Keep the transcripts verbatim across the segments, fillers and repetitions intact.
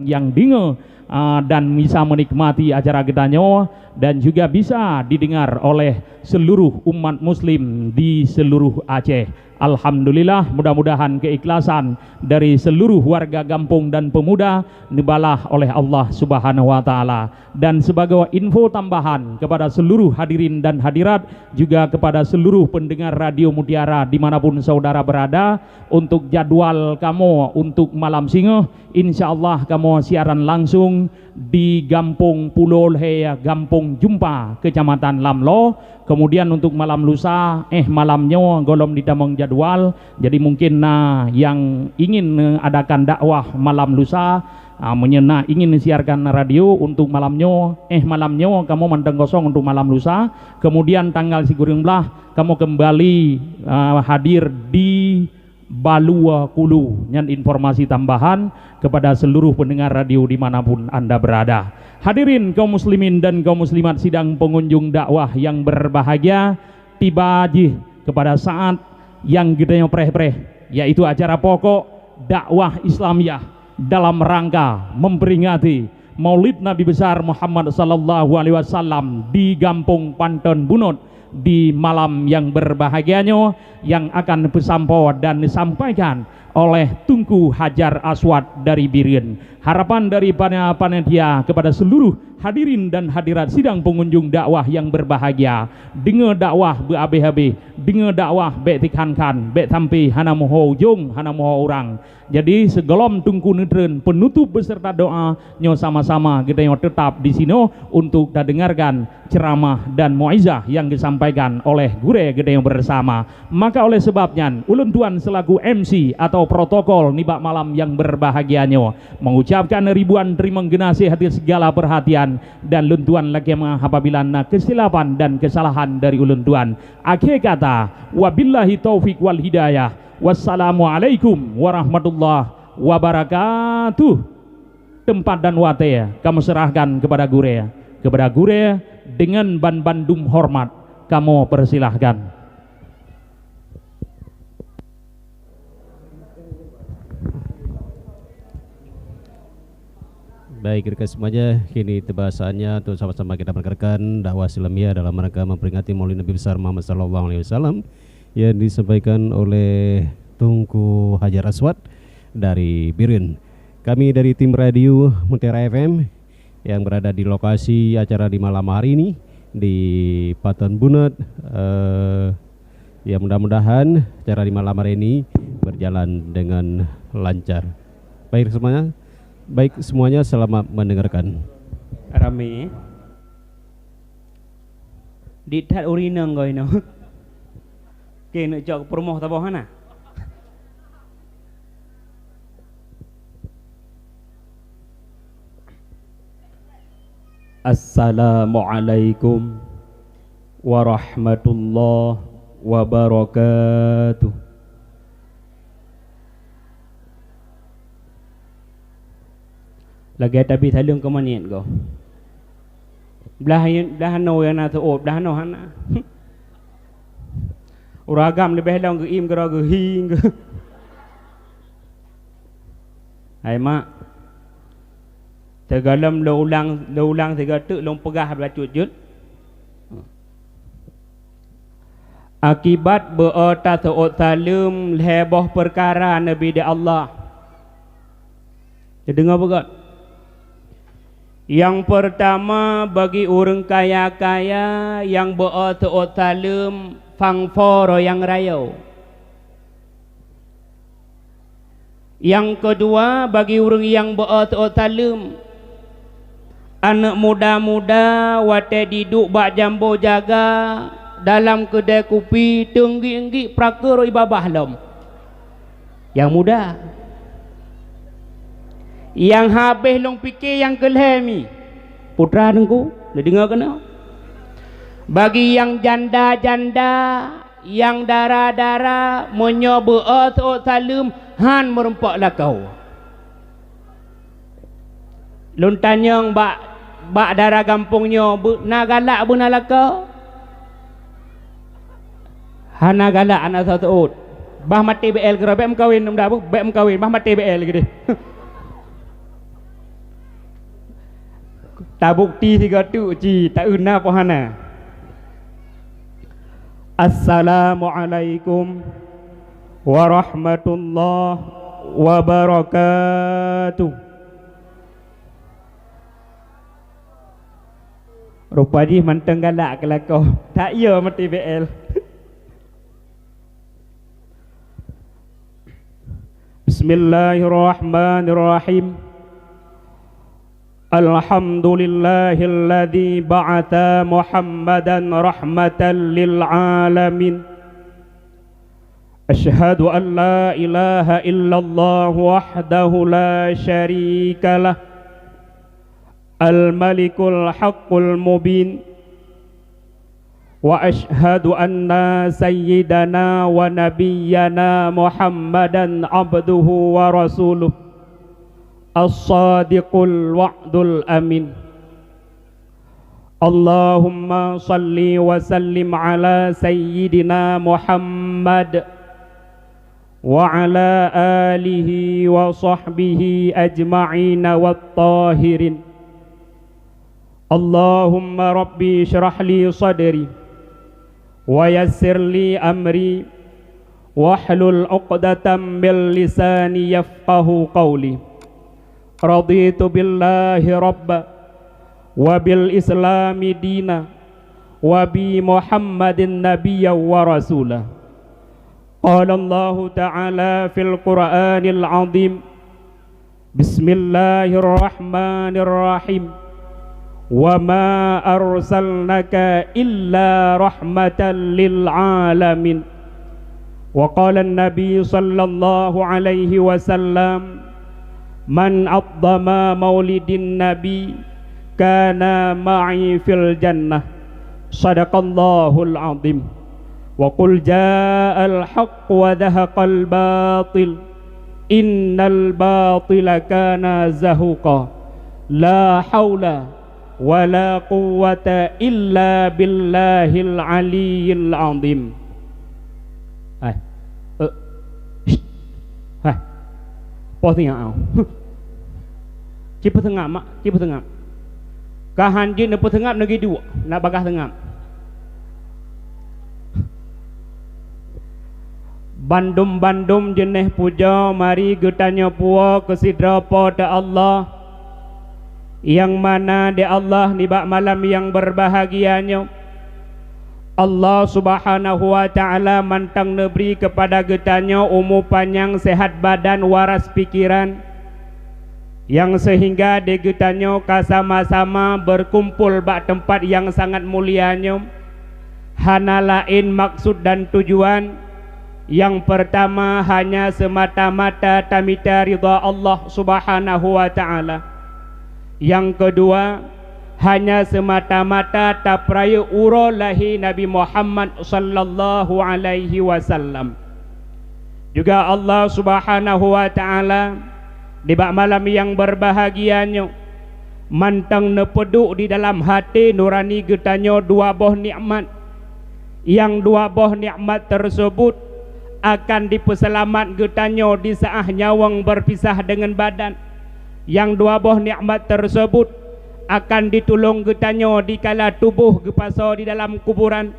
yang dengar, ah, dan bisa menikmati acara geutanyoe dan juga bisa didengar oleh seluruh umat muslim di seluruh Aceh. Alhamdulillah, mudah-mudahan keikhlasan dari seluruh warga gampông dan pemuda neubalah oleh Allah Subhanahu wa Taala. Dan sebagai info tambahan kepada seluruh hadirin dan hadirat, juga kepada seluruh pendengar Radio Mutiara di mana pun saudara berada, untuk jadwal kamoe untuk malam singoh, insya Allah kamoe siaran langsung di Gampông Pulo Lhèe, Gampông Jumpa, Kecamatan Lamlo. Kemudian untuk malam lusa, eh, malam nyoe gohlom ditamong jadwal. Jadi mungkin na nyang ingin, eh, adakan dakwah malam lusa, ah, meunyoe na ingin siarkan radio untuk malam nyoe, eh, malam nyoe kamoe mantong kosong untuk malam lusa. Kemudian tanggal sikureueng blaih kamoe kembali, ah, hadir di Balua Kulu. Nyan informasi tambahan kepada seluruh pendengar radio di mana pun anda berada. Hadirin kaum muslimin dan kaum muslimat sidang pengunjung dakwah yang berbahagia, tiba jih kepada saat yang geutanyoe preh-preh, yaitu acara pokok dakwah Islamiyah dalam rangka memperingati Maulid Nabi Besar Muhammad sallallahu alaihi wasallam di Gampông Panton Bunot di malam yang berbahagia nyoe, yang akan peusampoe dan disampaikan oleh Teungku Hajar Aswad dari Bireuen. Harapan dari pana-, panitia kepada seluruh hadirin dan hadirat sidang pengunjung dakwah yang berbahagia, deungoe dakwah beuhabéh-habéh, deungoe dakwah bék tikhan-khan, bék sampai hana meuho ujong, hana meuho urang. Jadi, sigohlom Teungku neutreun penutup beserta doa, nyoe sama-sama geutanyoe teutap di sinoe untuk tadeungarkan ceramah dan mauizah yang disampaikan oleh gurée geutanyoe bersama. Maka oleh sebab nyan, ulôn tuan selaku M C atau protokol nibak malam yang berbahagia nyoe mengucapkan ribuan teurimong geunaséh atas segala perhatian, dan lôn tuan lakée meu'ah apabila na keusilapan dan keusalahan dari ulôn tuan. Akhé kata, wabillahi taufik wal hidayah. Wassalamualaikum warahmatullahi wabarakatuh. Teumpat dan watée kamoe seurahkan keupada gurée. Keupada gurée, deungon ban-bandum horeumat, kamoe peusilahkan. Baik, rekan semuanya, kini tiba saatnya untuk sama-sama kita mendengarkan dakwah Islamiyah dalam rangka memperingati Maulid Nabi Besar Muhammad sallallahu alaihi wasallam yang disampaikan oleh Teungku Hajar Aswad dari Bireuen. Kami dari tim radio Mutiara F M yang berada di lokasi acara di malam hari ini di Panton Bunot, eh, ya, mudah-mudahan acara di malam hari ini berjalan dengan lancar. Baik semuanya, baik semuanya, selamat mendengarkan. Ramé, eh? Dit that ureueng inong goe inoe. Oke, neuk cok peurumoh saboh hana? Assalamualaikum warahmatullahi wabarakatuh. Lagée tabi saleuem keu monyét goh. Blah, blah noe nyang na seuôt, blah noe hana. Ureueng agam leubeh lom geuim keudroe geuhi geuh. Hai mak, sigohlom lôn ulang, lôn ulang sigoe teuk lôn peugah bacut jeuet. Akibat beu-o taseuôt saleuem lhée boh peukara neubi di Allah. Teudeungoe beugét. Nyang peurtama, bagi ureuëng kaya-kaya nyang beu-o seuôt saleuem fangfo royang rayeuk. Nyang keudua, bagi ureuëng nyang beu-o seuôt saleuem, aneuëk muda-muda watée jiduek bak jambo jaga dalam keudée kupi teunggik-nggik prakeuroi babah lom. Nyang muda. Nyang habéh lôn pike nyang keu lhée mi. Putra Teungku, neudeungoe keunoe. Bagi nyang janda-janda, nyang dara-dara, meunyoe beu-o seuôt saleuem, han meurumpok lakoe. Lôn tanyong bak, bak dara gampông nyoe, beu-, na galak beuna lakoe? Hana galak aneuk seuôt. Bah maté B L keudroe, bék meukawen, muda beuh, bék meukawen, bah maté B L keudeh. Tabukti sigoe teuk ci taeu na poh hana. Assalamualaikum warahmatullahi wabarakatuh. Rupa jih mantong galak keu lakoe. Tak iya meuti B L. Bismillahirrahmanirrahim. Alhamdulillahilladzi ba'atsa Muhammadan rahmatan lil alamin. Asyhadu an la ilaha illallah wahdahu la syarikalah, al-malikul haqqul mubin. Wa asyhadu anna sayyidana wa nabiyyana Muhammadan abduhu wa rasuluh, as-sadiqul wa'dul amin. Allahumma salli wa sallim ala sayyidina Muhammad wa ala alihi wa sahbihi ajma'in wat tahirin. Allahumma rabbi syrah li sadri wa yassir li amri wahlul 'uqdatam min lisani yafqahu qawli. Raditu billahi rabba wa bil islami dina wa bi Muhammadin nabiyya wa rasula. Qala Allahu ta'ala fil Qur'anil 'azim, bismillahirrahmanirrahim, wa ma arsalnaka illa rahmatan lil alamin. Wa qala an-nabi sallallahu alaihi wasallam, man 'azzama maulidin nabi kana ma'i fil jannah. Shadaqallahul 'azim. Wa qul ja'al haqq wa zahaqal batil. Innal batila kana zahuqa. La haula wa la quwwata illa billahil aliyyil azim. Hai. Eh. Shh. Hai. Poh singa au. Ci peuseungab mak, ci peuseungab. Ka han jeuet neupeuseungab, neugi duek, nak bagaih seungab. Bandum-bandum jeuneh pujoe mari geutanyoe puwoe keu sidroe Po teu Allah, nyang mana di Allah nibak malam nyang beurbahagia nyoe. Allah Subhanahu wa Ta'ala mantong neubri keupada geutanyoe umu panyang, seuhat badan, waras pikeran, nyang seuhingga di geutanyoe ka sama-sama beukumpol bak teumpat nyang sangat mulia nyoe, hana laén maksud dan tujuan. Nyang peurtama, hanya seumata-mata tamita ridha Allah Subhanahu wa Ta'ala. Nyang keudua, hanya seumata-mata tapeurayeuk uroe lahé Nabi Muhammad sallallahu alaihi wasallam. Juga Allah Subhanahu wa Ta'ala nibak malam nyang beurbahagia nyoe mantong neupeuduek di dalam até nurani geutanyoe dua boh nikmat. Nyang dua boh nikmat teuseubut akan dipeuseulamat geutanyoe di saát nyawöng beurpisah deungon badan. Nyang dua boh nikmat teuseubut akan ditulông geutanyoe dikala tuboh geupasoe di dalam kuburan.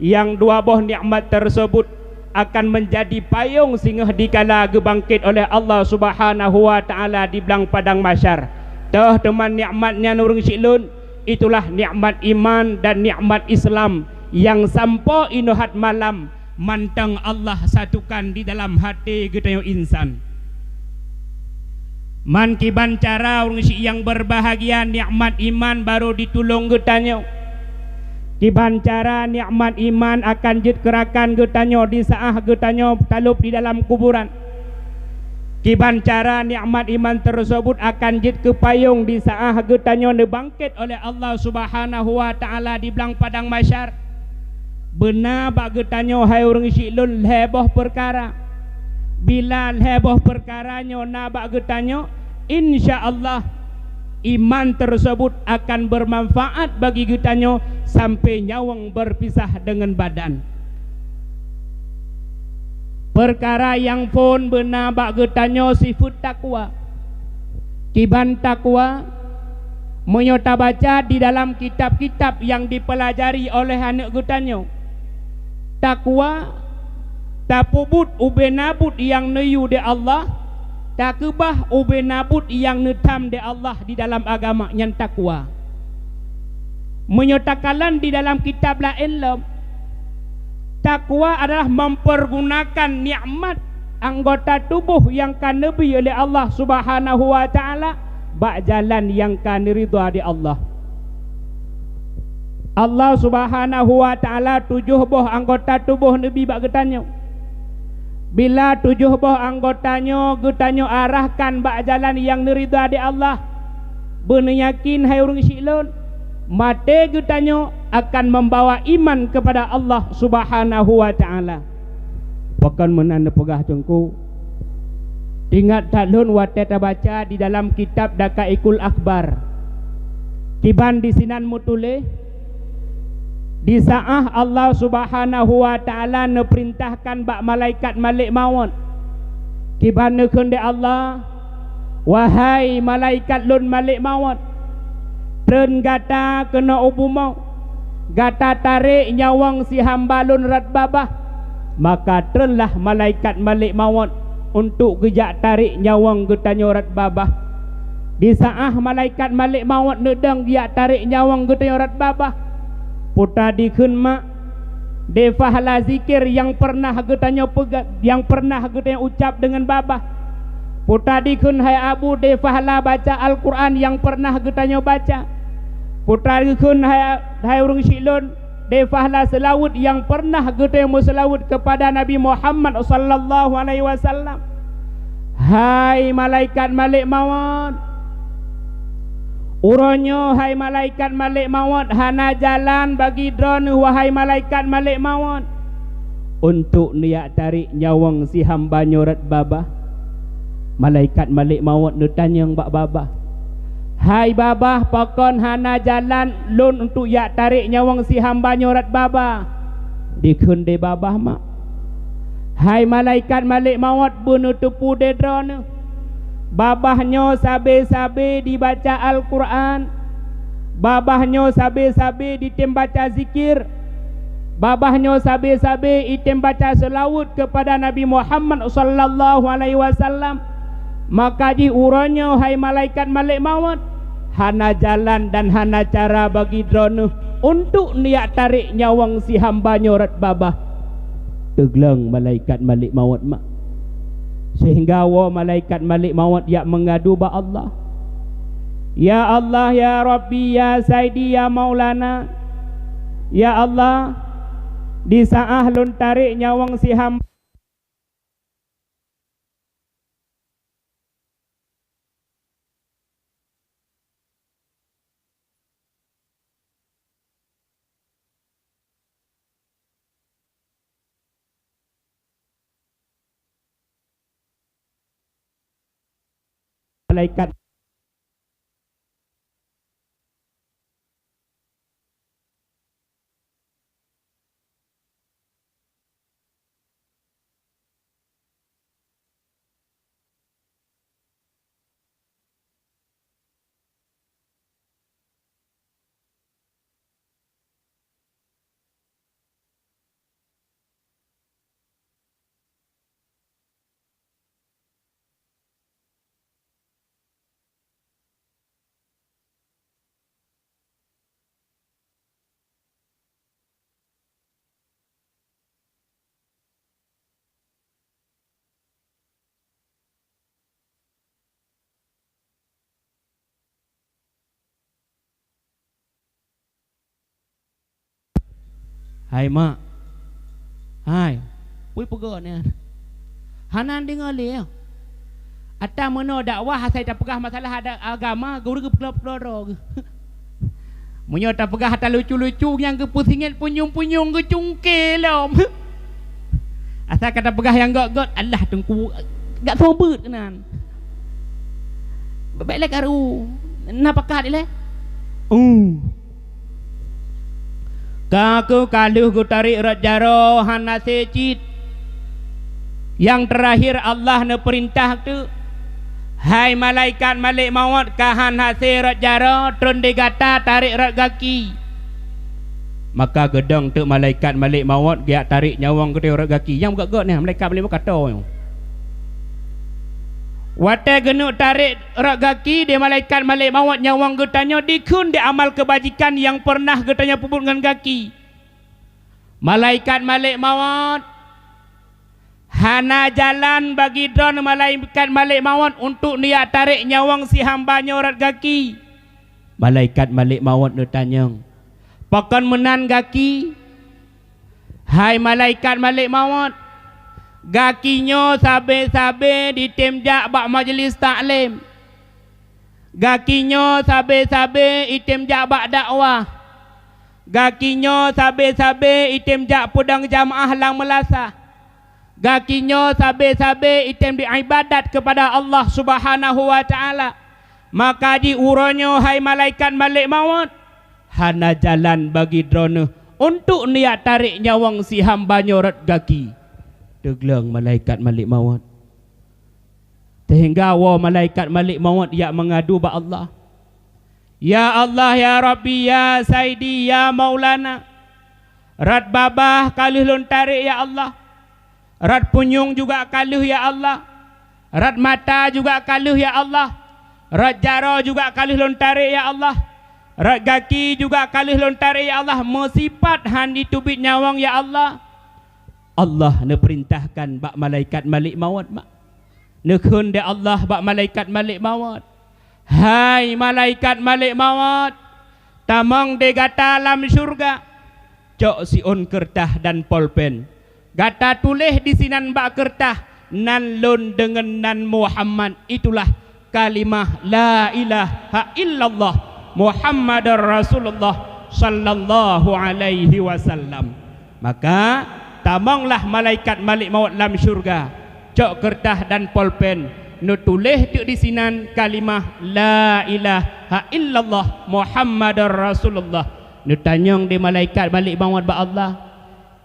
Nyang dua boh nikmat teuseubut akan meunjadi payông singoh dikala geubangket oleh Allah Subhanahu wa Ta'ala di blang padang mahsyar. Toh teuma nikmat nyan ureuëng syiek lôn, itulah nikmat iman dan nikmat Islam nyang sampoe inoe that malam mantong Allah satukan di dalam até geutanyoe insan. Man kiban cara ureuëng syiek nyang beurbahagia nikmat iman barô ditulông geutanyoe. Kiban cara nikmat iman akan jeuet keu rakan geutanyoe di saát geutanyoe talôb di dalam kuburan. Kiban cara nikmat iman teuseubut akan jeuet keu payông di saát geutanyoe neubangket oleh Allah Subhanahu wa Ta'ala di blang padang mahsyar. Beuna bak geutanyoe, hai ureuëng syiek lôn, lhée boh peukara. Bila lhée boh peukara nyoe na bak geutanyoe, insya Allah, iman teuseubut akan beumanfaat bagi geutanyoe sampoe nyawöng beurpisah deungon badan. Peukara nyang phôn beuna bak geutanyoe sifeuet takwa. Kiban takwa, Meunyoe tabaca di dalam kitab-kitab nyang dipeulajari oleh aneuëk geutanyoe, takwa, tapeubuet ubé nabot nyang neuyue di Allah, takeubah ubé nabot nyang neutham di Allah di dalam agama nyan takwa. Meunyoe takalon di dalam kitab laén lom, takwa adalah mempergunakan nikmat anggota tuboh nyang ka neubri lé Allah Subhanahu wa Ta'ala bak jalan nyang ka neuridha di Allah. Allah Subhanahu wa Ta'ala tujoh boh anggota tuboh neubi bak geutanyoe. Bila tujoh boh anggota nyoe geutanyoe arahkan bak jalan nyang neuridha di Allah, beuneuyakin hai ureuëng syiek lôn, maté geutanyoe akan membawa iman kepada Allah Subhanahu wa Ta'ala. Pakon meunan neupeugah Teungku? Ingat that lôn watée tabaca di dalam kitab Daqaiqul Akhbar. Kiban disinan meutuléh, di saát Allah Subhanahu wa Ta'ala neupeurintahkan bak malaikat Malek Mawöt, kiban neukheun lé Allah, "Wahai malaikat lôn Malek Mawöt, treun gata keunoe u bumoe, gata tarek nyawöng si hamba lôn rot babah." Maka treunlah malaikat Malek Mawöt untuk geujak tarek nyawöng geutanyoe rot babah. Di saát malaikat Malek Mawöt neudong geujak tarek nyawöng geutanyoe rot babah, peue tadikheun mak, di pahala zikir nyang peureunah geutanyoe peuga-, nyang peureunah geutanyoe ucab deungon babah? Peue tadikheun hai abu, di pahala baca Al-Quran nyang peureunah geutanyoe baca? Peue tadikheun hai, hai ureuëng syiek lôn, di pahala seulaweuet nyang peureunah geutanyoe meuseulaweuet keupada Nabi Muhammad sallallahu alaihi wasallam? Hai malaikat Malek Mawöt, uroe nyoe hai malaikat Malek Mawöt hana jalan bagi droeneueh, wahai malaikat Malek Mawöt, untuk neujak tarek nyawöng si hamba nyoe rot babah. Malaikat Malek Mawöt neutanyong bak babah, "Hai babah, pakon hana jalan lôn untuk jak tarek nyawöng si hamba nyoe rot babah?" Dikheun lé babah mak, "Hai malaikat Malek Mawöt, beuneuteupeu lé droeneueh, babah nyoe sabe-sabe jibaca Al-Quran, babah nyoe sabe-sabe jitem baca zikir, babah nyoe sabe-sabe jitem baca seulaweuet keupada Nabi Muhammad sallallahu alaihi wasallam. Maka jih uroe nyoe hai malaikat Malek Mawöt, hana jalan dan hana cara bagi droeneueh untuk neujak tarek nyawöng si hamba nyoe rot babah." Teugleng malaikat Malek Mawöt mak, sehingga woe malaikat Malek Mawöt jak meungadu bak Allah, "Ya Allah, ya Rabbi, ya Saidi, ya Maulana, ya Allah, di saát lôn tarek nyawöng si hamba malaikat." Hai mak, hai, peue peugot nyan? Hana deungoe lé. Ata meunoe dakwah asai tapeugah masalah ada-, agama, gurée geupeulo-peulo droe geuh. Meunyoe tapeugah ata lucu-lucu nyang geupeusingét punyueng-punyueng geucungké lom. Asai ka tapeugah nyang gét-gét, alah teungku, gak sobeuet keunan. Bèk lé karu, na pakat ilèe. Uh. Ka keuh ka lheueh geutarek rot jaroe hana sé cit. Nyang teurakhir Allah neupeurintah teuk, "Hai malaikat malek mawöt, ka han hase rot jaroe, tron di gata tarek rot gaki." Maka geudong teuk malaikat malek mawöt geujak tarek nyawöng geutanyoe rot gaki. Nyang beugöt-göt nyan malaikat malek mawöt ka toe nyoe. Watée geuneuk tarek rot gaki di malaikat malek mawöt nyawöng geutanyoe, dikheun di amal keubajikan nyang peureunah geutanyoe peubuet ngon gaki. Malaikat malek mawöt, hana jalan bagi droeneuh malaikat malek mawöt untuk neujak tarek nyawöng si hamba nyoe rot gaki. Malaikat malek mawöt neutanyong, "Pakon meunan gaki?" "Hai malaikat malek mawöt, gaki nyoe sabe-sabe jitem jak bak majelis taklim. Gaki nyoe sabe-sabe jitem jak bak dakwah. Gaki nyoe sabe-sabe jitem jak peudong jamaah lam meulasah. Gaki nyoe sabe-sabe jitem jiibadat keupada Allah Subhanahu wa Ta'ala. Maka di uroe nyoe, hai malaikat malek mawöt, hana jalan bagi droeneuh untuk neujak tarek nyawöng si hamba nyoe rot gaki." Teugleng malaikat malek mawöt. Seuhingga woe malaikat malek mawöt jak meungadu bak Allah, "Ya Allah, ya Rabbi, ya Saidi, ya Maulana, rot babah ka lheueh lôn tarek, ya Allah. Rot punyueng juga ka lheueh, ya Allah. Rot mata juga ka lheueh, ya Allah. Rot jaroe juga ka lheueh lôn tarek, ya Allah. Rot gaki juga ka lheueh lôn tarek, ya Allah. Meusipat han jiteubiet nyawöng, ya Allah." Allah neupeurintahkan bak malaikat malek mawöt, mak. Neukheun lé Allah bak malaikat malek mawöt, "Hai malaikat malek mawöt, tamong di gata lam syeuruga. Cok siôn keureutah dan polpen. Gata tuléh disinan bak keureutah nan lôn deungon nan Muhammad, itulah kalimah la ilaha illallah Muhammadar Rasulullah sallallahu alaihi wasallam." Maka tamonglah malaikat malek mawöt lam syeuruga, cok keureutah dan polpen, neutuléh teuk disinan kalimah la ilaha illallah Muhammadar Rasulullah. Neutanyong lé malaikat malek mawöt bak Allah,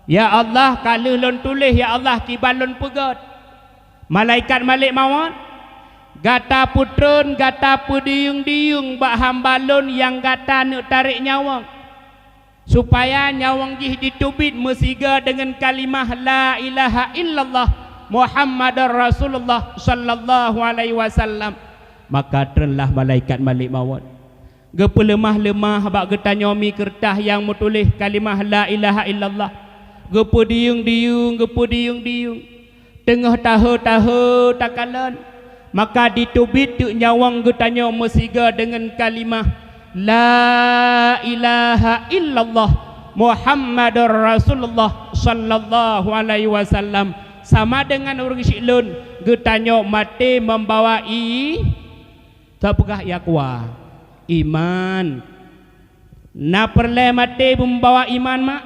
"Ya Allah, ka lheueh lôn tuléh, ya Allah, kiban lôn peugöt." Malaikat malek mawöt, "Gata peutron, gata peudiyueng-diyueng bak hamba lôn nyang gata neuk tarek nyawöng, supaya nyawöng jih jiteubiet meusigoe deungon kalimah la ilaha illallah Muhammadar Rasulullah sallallahu alaihi wasallam." Maka tronlah malaikat malek mawöt. Geupeuleumah-leumah bak geutanyoe mi keureutah nyang meutuléh kalimah la ilaha illallah. Geupeudiyueng-diyueng, geupeudiyueng-diyueng. Teungoh tahe-tahe takalon, maka jiteubiet teuk nyawöng geutanyoe meusigoe deungon kalimah la ilaha illallah Muhammadar Rasulullah sallallahu alaihi wasallam. Sama deungon ureuëng syiek lôn, geutanyoe maté membawa i Soe peugah, "Ya kuwa, iman." Na peureulée maté membawa iman, mak?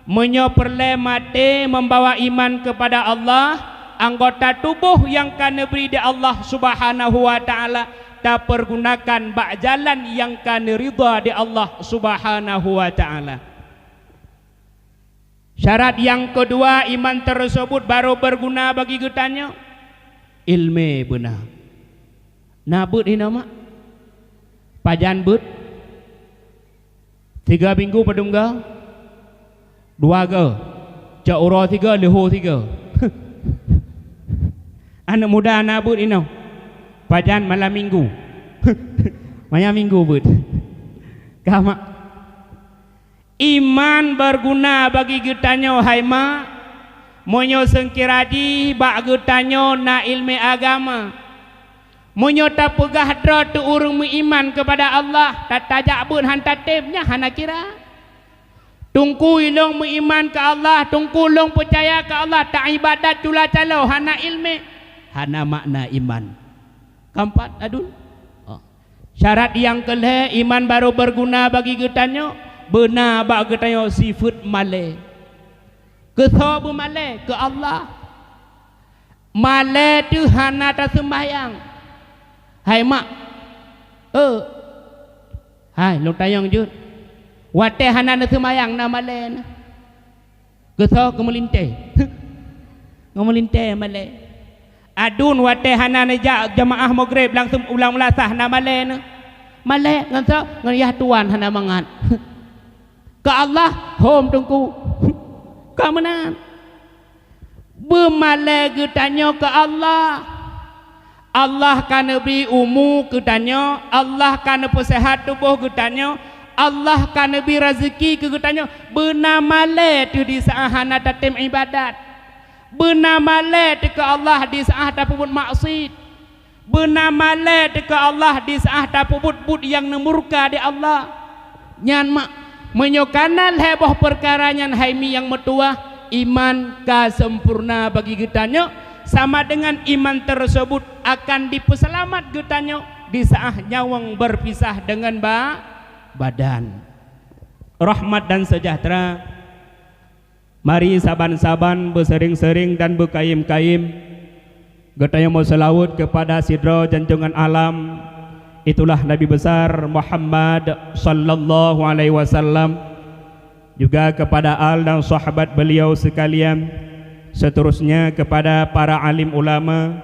Meunyoe peureulée maté membawa iman keupada Allah, anggota tuboh nyang ka neubri di Allah Subhanahu wa Ta'ala tapeurgunakan bak jalan nyang ka neuridha di Allah Subhanahu wa Ta'ala. Syarat nyang keudua iman teuseubut barô beuguna bagi geutanyoe, iéleumé beuna. Na beuet hinoe, mak? Pajan beuet? Sigoe minggu padum goe? Dua goe. Cok uroe sigoe, leuhô sigoe. Aneuëk muda na beuet hinoe? Pajan malam minggu? Manyang minggu beuet. Ka, mak? Iman beuguna bagi geutanyoe, hai mak, meunyoe seukira jih bak geutanyoe na iéleumé agama. Meunyoe tapeugah droe teu ureuëng meuiman keupada Allah, ta-, tajak beuet han tatém, nyan hana kira. Teungku ilong meuiman keu Allah, teungku lôn peucaya keu Allah, taibadat cula calo, hana iéleumé, hana makna iman. Keumpat, aduen. Oh. Syarat nyang keulhée iman barô beuguna bagi geutanyoe, beuna bak geutanyoe sifeuet malée. Keusoe beumalée? Keu Allah. Malée teuh hana taseumbahyang. Hai mak, eu, hai lôn tanyong jeuet, watée hana neuseumbahyang na malée na? Keusoe? Keu meulintée. Ngon meulintée malée. Aduen watée hana neujak jeumaáh Maghrib langsong ulang meulasah na malée neuh. Malée ngon soe? Ngon yah tuan hana mangat. Keu Allah, hom Teungku. Ka meunan. Beumalée geutanyoe keu Allah. Allah ka neubri umu keu tanyoe, Allah ka neupeuseuhat tuboh geutanyoe, Allah ka neubri raseuki keu geutanyoe. Beuna malée teuh di saát hana tatem iébadat. Beuna malée teuh keu Allah di saát tapeubuet maksiet. Beuna malée teuh keu Allah di saát tapeubuet buet nyang neumurka di Allah. Nyan mak, meunyoe kana lhée boh peukara nyan hai mi nyang meutuwah, iman ka sempurna bagi geutanyoe, sama deungon iman teuseubut akan dipeuseulamat geutanyoe di saát nyawöng beupisah deungon ba-, badan. Rahmat dan seujahteura. Mari saban-saban beuseuring-seuring dan beukayém-kayém geutanyoe meuseulaweuet keupada sidroe junjungan alam, itulah Nabi Besar Muhammad sallallahu alaihi wasallam, juga keupada al dan sahabat beliau seukalian, seuterusnya keupada para alim ulama,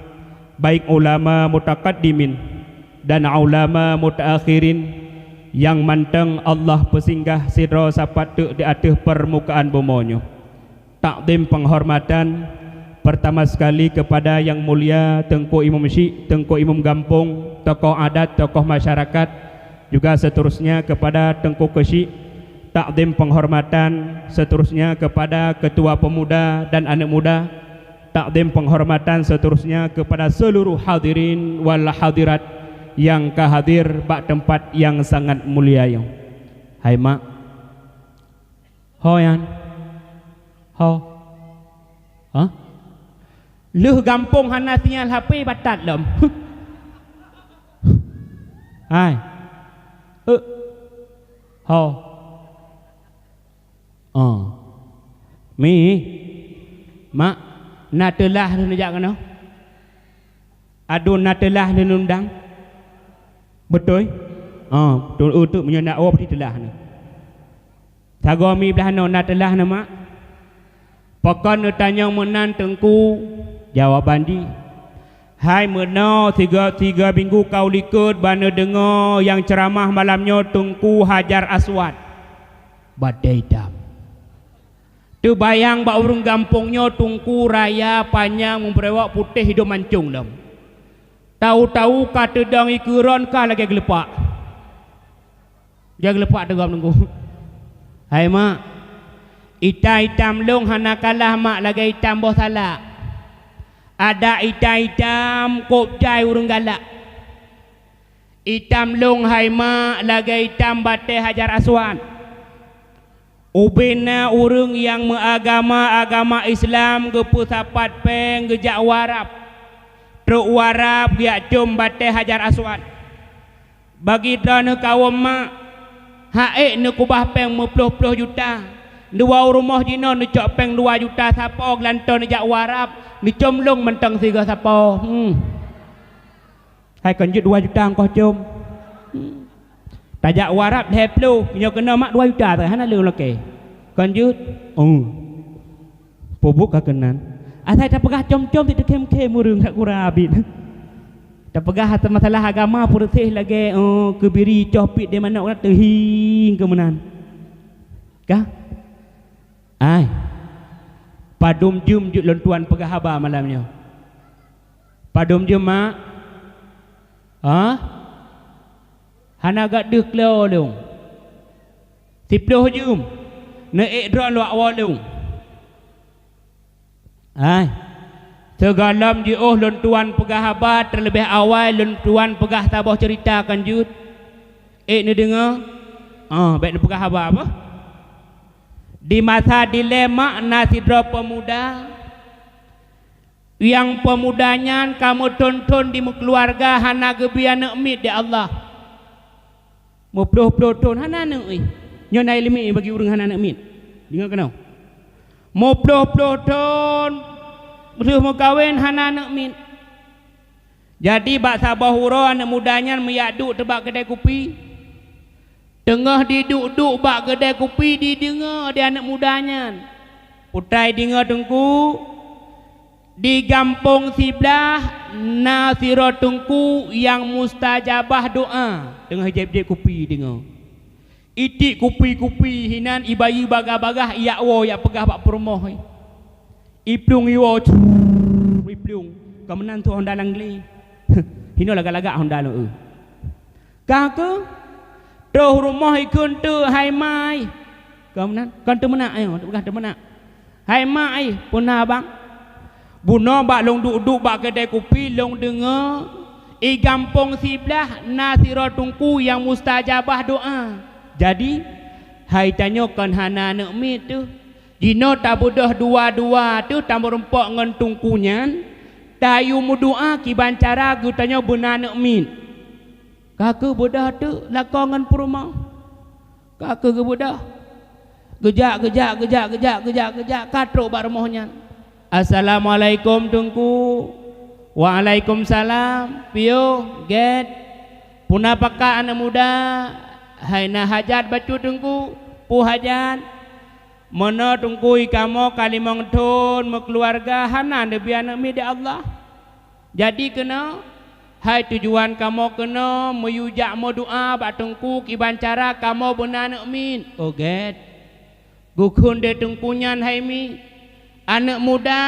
baik ulama mutakaddimin dan ulama mutaakhirin nyang mantong Allah peusinggah sidroe sapat teuk di ateueh peurmukaan bumoe nyoe. Takdim peunghormatan, peurtama seukali keupada Nyang Mulia Teungku Imum Syik, Teungku Imum Gampông, tokoh adat, tokoh masyarakat, juga seuterusnya keupada Teungku Keuchik. Takdim peunghormatan, seuterusnya keupada Keutua Peumuda dan Aneuëk Muda. Takdim peunghormatan seuterusnya keupada seuluruh hadirin wal hadirat nyang ka hadir bak teumpat nyang sangat mulia nyoe. Hai mak. Ho nyan? Ho? Hah? Lheueh gampông hana sinyal H P batat lom. Hai. Eh. Ho. Oh. Mi. Mak, na teulah lheueh neujak keunoe? Aduen na teulah lheueh neundang? Beutôi? Oh, beutôi, oh, tu meunyoe na, oh, berarti teulah neuh. Sagoe mi blah noe na teulah neuh, mak? Pakon neutanyong meunan Teungku? Jawaban jih, hai meunoe sigoe, sigoe minggu ka u likot ban neudeungoe nyang ceuramah malam nyoe Teungku Hajar Aswad. Batée itam. Teubayang bak ureuëng gampông nyoe Teungku raya panyang meubeurewok putéh idong mancong lom. Tau-tau ka teudong ikeue ron ka lagée geulepak. Lagée geulepak teugom Teungku. Hai mak, ita itam lôn hana kalah mak lagée itam boh salak. Adak ita itam kôb jai ureuëng galak. Itam lôn hai mak lagée itam batée Hajar Aswad. Ubena ureuëng nyang meuagama agama Islam geupeusapat péng geujak u Arab. Trok u Arab geujak com batée Hajar Aswad. Bagi droeneuh kawöm mak, hak ék neukeubah péng meuploh-ploh juta. Dua u rumoh jinoe neucok péng dua juta sapoe geulantoe neujak u Arab, neucom lôn mantong sigoe sapoe. Hmm. Hai kon jeuet dua juta engkoh com. Hmm. Tajak u Arab lhée ploh, nyoe keunoe mak dua juta teuh hana lé lakée. Kon jeuet? Oh. Peubuet ka keunan. Asai tapeugah com-com teukhém-khém ureuëng that kura abit. Tapeugah masalah agama peureuseh lagée, oh, keubiri coh pit di manok na teuhing keu meunan. Kah? Ai. Padum jeuem jeuet lôn tuan peugah haba malam nyoe. Padum jeuem mak? Hah? Hana gak deuh klo lôn. Siploh jeuem. Neuék droe luwak woe lôn. Hai. Sigohlom jiôh lôn tuan peugah haba teuleubeh awai lôn tuan peugah saboh ceurita kon jeuet. Ék neudeungoe? Oh, bék neupeugah haba apa? Di masa dilée mak na sidroe peumuda. Nyang peumuda nyan ka meuthon-thon di meukeuluwarga hana geubri aneuëk miet di Allah. Meuploh-ploh thon hana aneuëk ih. Nyoe na iéleumé bagi ureuëng hana aneuëk miet. Deungoe keunoe. Meuploh-ploh thon lheueh meukawen hana aneuëk miet. Jadi bak saboh uroe aneuëk muda nyan meujak duek teubak keudée kupi. Teungoh jiduek-duek bak keudée kupi jideungoe di aneuëk muda nyan. Putai deungoe Teungku, Di gampông siblah na sidroe teungku nyang mustajabah doa, teungoh jieb-jieb kupi deungoe. Itiek kupi-kupi hinan ibayeue bagah-bagah, ijak woe, ijak peugah bak peurumoh. Iplueng iwoe, crrrr, iplueng. Ka meunan tu honda nyang glé. Hinoe lagak-lagak honda nyoe, eu. Ka keuh, troh rumoh ikheun teuk, "Hai ma ai." Ka meunan, kon teumeunak, ayo, peugah teumeunak. "Hai ma ai, peue na bang?" "Bunoe bak lôn duek-duek bak keudè kupi, lôn deungoe i gampông siblah na sidroe teungku nyang mustajabah doa. Jadi, hai tanyoe kon hana aneuk miet teuh. Jinoe tabeudôh dua-dua teuh tameurumpok ngon teungku nyan, tayue meudoa kiban cara geutanyoe beuna aneuk miet." Ka keuh beudôh teuk lakoe ngon peurumoh. Ka keuh geubeudôh. Geujak, geujak, geujak, geujak, geujak, geujak, ka trok bak rumoh nyan. "Assalamualaikum, Teungku." "Waalaikumsalam. Piôh, gét. Peue na pakat aneuk muda? Hai na hajat bacut, Teungku?" "Peue hajat?" "Meunoe, Teungku, i kamoe ka limong thon meukeuluwarga hana neubri aneuk miet di Allah. Jadi keunoe, hai tujuan kamoe keunoe meuyue jak meudoa bak Teungku kiban cara kamoe beuna aneuk miet." "Oh, gét." Geukheun lé teungku nyan, "Hai mi, aneuk muda,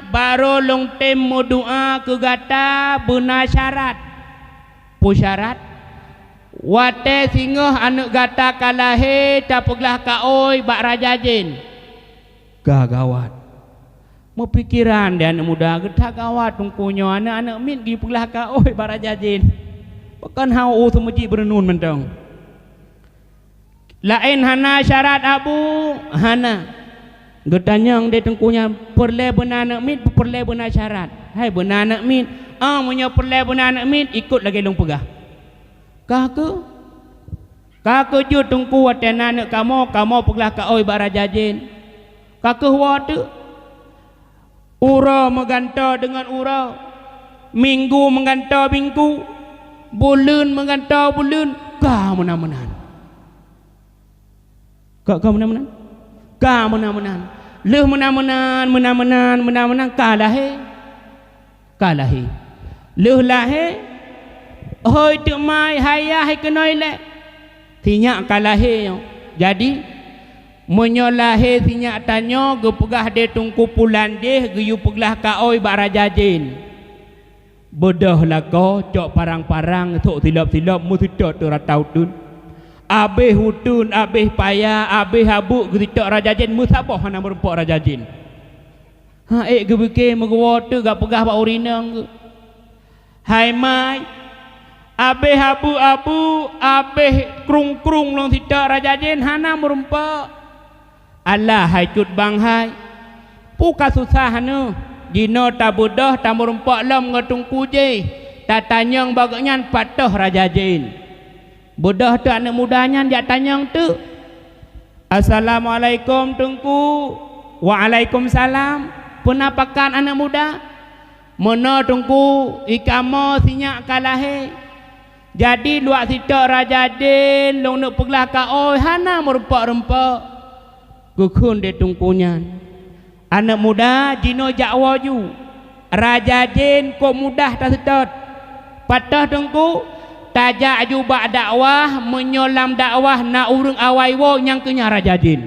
barô lôn tem meudoa keu gata beuna syarat." "Peue syarat?" "Watée singoh aneuk gata ka lahé, tapeuglah kaôi bak raja jén." Ka gawat. Meupikeran di aneuk muda, "Geutak gawat teungku nyoe, aneuk-aneuk miet geupeuglah kaôi bak raja jén. Pakon hana u seumeujik beureunun mantong?" "Laén hana syarat, Abu?" "Hana." Geutanyong lé teungku nyan, "Peureulée beuna aneuk miet, peureulée beuna syarat?" "Hai beuna aneuk miet." "Ah, meunyoe peureulée beuna aneuk miet, ikot lagée lôn peugah." Ka keuh, ka keuh jeuet teungku, watée na aneuk kamoe, kamoe peuglah kaôi bak raja jén. Ka keuh woe teuk. Uroe meugantoe deungon uroe, minggu meugantoe minggu, buleuen meugantoe buleuen, ka meunan-meunan. Ka, ka meunan-meunan. Ka meunan-meunan. Lheueh meunan-meunan, meunan-meunan, meunan-meunan, ka lahé. Ka lahé. Lheueh lahé, hôi teuk mai, hai yah, hai keunoe lé. Sinyak ka lahé nyoe. Jadi, meunyoe lahé sinyak tanyoe geupeugah lé teungku pulan jih geuyue peuglah kaôi bak raja jén. Beudôh lakoe cok parang-parang, sok silop-silop, meuseutôt teuk rata uteuen. Abéh uteuen, abéh paya, abéh abeuk geuseutôt raja jén, meusaboh hana meurumpok raja jén. Ha ék geubeuke meuguwoe teuk geupeugah bak ureueng inong geuh, "Hai mai, abéh abeuk-abeuk, abéh krueng-krueng lôn seutôt raja jén hana meurumpok." "Alah hai cut bang hai, peue ka susah neuh? Jinoe tabeudôh tameurumpok lom ngon teungku jih, tatanyong bak gobnyan pat toh raja jén." Beudôh teuk aneuk muda nyan jak tanyong teuk. "Assalamualaikum, Teungku." "Waalaikumsalam. Peue na pakat aneuk muda?" "Meunoe, Teungku, i kamoe sinyak ka lahé. Jadi, luwat seutôt raja jén lôn neuk peuglah kaôi hana meurumpok-rumpok." Geukheun lé teungku nyan, "Aneuk muda, jinoe jak woe ju. Raja jén kok mudah taseutôt." "Pat toh, Teungku?" "Tajak ju bak dakwah, meunyoe lam dakwah na ureueng awai woe, nyang keuh nyan raja jén."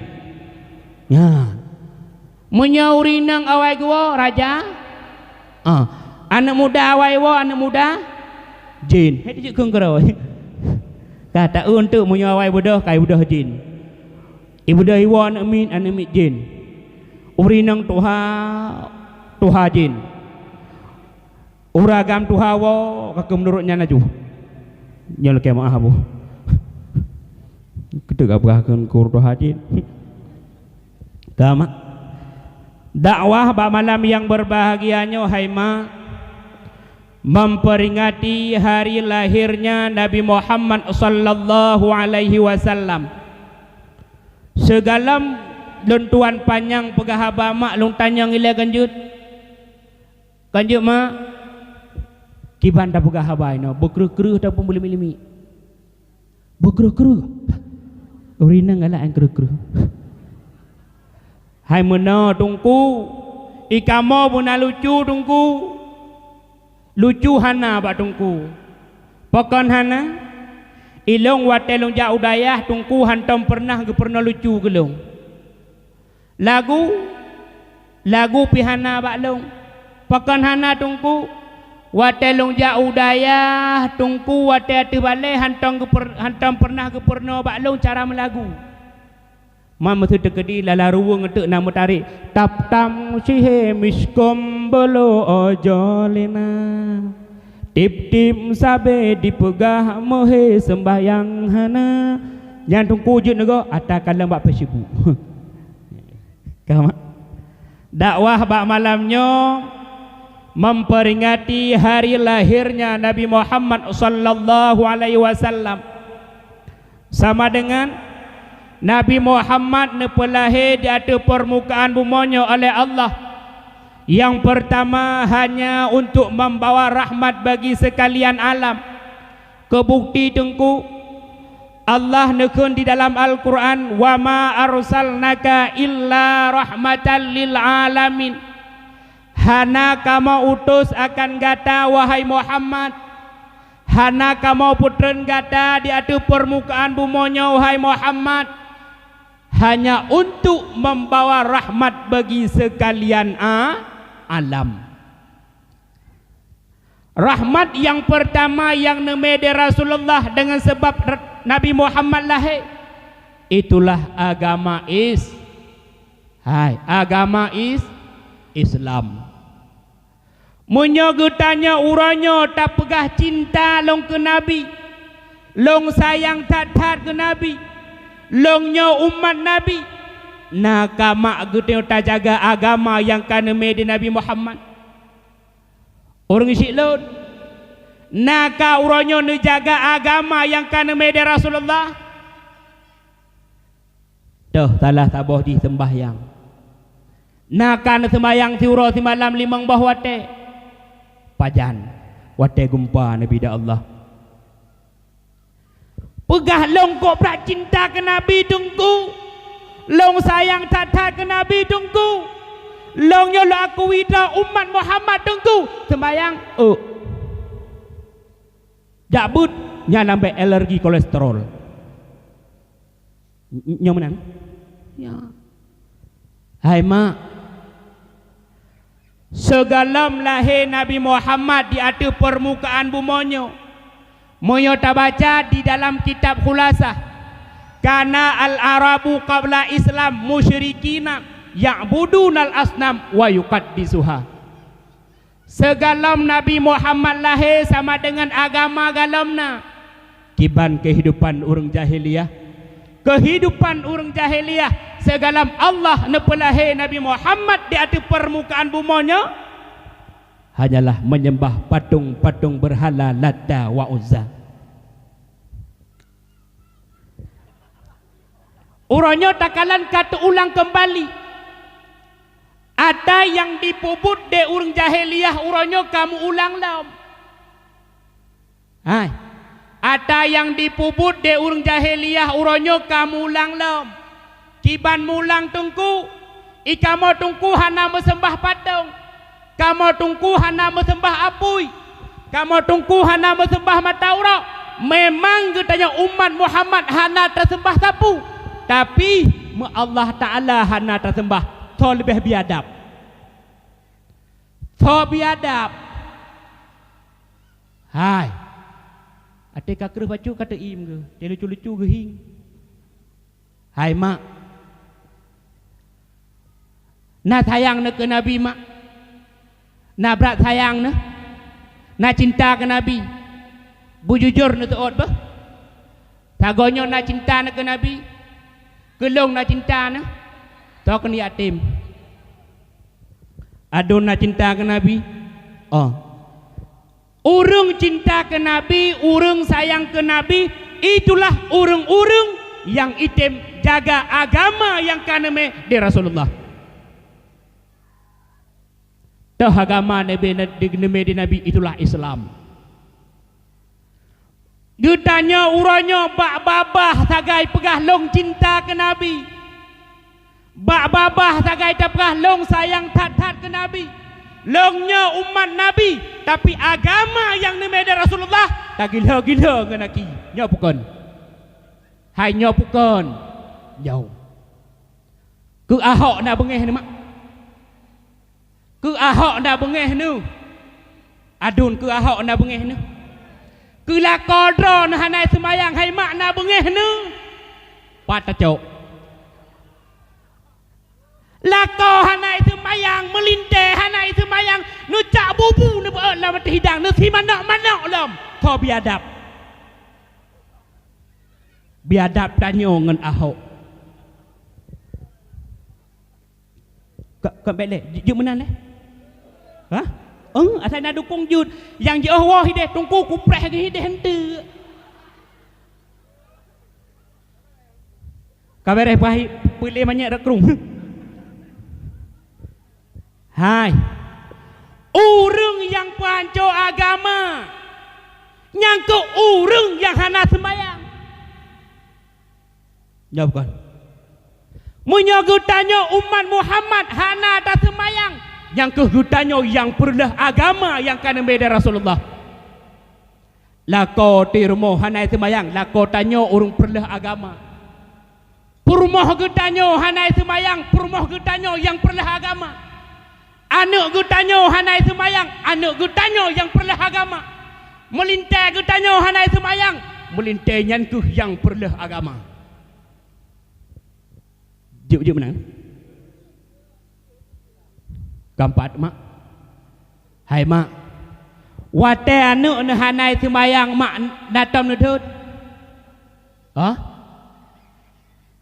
Nyan. "Meunyoe ureueng inong awai geuwoe, raja?" "Ah, aneuk muda awai woe, aneuk muda?" "Jén." Hai jeuet kheun keudroe. Ka taeu teuk meunyoe awai beudôh, ka ibeudôh jén. Ibeudôh iwoe aneuk miet, aneuk miet jén. Ureueng inong tuha, tuha jén. Ureueng agam tuha woe, ka keuh meunurot nyan laju. Nyoe lakée meu'ah, Bu. Keuteuk ka peugah keu ureueng tuha jén. Ka mak. Dakwah bak malam nyang beubahgia nyoe, hai mak, memperingati hari lahirnya Nabi Muhammad sallallahu alaihi wasallam. Sigohlom lôn tuan panyang peugah haba mak, lôn tanyong ilée kan jeuet. Kan jeuet mak, kiban tapeugah haba inoe, beukreueh-kreueh ataupun beulimi-limi? Beukreueh-kreueh. Ureueng inong galak nyang kreueh-kreueh. Hai meunoe Teungku, I kamoe beuna lucu, Teungku? Lucu hana bak Teungku. Pakon hana? Ilôn watée lôn jak u dayah, Teungku hantom peureunah geupeurunoe lucu keu lôn. Lagu, lagu pih hana bak lôn. Pakon hana, Teungku? Watée lôn jak u dayah, Teungku, watée ateueh balée hantom geupeur-, hantom peureunah geupeurunoe bak lôn cara meulagu. Man meuseuteukeudi lala ruweueng teuk na meutarek, "Tap tam sihe miskom bolo ojo lena. Tip-tip sabe dipeugah mohe sembahyang hana." Nyan Teungku jeuet neugo ata kalon bak Facebook. Ka mak? Dakwah bak malam nyoe memperingati hari lahirnya Nabi Muhammad sallallahu alaihi wasallam. Sama dengan Nabi Muhammad neupeulahé di ateueh peurmukaan bumoe nyoe oleh Allah. Nyang peurtama hanya untuk membawa rahmat bagi sekalian alam. Keu bukeuti Teungku, Allah neukheun di dalam Al-Qur'an, "Wa ma arsalnaka illa rahmatan lil alamin." Hana kamoe utus akan gata, wahai Muhammad, hana kamoe peutreun gata di ateueh peurmukaan bumoe nyoe, wahai Muhammad, hanya untuk membawa rahmat bagi sekalian a-, alam. Rahmat nyang peurtama nyang neumé di Rasulullah deungon sabab r-, Nabi Muhammad lahé, itulah agama Is-, hai, agama Is-, Islam. Meunyoe geutanyoe uroe nyoe tapeugah cinta lôn keu Nabi, lôn sayang that-that keu Nabi, lôn nyoe umat Nabi, na ka mak geutanyoe tajaga agama nyang ka neumé di Nabi Muhammad? Ureuëng syiek lôn, na ka uroe nyoe neujaga agama nyang ka neumé di Rasulullah? Toh salah saboh jih seumbahyang. Na ka neuseumbahyang siuroe simalam limong boh watée? Pajan, watée geumpa Nabi di Allah. Peugah lôn kok brat cinta keu Nabi Teungku. Lôn sayang that-that keu Nabi Teungku. Lôn nyoe lôn akui droe umat Muhammad Teungku. Seumbahyang, ôk. Jak beuet, nyan lambek alergi kolesterol. N-, nyoe meunan? Ya. Hai mak, sigohlom lahé Nabi Muhammad di ateueh peurmukaan bumoe nyoe, meunyoe tabaca di dalam kitab Khulasah, "Kana al-Arabu qabla Islam musyrikina ya'budunal asnam wa yuqaddisuha." Sigohlom Nabi Muhammad lahé sama deungon agama gohlom na. Kiban keuhidupan ureuëng jahiliyah? Keuhidupan ureuëng jahiliyah sigohlom Allah neupeulahé Nabi Muhammad di ateueh peurmukaan bumoe nyoe hanyalah menyembah patung-patung beurhala Lata wa Uzza. Uroe nyoe takalon ka teuulang keumbali. Ata nyang jipeubuet lé ureuëng jahiliyah uroe nyoe ka meu-ulang lom. Hai, ata nyang jipeubuet lé ureuëng jahiliyah uroe nyoe ka meu-ulang lom. Kiban meu-ulang Teungku, i kamoe Teungku hana meuseumbah patong. Kamoe Teungku hana meuseumbah apui. Kamoe Teungku hana meuseumbah mata uroe. Memang geutanyoe umat Muhammad hana taseumbah sapeue, tapi meu Allah Taala hana taseumbah. Tho leubeh biadab. Tho biadab. Hai. Até ka kreueh bacut ka teuiem geuh, teuh lucu-lucu geuh hieng. Hai mak, na sayang neuh keu Nabi mak? Na brat sayang neuh? Na cinta keu Nabi? Beujujur neuteuôt beuh. Sagoe nyoe na cinta neuh keu Nabi? Keu lôn na cinta neuh? Toh keuneuk yatim? Adon na cinta keu Nabi? Oh. Ureuëng cinta keu Nabi, ureuëng sayang keu Nabi, itulah ureuëng-ureuëng nyang item jaga agama nyang ka neumé di Rasulullah. Toh agama neumé di Nabi, itulah Islam. Geutanyoe uroe nyoe bak babah sagai peugah lôn cinta keu Nabi. Bak babah sagai tapeugah lôn sayang that-that keu Nabi. Lôn nyoe umat Nabi, tapi agama nyang neumé lé Rasulullah tagila-gila ngon aki. Nyoe peue kon? Hai nyoe peue kon? Nyoe. Keu Ahok na beungéh nyoe, mak. Keu Ahok na beungéh nyoe. Adun keu Ahok na beungéh nyoe. Keu lakoe droe nyoe hana seumayang, hai mak na beungéh nyoe. Pat tacok. Lakoe hana seumayang, meulintée hana seumayang, neucak bubu neubeuôt lam ateueh hidang, neusimanok-manok lom. Kho biadab. Biadab tanyoe ngon Ahok. Ka, ka bék lé, jeuet, jeuet meunan lé. Hah? Eng, asai na dukong jeuet. Nyang jiôh woe hideh, teungku kupreh geuh hideh enteuk. Ka beureh peuhai, peulé manyét rot krueng. Hai. Ureuëng nyang peuhanco agama, nyang keu ureuëng nyang hana seumayang. Nyoe bukan. Meunyoe geutanyoe umat Muhammad hana taseumayang, nyang keuh geutanyoe nyang peureuloh agama nyang ka neubeda Rasulullah. Lakoe teuh rumoh hana seumayang, lakoe tanyoe ureuëng peureuloh agama. Peurumoh geutanyoe hana seumayang, peurumoh geutanyoe nyang peureuloh agama. Aneuëk geutanyoe hana seumayang, aneuëk geutanyoe nyang peureuloh agama. Meulintée geutanyoe hana seumayang, meulintée nyan keuh nyang peureuloh agama. Jeuet, jeuet meunan. Keempat, mak. Hai mak, watée aneuëk neuh hana seumayang, mak, na tom neudhôt? Hah?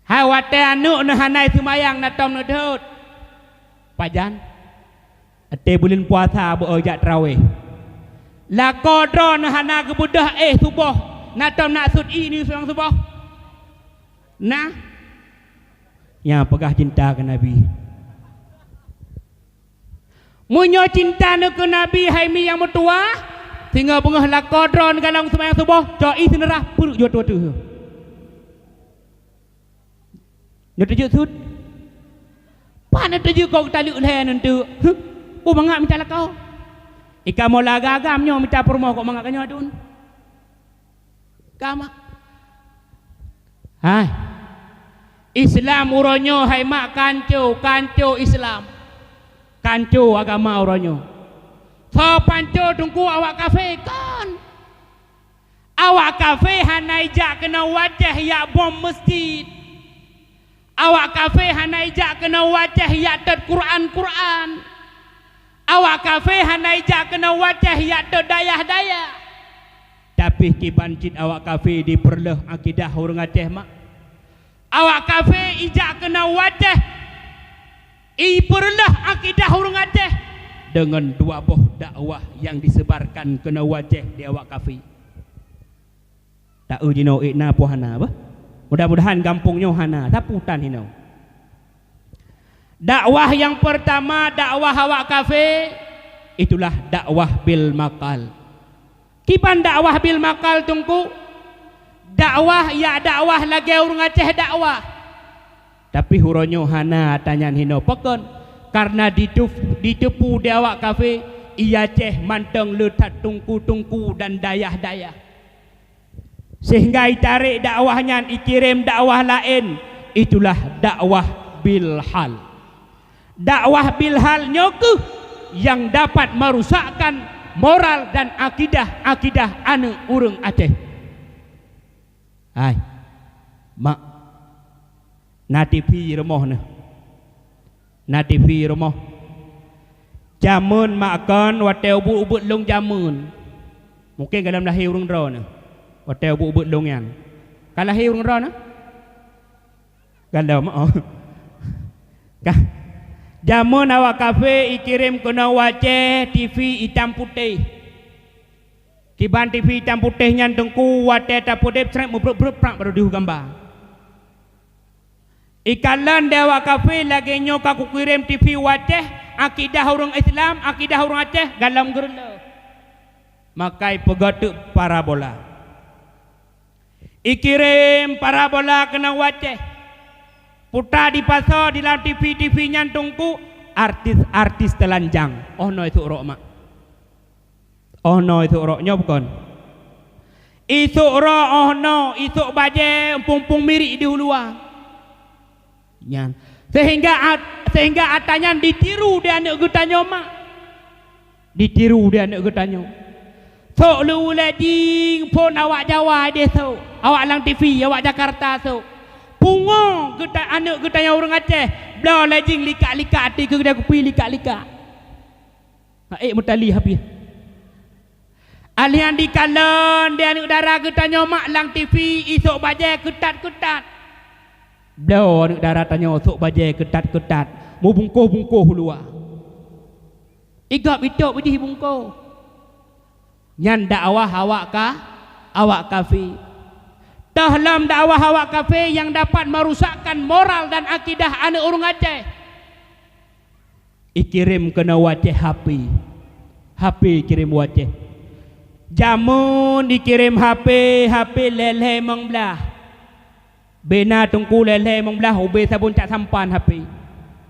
Hai watée aneuëk neuh hana seumayang, na tom neudhôt? Pajan? Até buleuen puasa beu jak traweh. Lakoe droe neuh hana geubeudôh éh suboh, na tom na sut ié neuseumayang suboh? Nah, nyang peugah cinta keu Nabi. Meunyoe cinta neuh keu Nabi hai mi nyang meutuwah, singoh beungoh lakoe droe neugalong seumayang suboh, cok ié seuneurah peureuk jeuet ateueh. Nyoe teujeuet sut. Pat nyoe teujeuet kok geutaleuek lhée neunteuk. Huh, peue mangat mita lakoe. Ika mola agam nyoe mita peurumoh kok mangat ka nyoe adun. Ka mak. Hai. Islam uroe nyoe hai mak kanco, kanco Islam. Kanco agama uroe nyoe. Soe panco teungku awak kafé kon. Awak kafé hana ijak keunoe wajéh yak bom meuseujid. Awak kafé hana ijak keunoe wajéh yak tét Quran-Quran. Awak kafé hana ijak keunoe wajéh yak tét dayah-dayah. Tapi kiban cit awak kafé dipeureuloh akidah ureuëng Aceh mak. Awak kafé ijak keunoe wajéh, ipeureuloh akidah ureuëng Aceh deungon dua boh dakwah nyang disebarkan keunoe wajéh di awak kafé. Taeu jinoe ék na peue hana bah? Mudah-mudahan gampông nyoe hana, sapeue tan hinoe. Dakwah nyang peurtama, dakwah awak kafé, itulah dakwah bil maqal. Kiban dakwah bil maqal teungku? Dakwah yak dakwah lagée ureuëng Aceh dakwah. Tapi uroe nyoe hana ata nyan hinoe pakon, kareuna diteuf-, diteupeue di awak kafé, i Aceh mantong le that teungku-teungku dan dayah-dayah. Sehingga itarek dakwah nyan ikirém dakwah laén, itulah dakwah bil hal. Dakwah bil hal nyoe keuh nyang dapat merusakkan moral dan akidah-akidah aneuëk ureuëng Aceh. Hai, mak, na TV rumoh neuh. Na TV rumoh. Jameun mak kon watée ubeuet-ubeuet lôn jameun. Mungken gohlom lahé ureuëng droeneuh watée ubeuet-ubeuet lôn nyan. Ka lahé ureuëng droeneuh? Gohlom, oh. Ka. Jameun awak kafé ikirém keunoe wajéh TV itam putéh. Kiban TV itam putéh nyan teungku watée tapeudeb srét meubreuet-breuet prak barô deuh gamba. Ikalon di awak kafé lagée nyoe ka kukirém TV wajéh, akidah ureuëng Islam, akidah ureuëng Aceh, gohlom geureuleuh. Makai peugah teuk parabola. Ikirém parabola keunoe wajéh. Putra dipasoe di lam T V, T V nyan Teungku, artis-artis teulanjang. Oh noe isok rok mak. Oh noe isok rok nyoe bukon. Isok rok oh noe, isok bajée umpung-umpung mirik di uluwa. Nyan. Sehingga at-, sehingga atra nyan ditiru di aneuk geutanyoe mak. Ditiru di aneuk geutanyoe. Sok leuweuh lé jing phon awak Jawa deh sok. Awak lam T V, awak Jakarta sok. Pungo geuta-, aneuk geutanyoe ureuëng Aceh. Bloe lé jing likak-likak ati keu keudai kupi likak-likak. Hak ék meutali hapih. Alihan dikalon di aneuk dara geutanyoe mak lam T V isok bajée keutat-keutat. Bloe aneuk dara tanyoe sok bajée keutat-keutat, mubungkoh-bungkoh luwa. Igop itôb jih bungkoh. Nyan dakwah awak ka, awak kafé. Toh lom dakwah awak kafé nyang dapat merusakkan moral dan akidah aneuk ureuëng Aceh. Ikirém keunoe u Aceh H P. H P ikirém u Aceh. Jameun ikirém H P, H P lhée-lhée limong blaih. Bena Teungku lhée-lhée limong blaih ubé sabon cak sampan H P.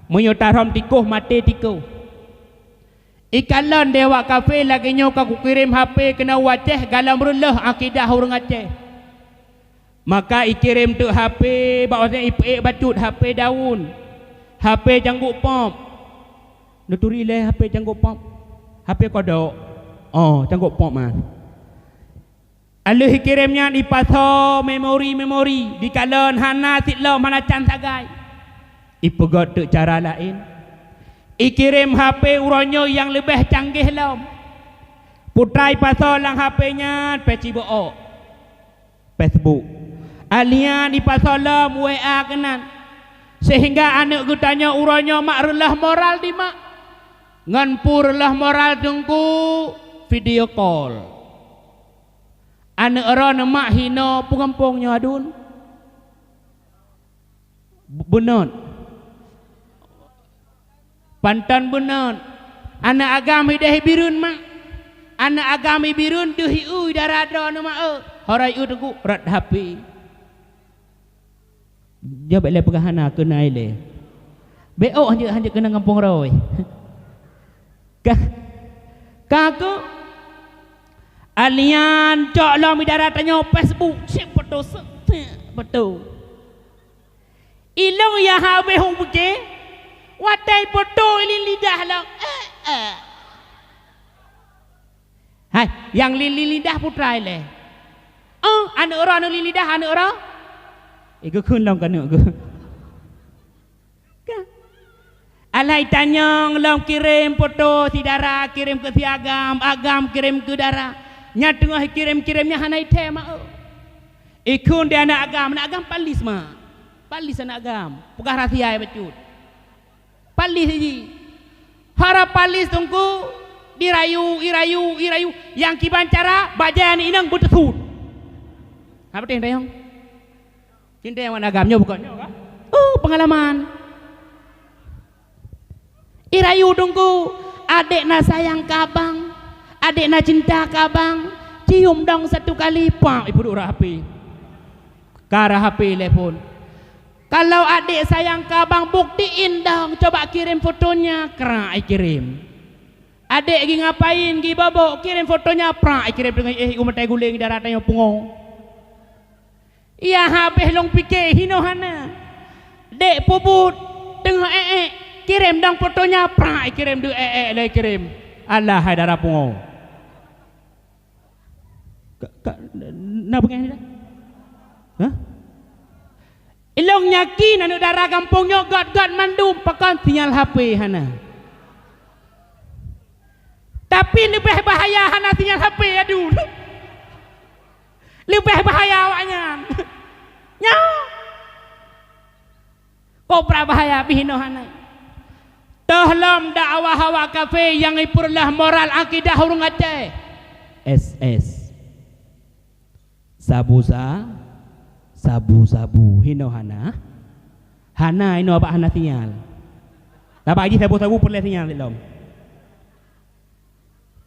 Meunyoe tarhom tikoh maté tikoh. Ikalon deh awak kafé lagée nyoe ka kukirém H P keunoe u Aceh galom reuloh akidah ureuëng Aceh. Maka ikirém teuk H P bak watée ipeuék bacut H P daun. H P cangguk pop. Neuturi lé H P cangguk pop. H P kodok. Oh, cangguk pop mah. Aleuh ikirém nyan ipasoe memori-memori dikalon hana sit lom hana can sagai. Ipeugét teuk cara laén. Ikirém H P uroe nyoe nyang leubeh canggih lom. Putra ipasoe lam H P nyan peci beuok. Facebook. Alian ipasoe lom W A keunan. Sehingga aneuk geutanyoe uroe nyoe mak reuloh moral di mak. Ngon peue reuloh moral Teungku, video call. Aneuk droeneuh mak hinoe peugampông nyoe aduen. Beunöt. Panton beunöt. Aneuk agam hideh bireuen mak. Aneuk agam bireuen deuh iui dara droeneuh mak eu. Hora iui Teungku rot H P. Nyoe bék lé peugah hana keunai lé. Bék ôk hanjeuet-hanjeuet keunan gampông roi. Ka, ka keuh. Alian cok lom idara tanyoe Facebook, cek foto, cek foto. Ilong ya habéh hu beuke, watée foto ilin lidah lom. Eh, eh. Hai, nyang lili lidah putra ilée. Oh, aneuk droe, aneuk lili lidah, aneuk droe. Eh, geukheun lom keu aneuk geuh. Ka. Alai tanyong lom kirém foto si dara, kirém keu si agam, agam kirém keu dara. Nyan teungoh kirém-kirém nyan hana ithée ma eu. Ikheun di aneuk agam, aneuk agam palis ma. Palis aneuk agam. Peugah rahsia bacut. Palis jih. Hara palis Teungku, dirayu, irayu, irayu. Nyang kiban cara, bajée aneuk inong beuteusut. Hana patéh tanyong. Cinta nyang wan agam nyoe bukon nyoe ka? Oh, pengalaman. Irayu Teungku, adek na sayang keu abang, adek na cinta keu abang, cium dong satu kali, pak, ipeuduek rot H P. Ka rot H P lé phon. Kalau adek sayang keu abang, buktiin dong, coba kirim fotonya, krak ikirém. Adek gi ngapain, gi bobok, kirim fotonya, prak ikirém teungoh éh u maté guléng darat tanyoe pungo. Iya habéh lôn pike hinoe hana. Dek peubuet teungoh ék-ék, kirém dong fotonya, prak ikirém deuek ék-ék lé kirém. Alah hai dara pungo. Ka, ka, na beungéh dah? Hah? Ilong yakin aneuk dara gampông nyoe gét-gét mandum pakon sinyal H P hana. Tapi leubeh bahaya hana sinyal H P aduen. Leubeh bahaya awaknyan. Nyoe. Kobra bahaya bih inoe hana. Toh lom dakwah awak kafé nyang ipeureulah moral akidah ureuëng Aceh. S S. Sabu sa, sabu-sabu. Hinoe hana. Hana inoe abak hana sinyal. Abak jih sabu-sabu peureulée sinyal lom.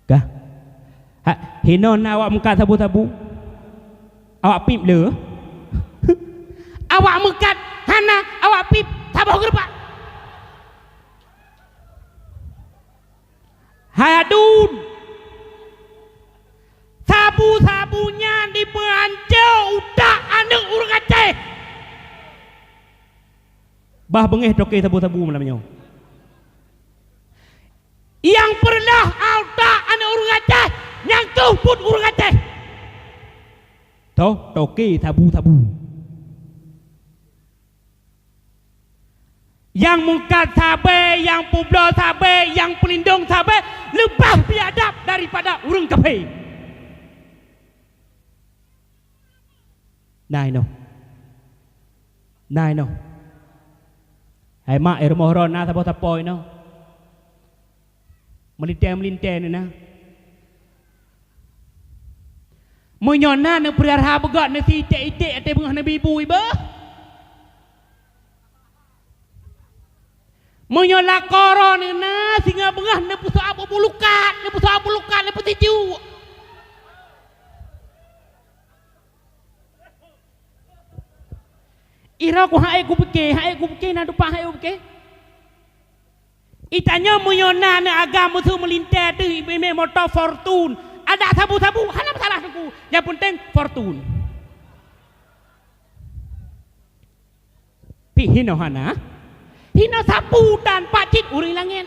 Kah? Ha, hinoe na awak meukat sabu-sabu. Awak pip le. Awak meukat, ha, Hana, awak pih saboh geureubak. Hai aduen, sabu-sabu nyan jipeuhanco utak aneuëk ureuëng Aceh. Bah beungéh toke sabu-sabu malam nyoe. Nyang peureuloh utak aneuëk ureuëng Aceh, nyang kheueh buet ureuëng Aceh. Toh, toke sabu-sabu. Nyang mungkat sabe, nyang peubloe sabe, nyang peulindong sabe, leubeh biadab daripada ureuëng kafé. Na inoe. Na inoe. Hai mak, eh, rumoh droe na saboh sapo inoe. Meulintée-meulintée neuh na. Meunyoe na neupeurara beugöt neusitek-itek até beungoh neubi bu ibeuh. Meunyoe lakoe neuh na singoh beungoh neupeusoe bulukat, neupeusoe bulukat, neupeusijuek. Ira ku hai kupike, hai kupike na dupa hai kupike. Itanyoe meunyoe na aneuëk agam musoh meulintée teuh imé moto Fortune, adak sabu-sabu, hana masalah teungku. Nyang penting Fortune. Pih hinoe hana. Hinoe sapu tan pacit ureuëng langét.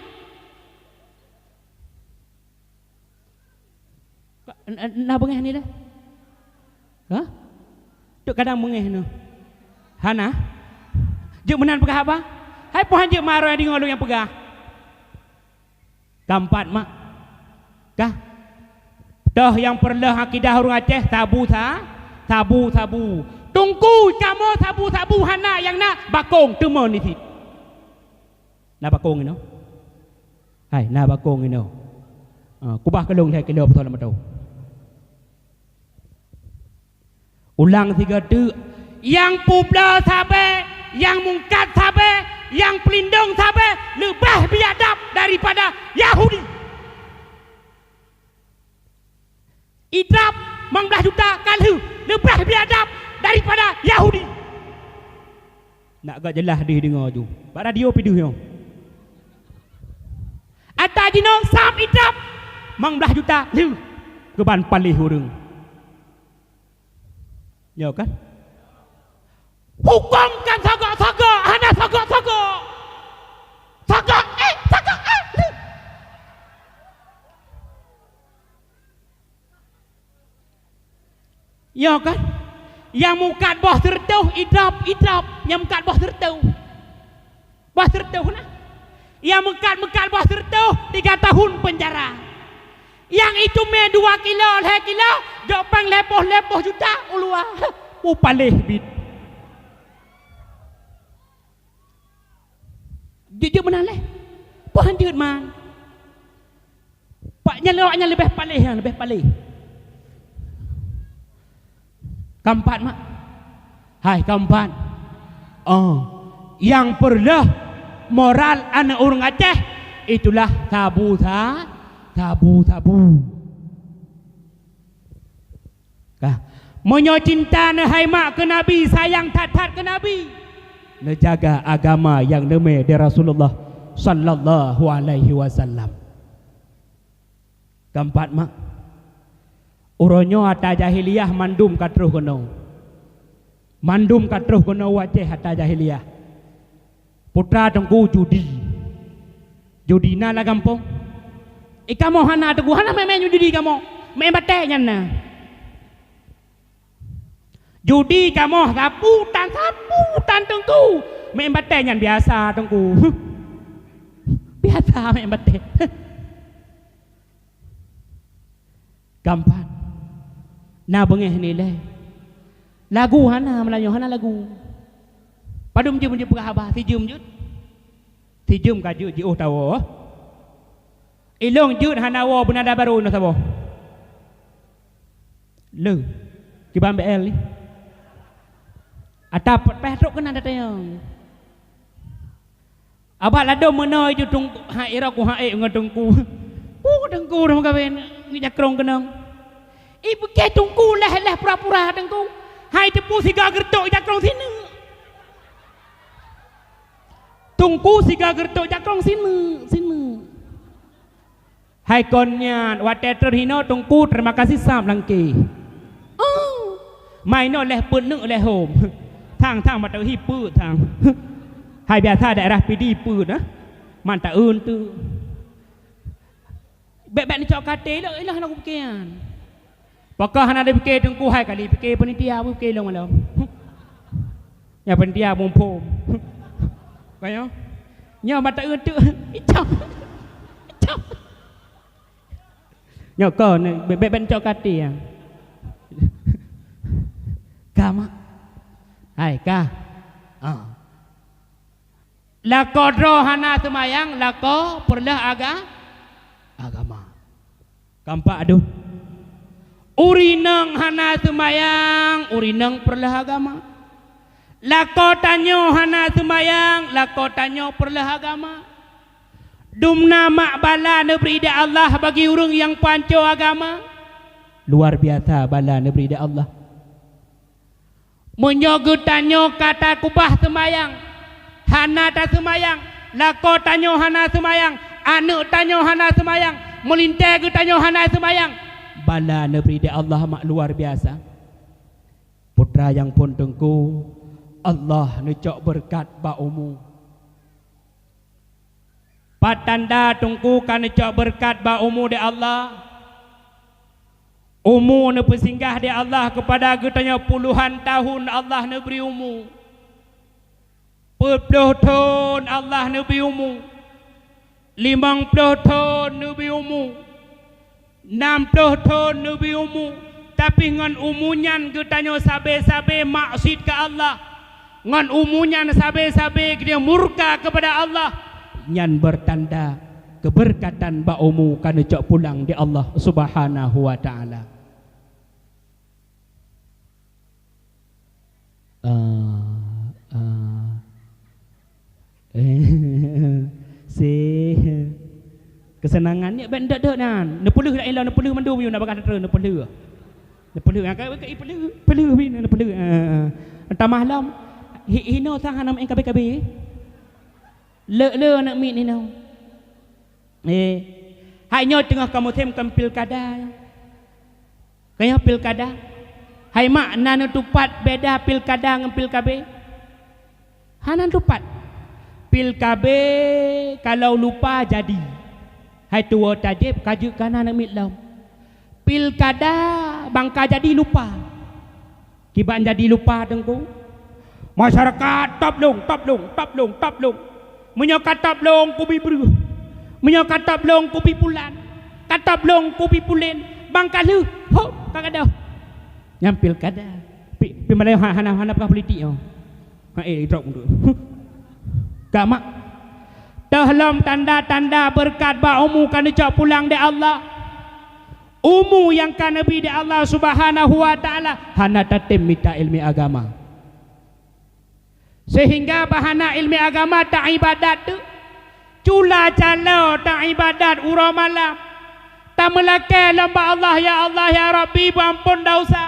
Na, na beungéh ni deh? Hah? Tuk kadang beungéh nyoe. Hana? Jeuet meunan peugah haba? Hai poh han jeuet maroi deungoe lôn nyang peugah. Kampat mak. Kah? Toh nyang peureuloh akidah ureuëng Aceh sabu sa, sabu-sabu. Teungku kamoe sabu-sabu hana nyang na bakong teuma nisit. Na bakong inoe? Hai, na bakong inoe. Ah, kubah keulong lhée kilo beutôi lam atô. Ulang sigoe teuk, nyang peubloe sabe, nyang mungkat sabe, nyang peulindong sabe leubeh biadab daripada Yahudi. Itrap mang blaih juta ka lheueh leubeh biadab daripada Yahudi. Nak gak jeulaih deuh deungoe ju. Bak radio pih deuh nyoe. Ata jinoe sam itrap mang blaih juta lheueh keuban paléh ureuëng. Nyoe kan? Hukôm kan sagok-sagok, hana sagok-sagok. Sagok, eh, sagok, eh. Nyoe kan? Nyang mungkat boh sireutôh, idrop, idrop. Nyang mungkat boh sireutôh. Boh sireutôh na. Nyang meukat-meukat boh sireutôh tiga tahun penjara. Nyang itumé dua kilo, lhée kilo, jok péng lhée boh, lhée boh juta, u luwa. Huh, u paléh bit. Jeuet-jeuet meunan lé. Poh han jeuet man. Pak nyan lewat nyan leubeh paléh, nyan leubeh paléh. Keempat mak. Hai keempat. Oh, nyang peureuloh moral aneuëk ureuëng Aceh itulah sabu sa, sabu-sabu. Kah, meunyoe cinta neuhai mak keu Nabi, sayang that-that keu Nabi, neujaga agama nyang neumé di Rasulullah sallallahu alaihi wasallam. Keempat mak, uroe nyoe ata jahiliyah mandum ka troh keunoe. Mandum ka troh keunoe wajéh ata jahiliyah. Putra teungku judi. Judi na lam gampông? Eh, kamoe hana teungku, hana meu'en-meu'en judi kamoe. Meu'en batée nyan na. Judi kamoe sapu tan, sapu tan teungku. Meu'en batée nyan biasa teungku. Biasa meu'en batée. Keempat, na beungéh nilai. Lagu hana, Meulayu hana lagu. Padum jeuem jeuet peugah haba, sijeuem jeuet. Sijeuem ka jeuet jiôh tawoe. Ilong jeuet hana woe beunada barô inoe saboh. Le, kiban B L ni. Ata pet peh trok keunan datang. Abah ladom meunoe ju teungku, hai ira ku hai ngon teungku. Pu teungku dah meukawen ngi jakrong keunong. I bukée teungku leh-leh pura-pura teungku. Hai teupeu siga geureutok jakrong sineuk. Teungku siga geureutok jakong, sineuk, sineuk. Hai kon nyan, watée trön hinoe Teungku teurimong kasih sab langkée. Oh. Mai noe lheueh peuet neuk lheueh hom. Thang, thang, mata hi peuet thang. Hai biasa daerah Pidie peuet, eh. Mantap eunteuk. Bék-bék neucok katé, ilok, ilok hana kupike nyan. Pakon hana dipike Teungku, hai kali pike panitia, pike lom malam. Nyang panitia muphom. Kaya? Nyoe mata eunteuk. Icam. Icam. Nyoe kon, bék-bék neucok katé nyan. Ka, Mak? Hai, ka. Ah. Lakoe droe hana seumayang, lakoe peureuloh aga-, agama. Keumpat dum. Ureueng inong hana seumayang, ureueng inong peureuloh agama. Lakoe tanyoe hana seumayang, lakoe tanyoe peureuloh agama. Dumna mak bala neubri di Allah bagi ureueng nyang peuhanco agama. Luar biasa bala neubri di Allah. Meunyoe geutanyoe ka takeubah seumayang, hana taseumayang, lakoe tanyoe hana seumayang, aneuëk tanyoe hana seumayang, meulintée geutanyoe hana seumayang, bala neubri di Allah mak luar biasa. Putra nyang phon Teungku, Allah neucok beureukat bak umu. Pat tanda Teungku ka neucok beureukat bak umu di Allah? Umu neupeusinggah di Allah keupada geutanyoe puluhan tahun Allah neubri umu. Peuet ploh thon Allah neubri umu. Limong ploh thon neubri umu. Nam ploh thon neubri umu, tapi ngon umu nyan geutanyoe sabe-sabe maksiet keu Allah. Ngon umu nyan sabe-sabe geutanyoe murka keupada Allah. Nyan beurtanda keubeurkatan bak umu ka neucok pulang di Allah Subhanahu wa Ta'ala. Ah, ah. Se-, keuseunangan nyan bék dot-dot nyan. Neupeuleueh dak ilôn, neupeuleueh mandum yue na bagah teutreun, neupeuleueh. Neupeuleueh, ah, ka, ka, peuleueh, peuleueh bin, neupeuleueh. Ah, ah. Tamah lom, hi-, hinoe sang hana meu'en kabe-kabe. Le, le aneuk miet hinoe. Eh, hai nyoe teungoh ka musém kon pilkada. Ka nyoe pilkada. Hai mak, na neutupat beda pilkada ngon pilkabe? Hana neutupat. Pilkabe kalau lupa jadi. Hai tuwoe tajép ka jeuet kana aneuk miet lom. Pilkada bang ka jadi lupa. Kiban jadi lupa Teungku. Masyarakat, top lông, top lông, top lông, top lông. Meunyoe ka top lông kubi breuh. Meunyoe ka top lông kubi pulan. Ka top lông kubi pulen. Bang ka lheueh, hop, ka gadôh. Nyan pilkada. Pi, pi malée ha-, hana, hana peugah politik nyoe. Ha, eh, drop tu. Ka mak. Teuh lom tanda-tanda beureukat bak umu ka neucok pulang di Allah. Umu nyang ka neubi di Allah Subhanahu wa Ta'ala hana tatem mita iéleumé agama. Seuhingga bah hana iéleumé agama taibadat teuk. Cula caloe taibadat uroe malam. Tameulakée lom bak Allah, "Ya Allah, ya Rabbi, beuamphon desya."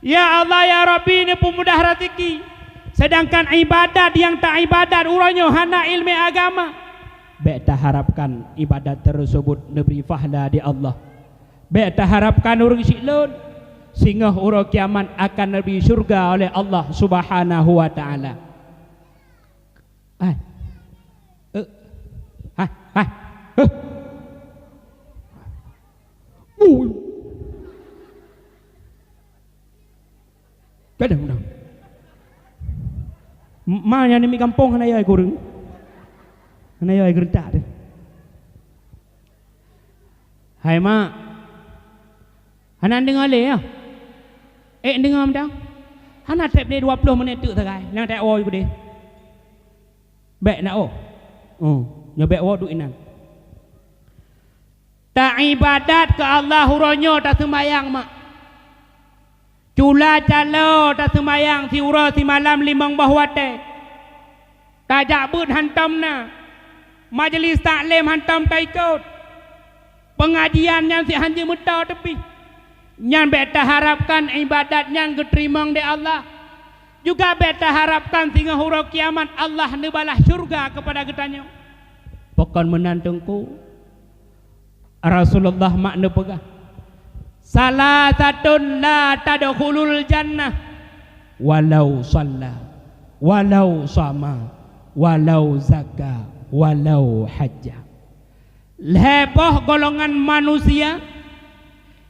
Ya Allah, ya Rabbi, neupeumudah raseuki. Seudangkan ibadat nyang taibadat uroe nyoe hana iéleumé agama. Bék taharapkan ibadat teuseubut neubri pahla di Allah. Bék taharapkan ureuëng siklon, singoh uroe kiamat akan neubri syeuruga oleh Allah Subhanahu wa Ta'ala. Hai. Eh. Hai, hai. Huh. Ui. Kadang-kadang. Ma nyang nimi gampông hana yai kureueng. Hana yai geurentak deh. Hai mak. Hana deungoe lé ya. Eh deungoe mantong. Hana treb lé dua ploh menit teuk sagai. Nyang treb woe keudeh. Bék na oh. Oh, nyoe bék woe duek inan. Taibadat keu Allah uroe nyoe taseumayang mak. Cula caloe taseumayang siuroe simalam limong boh watée. Tajak beuet hantom na. Majelis taklim hantom taikot. Peungajian nyan sihan jimeuto teupih. Nyan bék taharapkan ibadat nyan geuteurimong di Allah. Juga bék taharapkan singoh uroe kiamat Allah neubalaih syurga keupada geutanyoe. Pakon meunan Teungku? Rasulullah mak neupeugah, "Salasatun la tadkhulul jannah, walau shalla, walau shama, walau zakka, walau hajja." Lhée boh golongan manusia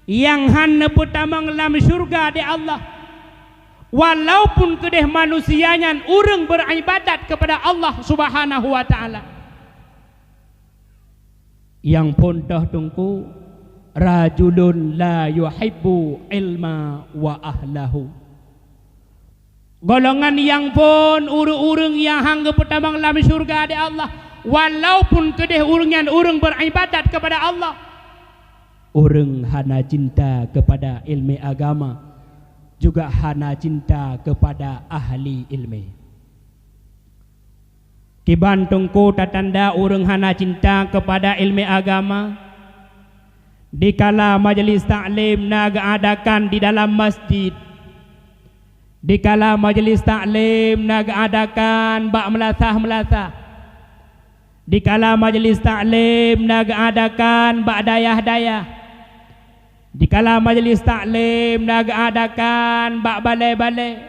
nyang hana neupeutamong lam syeuruga di Allah, walaupun keudeh manusia nyan ureuëng beuribadat keupada Allah Subhanahu wa Taala. Nyang phôn toh Teungku, rajulun la yuhibbu ilma wa ahlahu. Golongan nyang phôn ureuëng-ureuëng nyang hana geupeutamong lam syeuruga di Allah, walaupun keudeh ureuëng nyan ureuëng beuribadat keupada Allah. Ureuëng hana cinta keupada iéleumé agama, juga hana cinta keupada ahli iéleumé. Kiban Teungku tatanda ureuëng hana cinta keupada iéleumé agama, dikala majelis taklim na geuadakan di dalam masjid, dikala majelis taklim na geuadakan bak meulasah-meulasah, dikala majelis taklim na geuadakan bak dayah-dayah, dikala majelis taklim na geuadakan bak balée-balée,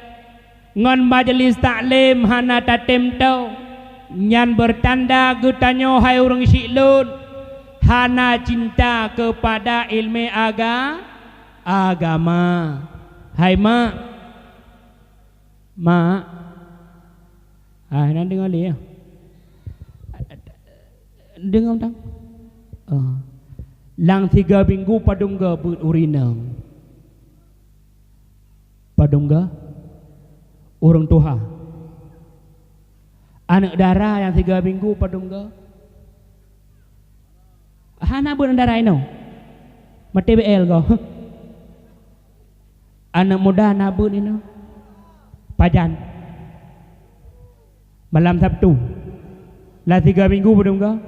ngon majelis taklim hana tatem toe, nyan beutanda geutanyoe hai ureuëng syiek lôn hana cinta keupada iéleumé aga-, agama. Hai mak, mak, ah, na deungoe lé, ya? Deungoe tang. Oh. Lam sigoe minggu padum goe beuet ureuëng inong? Padum goe? Ureuëng tuha. Aneuëk dara nyang sigoe minggu padum goe? Hana beuet aneuëk dara inoe. Maté B L goe. Aneuëk muda na beuet inoe. Pajan? Malam Sabtu. Lam sigoe minggu padum goe?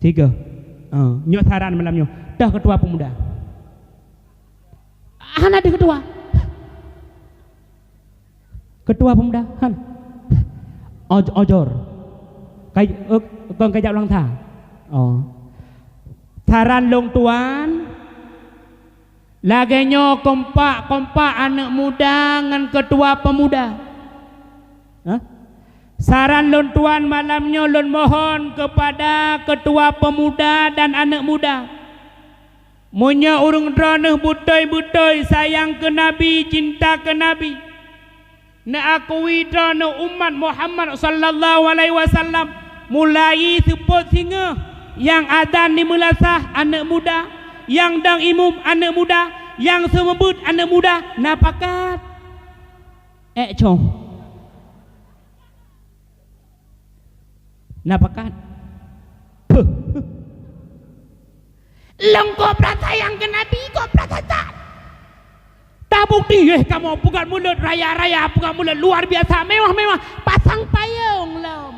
Sigoe. Ah, nyoe saran malam nyoe. Toh keutua pemuda. Hana deuh keutua. Keutua pemuda, han. Oj-, ojor. Kai-, eh, kon kajak ulang sa. Oh. Saran lôn tuan, lagée nyoe kompak-kompak aneuëk muda ngon keutua pemuda. Hah? Saran lôn tuan malam nyoe lôn mohon keupada keutua pemuda dan aneuëk muda. Meunyoe ureuëng droeneueh beutôi-beutôi sayang keu Nabi, cinta keu Nabi, neuakui droeneueh umat Muhammad sallallahu alaihi wasallam, mulai seupôt singoh, nyang azan di meulasah aneuëk muda, nyang dong imum aneuëk muda, nyang seumeubeuet aneuëk muda, na pakat? Ék cong. Na pakat? Puh. Lôn kok brat sayang keu Nabi, kok brat that. Tabukti, eh, kamoe peugöt mulod raya-raya, peugöt mulod luar biasa, mewah-mewah, pasang payong lom.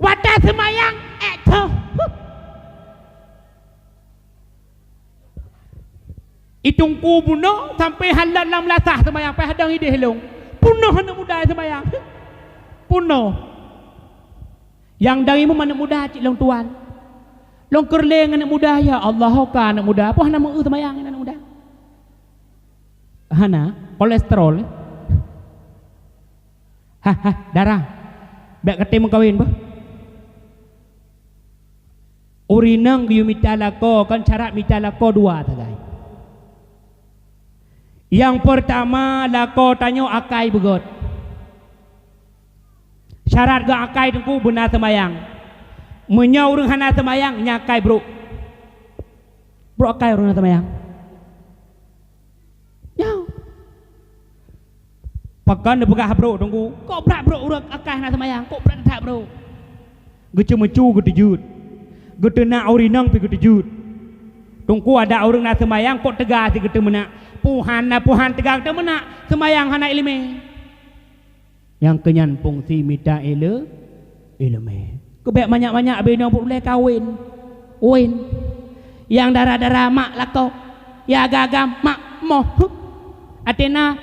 Watée seumayang, ék toh. Huh. I teungku bunoe sampoe halat lam lasah seumayang, payah dong idéh lôn. Punoh aneuëk muda seumayang. Punoh. Nyang dari meuman aneuëk muda cit lôn tuan. Lôn keureuléng aneuëk muda, ya Allah, ho ka aneuëk muda, poh hana meu-eu seumayang aneuëk muda. Hana, kolesterol. Hah, hah, dara. Bék katé meukawen beuh. Ureuëng inong geuyue mita lakoe, kon syarat mita lakoe dua sagai. Nyang peurtama, lakoe tanyoe akai beugöt. Syarat geuakai teungku beuna seumayang. Meunyoe ureuëng hana seumayang, nyan akai brok. Brok akai ureuëng hana seumayang. Nyoe. Pakon neupeugah brok teungku? Kok brat brok ureuëng akai hana seumayang? Kok brat that brok? Geuceumeucue geuteujeuet. Geuteunak ureuëng inong pih geuteujeuet. Teungku adak ureuëng na seumayang kok teuga sit geuteumeunak. Puhan na puhan teuga geuteumeunak, seumayang hana iéleumé. Nyang keunyan fungsi mita iéle-, iéleumé. Keubék manyak-manyak binoe buet ulée kawen. Wen. Nyang dara-dara mak lakoe. Nyang agam-agam mak moh. Huh. Até na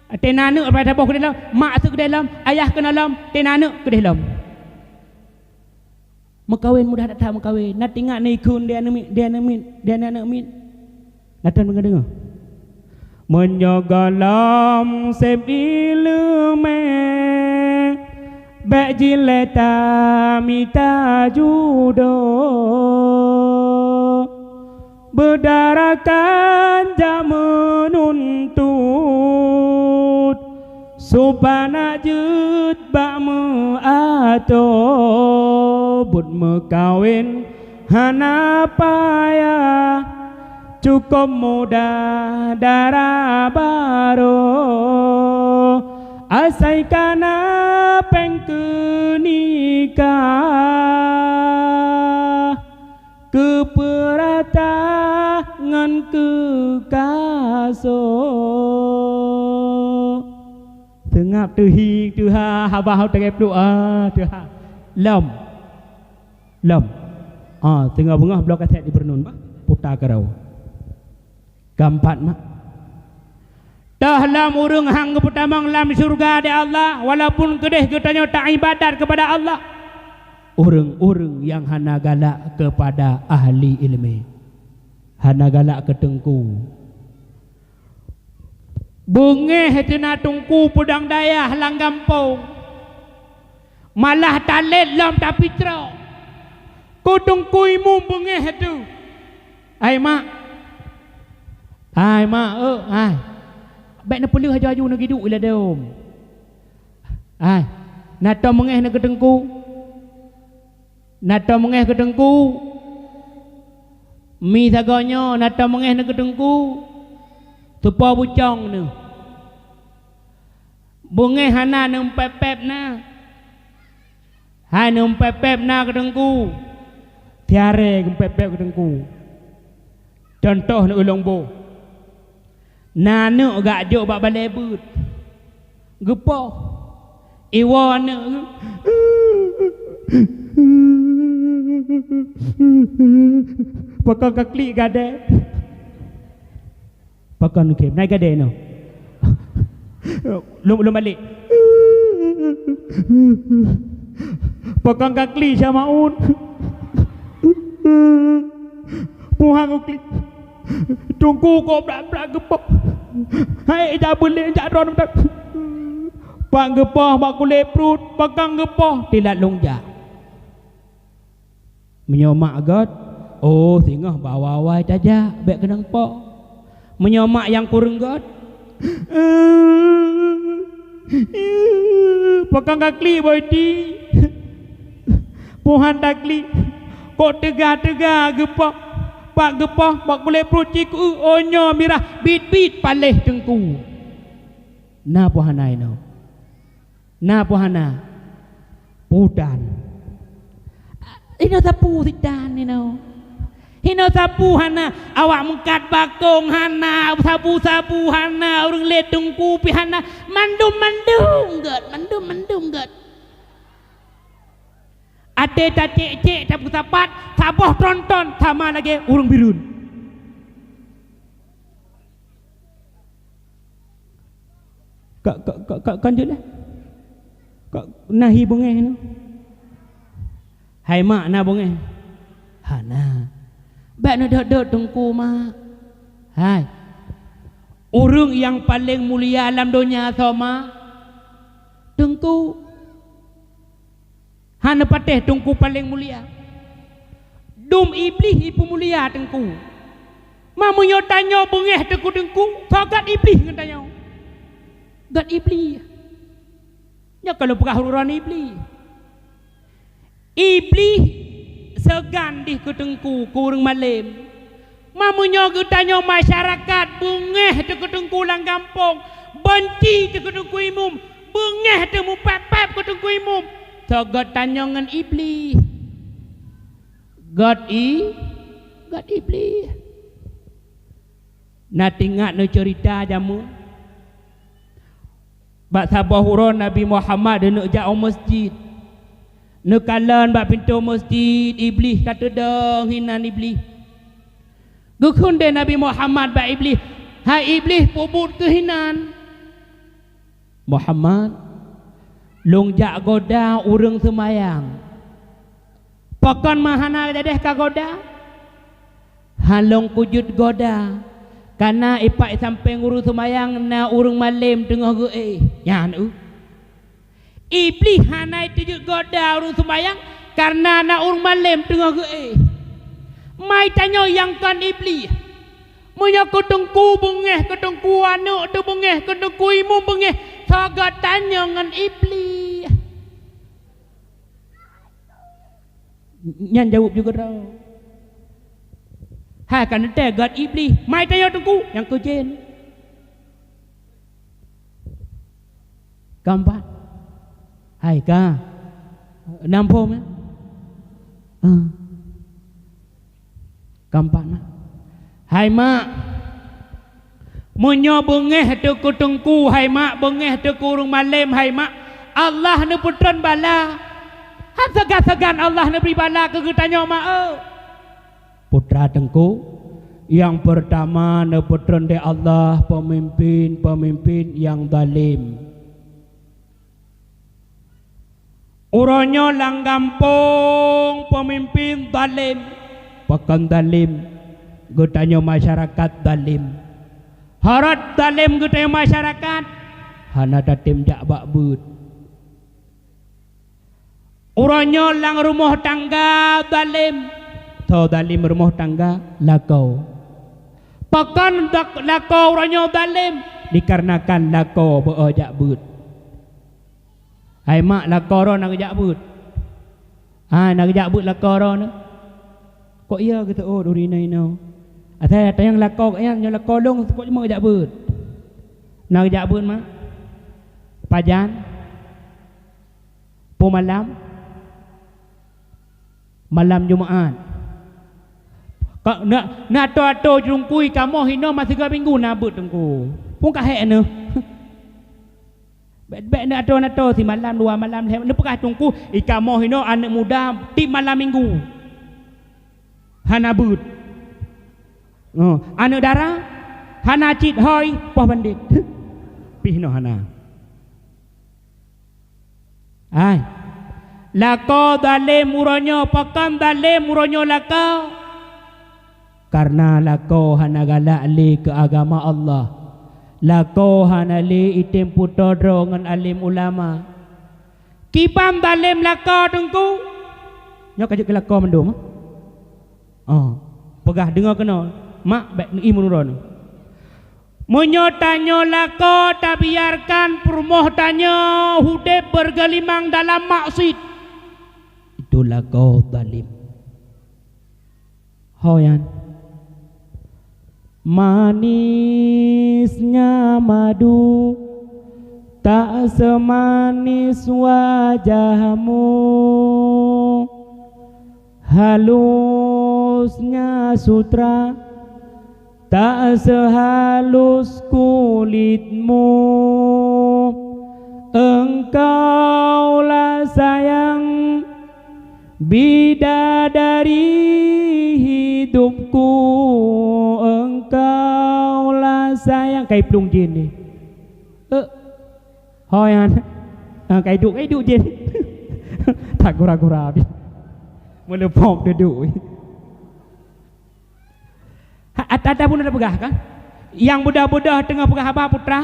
Teunaneuk pada saboh keudeh lom, mak seukeudeh lom, ayah keunoe lom, teunaneuk keudeh lom. Meukawen mudah that-that meukawen. Na tingat ni khun dia aneuk miet, dia aneuk miet, dia aneuk miet. Na tan deungoe-deungoe. Meunyoe gohlom seb ileumèe, bèk jilèe tamita judoe. Beudarakan jak meununtut, supaya nak jeuet bak meuatoe. Buet meukawen hana payah, cukôp mudah dara barô. Asai kana péng keunikah, keu peurata ngon keu kaso. Seungab teuhi teuha haba hau teuge pluek, ah, teuha. Lom. Lom. Ah, singoh beungoh bloe kasét di Beureunuen bah. Puta keudroe. Keumpat mak. Toh lom ureuëng han geupeutamong lam syeuruga di Allah, walaupun keudeh geutanyoe taibadat keupada Allah. Ureuëng-ureuëng nyang hana galak keupada ahli iéleumé, hana galak keu teungku. Beungéh teuna teungku peudong dayah lam gampông, malah talét lom tapitrok. Keu teungku imum beungéh teuh. Hai mak, hai mak, eh, hai. Bék neupeuleueh aju-aju neugiduek iladom. Hai, na tom beungéh neuh keu teungku? Na tom beungéh keu teungku? Mi sagoe nyoe na tom beungéh neuh keu teungku? Tupo bucong neuh. Beungéh hana neumpép-pép na. Hai neumpép-pép na keu teungku. Tiaré geumpép-pép keu teungku. Contoh neuh ulôn boh. Na aneuk gak jok bak balée beuet. Geupoh. Iwoe aneuk geuh. Pakon ka klik gadée. Pakon khem, nai gadée nyoe. Lom, lom balek. Pakon ka klik Syamaun. Puhang klik. Teungku kok brat-brat geupoh. Hai, jak beulée, jak droe. Pak geupoh bak kulét pruet, pakon geupoh, tilat lôn jak. Meunyoe mak göt, oh, singoh bak awai-awai tajak, bék keunong poh. Meunyoe mak nyang kureueng göt, pakon ka klik boh iti. Puhan taklik, kok teuga-teuga geupoh, pak geupoh, bak kulét pruet cikeu, oh, nyoe mirah bit-bit paléh teungku. Na poh hana inoe? Na poh hana? Peue tan. Inoe sapeue sit tan inoe. Inoe sapeue hana, awak meukat bakong hana, sabu-sabu hana, ureuëng lé teungku pih hana, mandum-mandum gét, mandum-mandum gét. Até tacék-cék tapeusapat, saboh tronton sama lagée ureuëng Bireuen. Ka, ka, ka, ka, kan jeuet lah. Ka, na hi beungéh nyoe. Hai mak, na beungéh? Hana. Bék neudot-dot teungku mak. Hai. Ureuëng nyang paleng mulia lam donya soe mak? Teungku. Hana patéh teungku paleng mulia. Dum Iblih ipeumulia teungku. Ma meunyoe tanyoe beungéh teungku-teungku, soe gét Iblih ngon tanyoe? Gét Iblih. Nyoe ka lôn peugah uroe nyoe Iblih. Iblih seugan dih keu teungku, keu ureuëng malém. Ma meunyoe geutanyoe masyarakat beungéh teungku-teungku lam gampông, beunci teungku-teungku imum, beungéh teungku pép-pép keu teungku imum, soe gét tanyoe ngon Iblih. Gét i, gét Iblih. Na tingat neuceurita jameun? Bak saboh uroe Nabi Muhammad deuneuk jak u meuseujid. Neukalon bak pintoe meuseujid, Iblih ka teudong hinan Iblih. Geukheun deh Nabi Muhammad bak Iblih, "Hai Iblih, peubuet keuh hinan." "Muhammad, lôn jak goda ureuëng seumayang." "Pakon ma hana jadeh ka goda?" "Han lôn kujeuet goda, kareuna ipat sampéng ureuëng seumayang na ureuëng malém teungoh geuéh." Nyan, uh. Iblih hana jeuet goda ureuëng seumayang kareuna na ureuëng malém teungoh geuéh. Mai tanyoe nyang kon Iblih. Meunyoe keu teungku beungéh, keu teungku aneuëk teuh beungéh, keu teungku imum beungéh, soe geutanyoe ngon Iblih? Nyan jaweueb juga droe. Hai ka neutée gét Iblih, mai tanyoe teungku nyang keu jén. Keumpat. Hai ka. Nam phom, ya? Ah. Keumpat na. Hai mak. Meunyoe beungéh teuh keu teungku, hai mak, beungéh teuh keu ureuëng malém, hai mak, Allah neupeutron bala. Han sagan-sagan Allah neubri bala keu geutanyoe, mak, eu. Putra teungku, nyang peurtama neupeutron lé Allah peumimpén-peumimpén nyang zalim. Uroe nyoe lam gampông peumimpén zalim. Pakon zalim? Geutanyoe masyarakat zalim. Harot zalim geutanyoe masyarakat, hana tatem jak bak beuet. Uroe nyoe lam rumoh tangga zalim. Soe zalim rumoh tangga? Lakoe. Pakon dak-, lakoe uroe nyoe zalim? Dikarenakan lakoe beu-o jak beuet. Hai mak, lakoe droe na geujak beuet? Hai, na geujak beuet lakoe droe na? Kok iya geuseuôt ureuëng inong-inong? Asai tanyong lakoe gobnyan, nyoe lakoe lôn, kok cuma geujak beuet? Na geujak beuet, mak? Pajan? Peue malam? Malam Jumat. Ka, na, na atô-atô teungku, i kamoe hinoe masigoe minggu na beuet teungku. Phon ka hék neuh. Bék, bék na atô-atô simalam, dua malam, lhée, neupeugah teungku, i kamoe hinoe aneuëk muda tiep malam minggu hana beuet. Oh, aneuëk dara hana cit hôi poh bandét. Pih hinoe hana. Hai, lakoe zalim uroe nyoe, pakon zalim uroe nyoe lakoe? Kareuna lakoe hana galak lé keu agama Allah. Lakoe hana lé item peutoe droe ngon alim ulama. Kiban zalim lakoe teungku? Nyoe ka jeuet keu lakoe mandum, eh? Oh, peugah deungoe keunoe, mak, bék neuié meunurot. Meunyoe tanyoe lakoe tabiarkan peurumoh tanyoe udeb beurgeulimang dalam maksiet, itu lakoe zalim. Ho nyan. Manisnya madu tak semanis wajahmu. Halusnya sutra tak sehalus kulitmu. Engkaulah sayang bidadari hidupku, engkaulah sayang. Kai plueng jén ni. Eh, Ho nyan. Ah, ka iduek, ka iduek jén. Tak gura-gura pih. Meuleupom duek. Ha, ata-ata pun ada peugah kan? Nyang beudoh-beudoh teungoh peugah haba putra.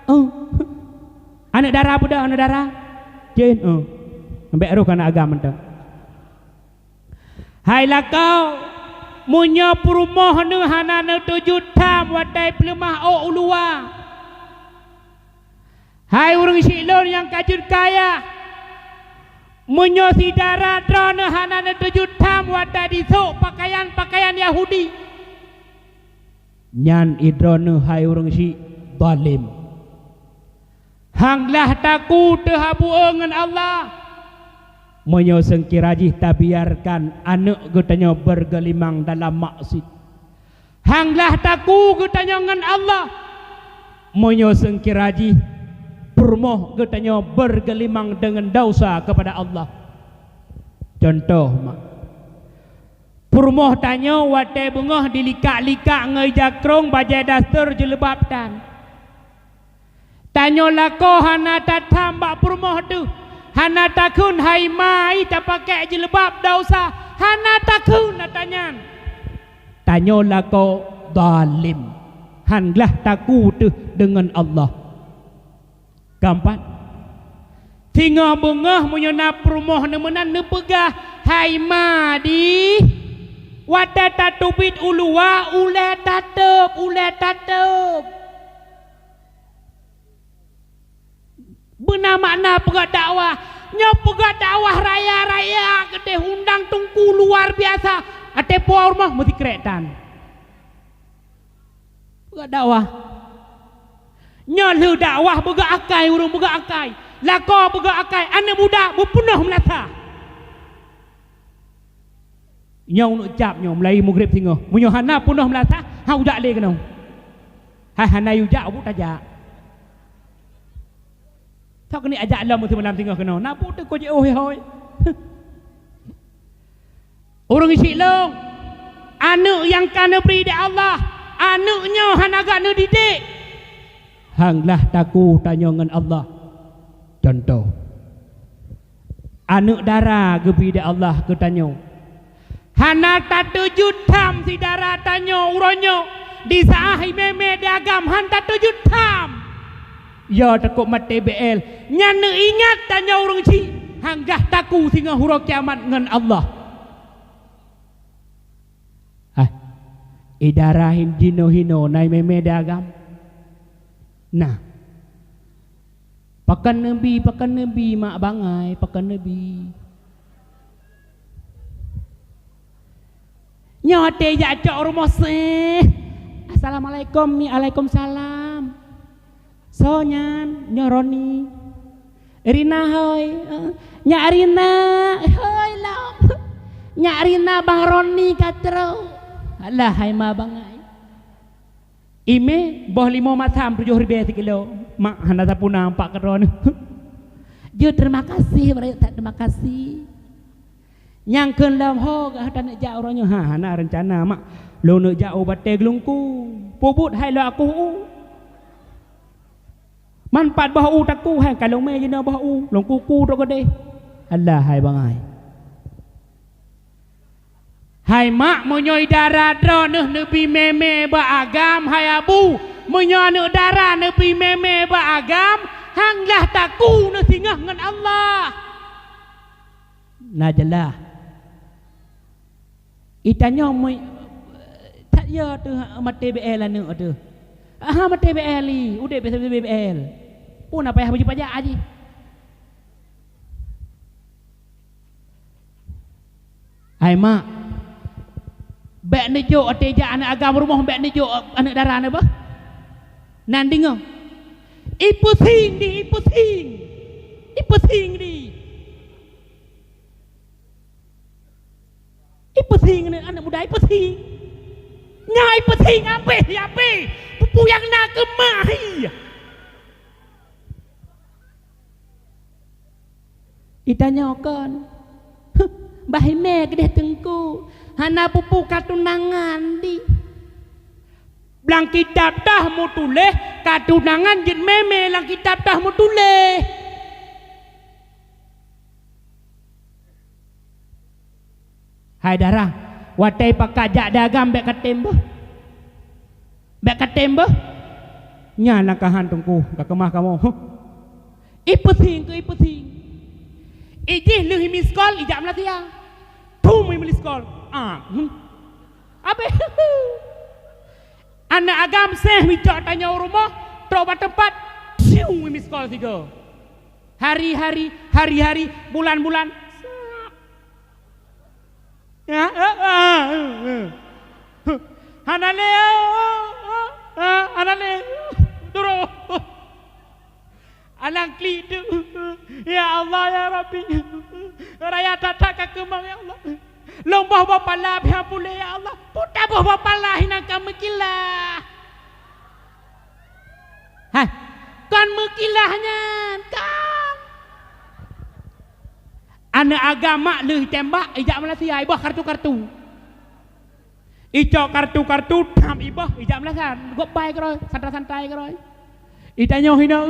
Oh. Aneuëk dara beudoh, aneuëk dara. Jén, oh. Ambek roh kana agam mantong. Hai lakoe, meunyoe peurumoh neuh hana neutuju tham watée peuleumah ôk u luwa. Hai ureuëng syiek lôn nyang ka jeuet kaya, meunyoe syedara droeneuh hana neutuju tham watée jisôk peukayan-peukayan Yahudi, nyan droeneuh hai ureuëng syiek zalim. Hanglah taku teuhabu-e ngon Allah, meunyoe seungkira jih tabiarkan aneuëk geutanyoe beurgeulimang dalam maksiet. Hanglah taku geutanyoe ngon Allah, meunyoe seungkira jih peurumoh geutanyoe beurgeulimang deungon desya keupada Allah. Cuntoh, mak, peurumoh tanyoe watée beungoh dilikak-likak ngon ija krong, bajée daster, jeuleubab tan. Tanyoe lakoe hana tatham bak peurumoh teuh, hana takheun hai ma ih tapakèk jilbab, desya, hana takheun ata nyan. Tanyoe lakoe zalim, han glah takue teuh deungon Allah. Keumpat, singoh beungoh meunyoe na peurumoh neumeunan neupeugah, "Hai ma dih, watèe tateubiet u luwa, ulèe tateup, ulèe tateup." Beuna makna peugah dakwah. Nyoe peugah dakwah raya-raya keudeh, undang teungku luar biasa. Até po rumoh meusikrek tan. Peugah dakwah. Nyoe lheueh dakwah beugah akai, ureueng beugah akai. Lakoe beugah akai, aneuk muda beupeunoh meulasah. Nyoe uneuk cap nyoe, mulai mugreb singoh. Meunyoe hana peunoh meulasah, ha ujak lé keunoe. Hai hana yue jak, ubu tajak. Sok keuneuk ajak lom seumalam singoh keunoe. Na peue teuh ko jiôh hôi. Ureueng syiek lôn, aneuk nyang ka neubri di Allah, aneuk nyoe hana gak neudidik. Han glah takue tanyoe ngon Allah. Cuntoh, aneuk dara geubri di Allah keu tanyoe. Hana tateujeuet tham si dara tanyoe uroe nyoe, di saát imè-mè di agam han tateujeuet tham. Ya takot maté B L, nyan neuingat tanyoe ureueng syiek, han glah takue singoh uroe kiamat ngon Allah. Hai, i dara hin jinoe hinoe na imè-mè di agam? Nah. Pakon neubi, pakon neubi, mak bangai, pakon neubi. Nyoe até jak cok rumoh seh. Assalamualaikum, mi alaikumsalam. Soe nyan? Nyoe Roni. Rina hôi. Eh, Nyak Rina, hôi lom. Nyak Rina Bang Roni ka trok. Alah, hai ma bangai. Imè boh limo masam tujoh ribèe sikilo. Mak hana tapuna empat keudroe nyoe. Jeuet terima kasih, beurayeuk that terima kasih. Nyang kheun lom ho gah taneuk jak uroe nyoe? Ha, hana reuncana, mak. Lôn neuk jak u batèe geulungku. Peubuet hai lôn aku u. Man pat boh u takue hai, kalon mè jinoe boh u, lôn kuku trok keudeh. Alah hai bangai. Hai mak, meunyoe i dara droeneuh neubi mè-mè bak agam, hai abu, meunyoe aneuk dara neubi mè-mè bak agam, han glah takue neuh singoh ngon Allah. Na jeulaih. I tanyoe mui-, that yo teuh maté B L aneuk teuh. Aha maté B L i, udép B L. Pun apa yah baju pajak aji. Hai mak, bèk neujok até jak aneuk agam rumoh, bèk neujok aneuk dara neuh beuh. Nan deungoe. Ipeusieng di, ipeusieng. Ipeusieng di. Ipeusieng aneuk, aneuk muda ipeusieng. Nyoe ipeusieng abéh, abéh. Peue-peue nyang na keumah hi. Itanyoe kon. Huh, bah imè keudeh teungku. Hana peue-peue ka tunangan di. Lam kitab tah meutuléh, ka tunangan jeuet mè-mè lam kitab tah meutuléh. Hai dara, watèe pakat jak di agam bèk katem beuh. Bèk katem beuh. Nyan langkahan teungku, ka keumah kamoe. Huh. Ipeusieng keu ipeusieng. Ijih lheueh i miss call, ijak Malaysia. Thum i miss call. Ah, hmm. Abéh. Aneuk agam seh micok tanyoe u rumoh, trok bak teumpat, siu i miss call sigoe. Hari-hari, hari-hari, bulan-bulan. Ya, eh, eh, eh, eh. Hana lé, eh, eh, eh, hana lé. Durôh. Alang klik tu. Ya Allah, ya Rabbi. Raya that-that ka keumah, ya Allah. Lôn boh-boh pala pih han puléh, ya Allah. Peue taboh-boh pala hinan ka meukilah. Hai, kon meukilah nyan, kon. Aneuk agam mak lheueh tembak, ijak Malaysia, iboh kartu-kartu. Icok kartu-kartu, tham iboh, ijak Malaysia. Gob bai keudroe, santai-santai keudroe. Itanyoe hinoe,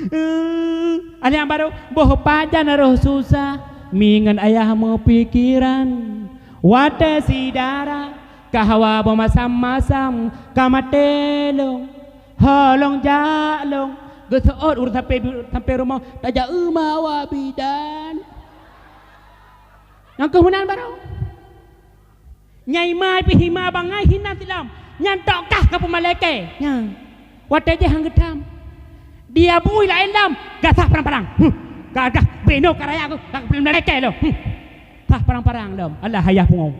eh, eh, aneuk barô, boh pajan roh susah, mi ngon ayah meupikiran. Watée si dara ka hawa beumasam-masam, ka maté lom, holong jak lom, geuseuôt ureuëng sampai, sampai rumoh, tajak eu ma awak bidan. Nyang keuh meunan barô. Nyai ma pih hima bangai hinan silam. Nyan tok kah ka peumalée kée. Nyan. Watée jih han geutam. Dia bui laén lom. Gasah parang-parang. Huh. Gagah beno ka raya aku. Ka peumalée kée lom. Huh. Sah parang-parang lom. Alah ayah pungo.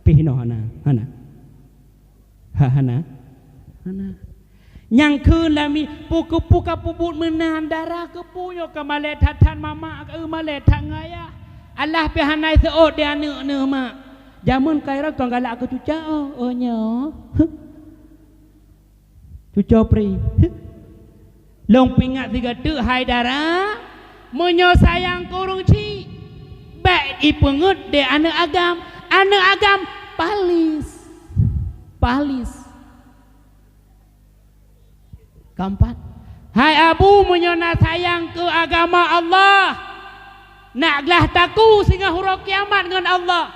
Pih noh hana. Hana. Ha, hana. Hana. Nyang kheun lami, peu keupeue ka peubuet meunan, dara keupeue nyoe ka malée that-that mamak, eu malée that ngayah. Alah pih hana seuôt di aneuk neuh mak. Jameun kayron kon galak keu cuco, oh, oh nyoe. Cuco pri. Lôn peuingat sigoe teuk hai dara, meunyoe sayang keu ureuëng chik, bék ipeungeuet di aneuk agam. Aneuk agam palis. Palis. Keempat, hai abu, meunyoe na sayang keu agama Allah, nak glah taku singoh uroe kiamat ngon Allah,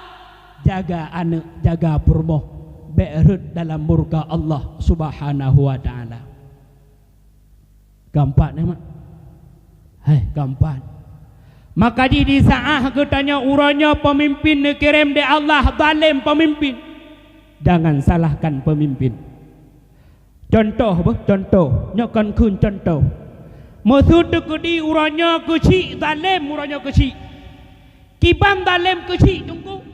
jaga aneuk, jaga peurumoh, bék rhot dalam murka Allah Subhanahu wa Taala. Keempat, nyan mak. Hai, keempat. Maka jih di saat geutanyoe uroe nyoe pemimpin neukirém di Allah, zalem pemimpin. Jangan salahkan pemimpin. Contoh beuh, contoh. Nyoe kon kheun contoh. Meuseu teukeudi uroe nyoe keuchik zalem, uroe nyoe keuchik. Kiban zalem keuchik teungku.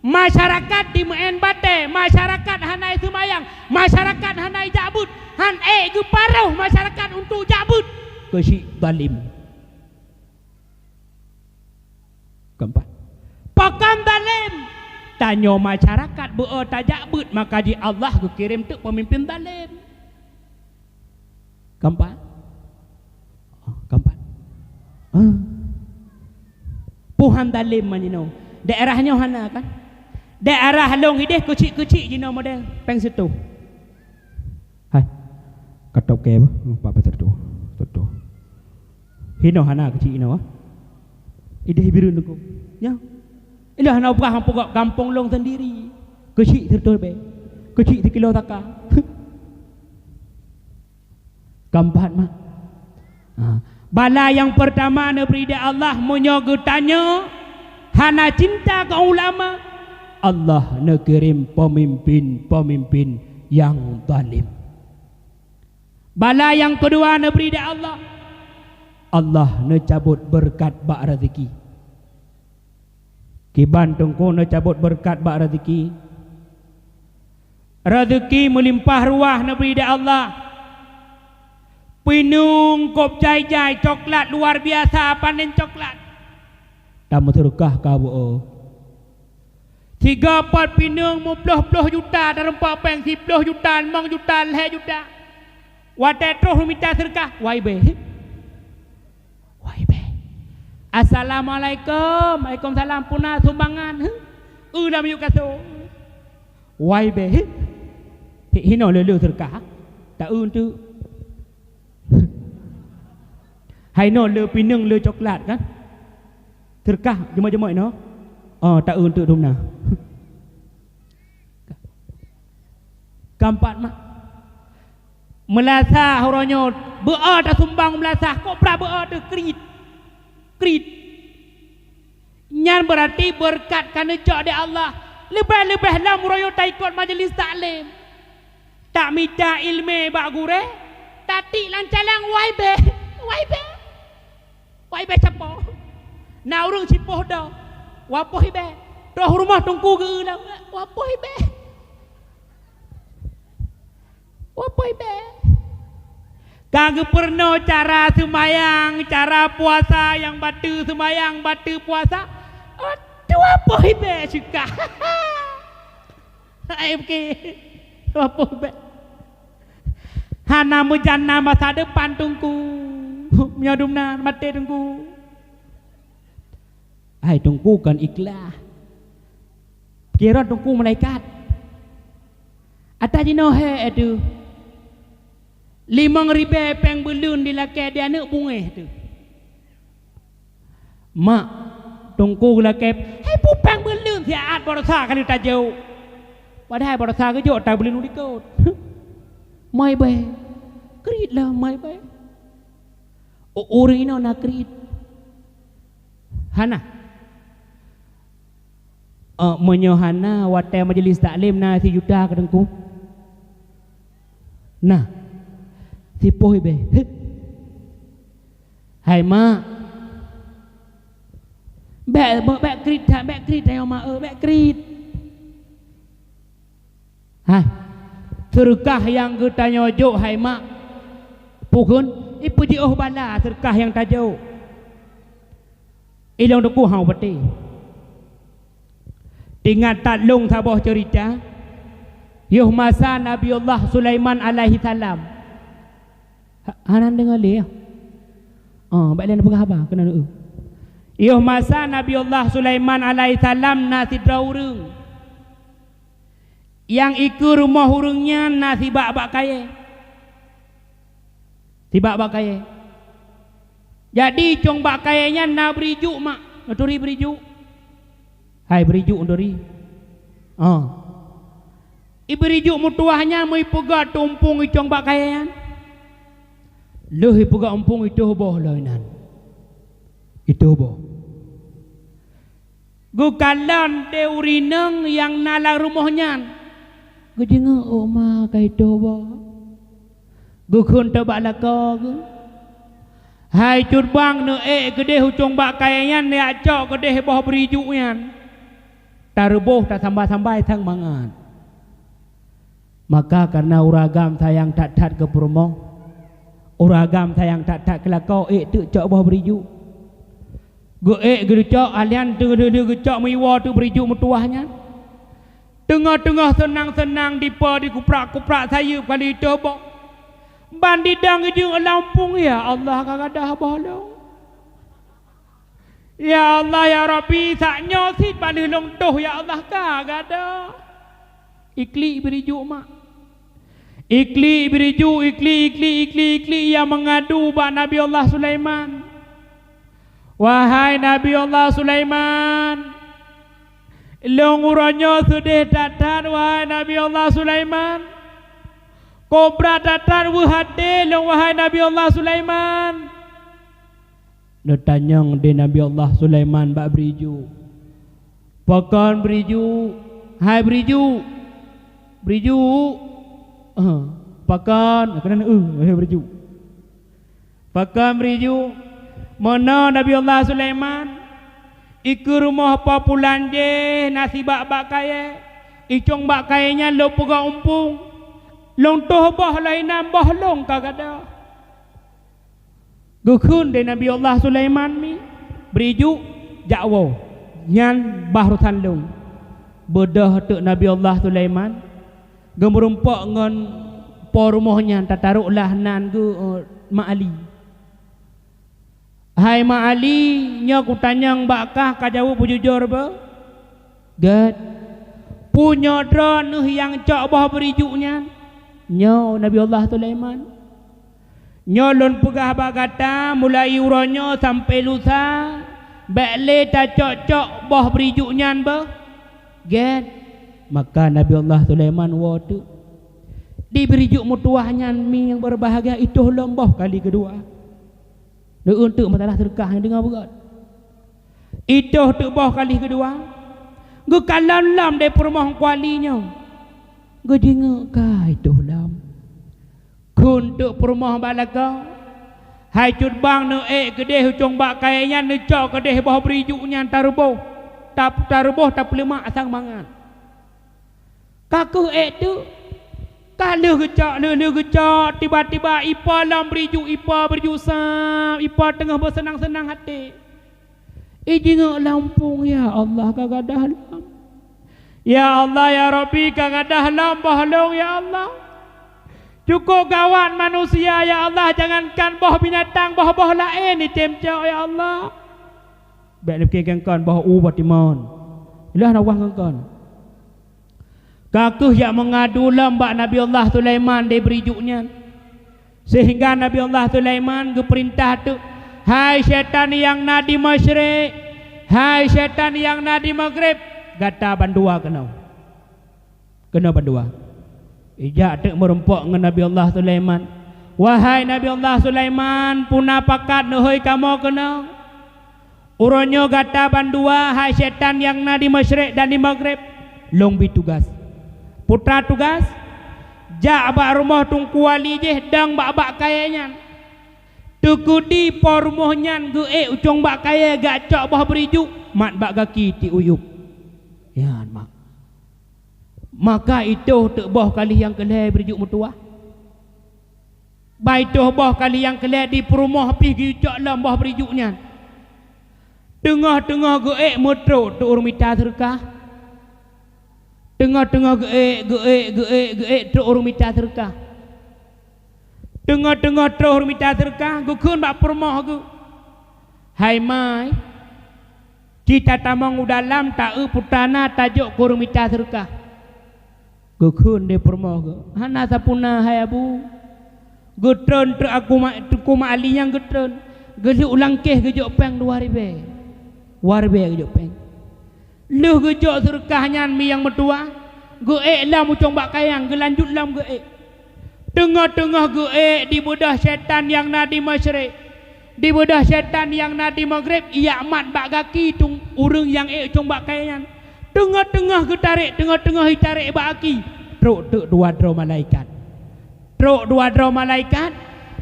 Masyarakat dimeu'en batée, masyarakat hana seumayang, masyarakat hana jak beuet, han ék geuparoh masyarakat untuk jak beuet. Keuchik zalem. Keempat. Pakon zalem? Tanyoe masyarakat beu-o tajak beuet, maka jih Allah geukirém teuk pemimpin zalem. Keempat. Oh, keempat. Ah. Puhan zalem man jinoe. Daerah nyoe hana kan? Daerah lôn ideh keuchik-keuchik jinoe model peng seutoh. Hai. Katop kée bah, empat meter tu. Seutoh. Hinoe hana keuchik inoe, ah. Ideh bireuen teungku. Nyoe. Ilah na ubah pokok gampông lôn sendiri. Keuchik seutoh bé. Keuchik sikilo saka. Keempat mak. Ha. Bala nyang peurtama neubri di Allah meunyoe geutanyoe hana cinta keu ulama, Allah neukirém pemimpin-pemimpin nyang zalem. Bala nyang keudua neubri di Allah, Allah neucabot beureukat bak rezeki. Kiban teungku neucabot beureukat bak rezeki. Rezeki meulimpah ruah neubri di Allah. Pineung kôb jai-jai, coklat luar biasa, panen coklat. Tameuseudeukah ka beu-o. Sigoe pot pineung meuploh-ploh juta, tarumpok péng siploh juta, limong juta, lhée juta. Watée troh mita seudeukah, wai bé. Wai bé. Assalamualaikum. Waalaikumsalam. Peue na sumbangan? Huh? Eu lam yuk kaso. Wai bé. Hi-, hinoe le-le seudeukah. Ta eu teuk. Hai noe le pineung le coklat kan? Seudeukah jeumai-jeumai inoe. Oh, ta eu teuk dum na. Keempat mak. Meulasah uroe nyoe, beu-o tasumbang meulasah, kok brat beu-o teuh kriet. Kriet. Nyan beurati beureukat ka neucok di Allah. Leubeh-leubeh lom uroe nyoe taikot majelis taklim. Tamita iéleumé bak gurée, tatiek lam calang wai bé, wai bé. Wai bé sapo? Na ureuëng sipoh do. Wapoh ibé. Troh rumoh teungku geu-eu lom. Wapoh ibé. Wapoh ibé. Ka geupeurunoe cara seumayang, cara puasa nyang bateue seumayang, bateue puasa. Aduh, wapoh ibé syeuka. Hai, oke. Wapoh ibé. Hana meujana masa depan teungku. Meunyoe dumna maté teungku. Hai teungku kon ikhlas. Pikiran teungku malaikat. Ata jinoe he, aduh. Limong ribée péng beuleuen dilakée di aneuëk bungéh teuh. Mak, teungku geulakée, "Hai peue péng beuleuen siat baroesa ka lheueh tajok. Padahai baroesa geujok tabeuleuen u likot." "Mai bée, kriet lah mai bée." "Oh, ureuëng inoe na kriet." "Hana." "Oh, meunyoe hana, watée majelis taklim na sijuta keu teungku?" "Na, sipoh bée." "Hai mak, bék, bék, bék kriet that, bék kriet, hai mak, eh, bék kriet." Hai, seureukah nyang geutanyoe jok hai mak, peue kheun, ipeujiôh bala seureukah nyang tajok. Ilong teungku hana patéh. Teuingat that lôn saboh ceurita, yoh masa Nabi Allah Sulaiman alaihissalam. Ha-, hana deungoe lé, ya? Oh, bék lé neupeugah haba, keunoe. Yoh masa Nabi Allah Sulaiman alaihissalam na sidroe ureuëng. Nyang ikeue rumoh ureuëng nyan na sibak bak kayée. Sibak bak kayée. Jadi, cong bak kayée nyan na beurijôk mak. Neuturi beurijôk? Hai beurijôk neuturi. Oh. Ibeurijôk meutuwah nyan meu ipeugah tumpông icong bak kayée nyan. Lheueh ipeugah umpông itoh boh lom inan. Itoh boh. Geukalon deh ureuëng inong nyang na lam rumoh nyan. Geudeungoe ôk ma ka itoh boh. Geukheun teubak lakoe geuh. Hai cut bang neuék keudeh ucong bak kayée nyan neujak cok keudeh boh beurijôk nyan. Tareuboh tasamba-sambai sang mangat. Maka kareuna ureuëng agam sayang that-that keu peurumoh, ureuëng agam sayang that-that keu lakoe, ék teuk cok boh beurijôk. Geuék geucok, alian teuk lheueh-lheueh geucok meuiwoe teuk beurijôk meutuwah nyan. Teungoh-teungoh seunang-seunang dipo dikuprak-kuprak sayeuep kali itoh boh. Ban didong geujeuet lam umpung, "Ya Allah, ka gadôh boh lôn." "Ya Allah, ya Rabbi, sak nyoe cit ban lheueh lôn toh, ya Allah, ka gadôh." Iklik beurijôk mak. Iklik beurijôk, iklik, iklik, iklik, iklik, nyang meungadu bak Nabi Allah Sulaiman. "Wahai Nabi Allah Sulaiman, lôn uroe nyoe seudeh that-that, wahai Nabi Allah Sulaiman. Kobra that-that weueh até lôn, wahai Nabi Allah Sulaiman." Neutanyong deh Nabi Allah Sulaiman bak beurijôk, "Pakon beurijôk? Hai beurijôk! Beurijôk! Eh, pakon?" Keunan, "Eh, hai beurijôk! Pakon beurijôk?" "Meunoe Nabi Allah Sulaiman, ikeue rumoh po pulan jih na sibak bak kayée, icong bak kayée nyan lôn peugah umpung, lôn toh boh lom inan boh lôn ka gadôh." Geukheun deh Nabi Allah Sulaiman mi, "Beurijôk, jak woe, nyan bah urosan lôn." Beudôh teuk Nabi Allah Sulaiman geumeurumpok ngon po rumoh nyan, tatarok lah nan geuh, eh, Mak Ali. "Hai Mak Ali, nyoe kutanyong bak kah, ka jaweueb beujujur beu?" "Gét." "Peue nyoe droeneueh nyang cok boh beurijôk nyan?" "Nyoe, Nabi Allah Sulaiman." "Nyoe lôn peugah bak gata, mulai uroe nyoe sampoe lusa, bék lé tacok-cok boh beurijôk nyan beuh." "Gét." Maka Nabi Allah Sulaiman woe teuk. Di beurijôk meutuwah nyan mi nyang beubahgia itoh lom boh kali keudua. Neueun teuk masalah seureukah nyang deungoe beugét. Itoh teuk boh kali keudua, geukalon lom deh peurumoh Teungku Ali nyoe. Geudeungoe ka itoh lom. Kheun teuk peurumoh bak lakoe, "Hai cut bang, neuék keudeh ucong bak kayée nyan, neucok keudeh boh beurijôk nyan tareuboh, ta-, tareuboh tapeuleumak sang mangat." Ka kheueh ék teuk. Ka lheueh geucok, lheueh-lheueh geucok, tiba-tiba ipo lom beurijôk, ipo beurijôk sam, ipo teungoh beuseunang-seunang até. Ijeungeuk lam umpung, "Ya Allah, ka gadôh lom. Ya Allah, ya Rabbi, ka gadôh lom boh lôn, ya Allah. Cukôp gawat manusia, ya Allah, jangankan boh binatang, boh-boh laén item cok, ya Allah." Bék neupike keu kon boh u boh timon. Ilôn na wah ngon kon. Ka kheueh jak meungadu lom bak Nabi Allah Sulaiman di beurijôk nyan. Sehingga Nabi Allah Sulaiman geupeurintah teuk, "Hai syaitan nyang na di masyriq, hai syaitan nyang na di maghrib, gata bandua keunoe." Keunoe bandua. Ijak teuk meurumpok ngon Nabi Allah Sulaiman. "Wahai Nabi Allah Sulaiman, peue na pakat neuhôi kamoe keunoe? Uroe nyoe gata bandua, hai syaitan nyang na di masyriq dan di maghrib, lôn bi tugaih. Peue tugaih? Jak bak rumoh Teungku Wali jih dong bak-bak kayée nyan. Teukeudi po rumoh nyan geuék u cong bak kayée, geucok boh beurijôk, mat bak gaki tiek u yueb." Nyan mak. Maka itôh teuk boh kali nyang keu lhée beurijôk meutuwah. Bah itôh boh kali nyang keu lhée di peurumoh pih geucok lom boh beurijôk nyan. Teungoh-teungoh geuék meutrok teuk ureuëng mita seureukah. Teungoh-teungoh geuék, geuék, geuék, geuék trok ureuëng mita seureukah. Teungoh-teungoh trok ureuëng mita seureukah, geukheun bak peurumoh geuh, "Hai mai, ci tatamong u dalam taeu peue na tajok keu ureuëng mita seureukah." Geukheun lé peurumoh geuh, "Hana sapeue na, hai Abu." Geutreun trok aku ma-, Teungku Ma'ali nyang geutreun. Geulheueh u langkéh geujok péng dua ribée. Dua ribée geujok péng. Lheueh geujok seureukah nyan mi nyang meutuwah, geuék lom u cong bak kayée, geulanjut lom geuék. Teungoh-teungoh geuék dibeudôh syaitan nyang na di masyriq, dibeudôh syaitan nyang na di maghrib, ijak mat bak gaki tueng ureuëng nyang ék u cong bak kayée nyan. Teungoh-teungoh geutarek, teungoh-teungoh itarek bak gaki, trok teuk dua droe malaikat. Trok dua droe malaikat,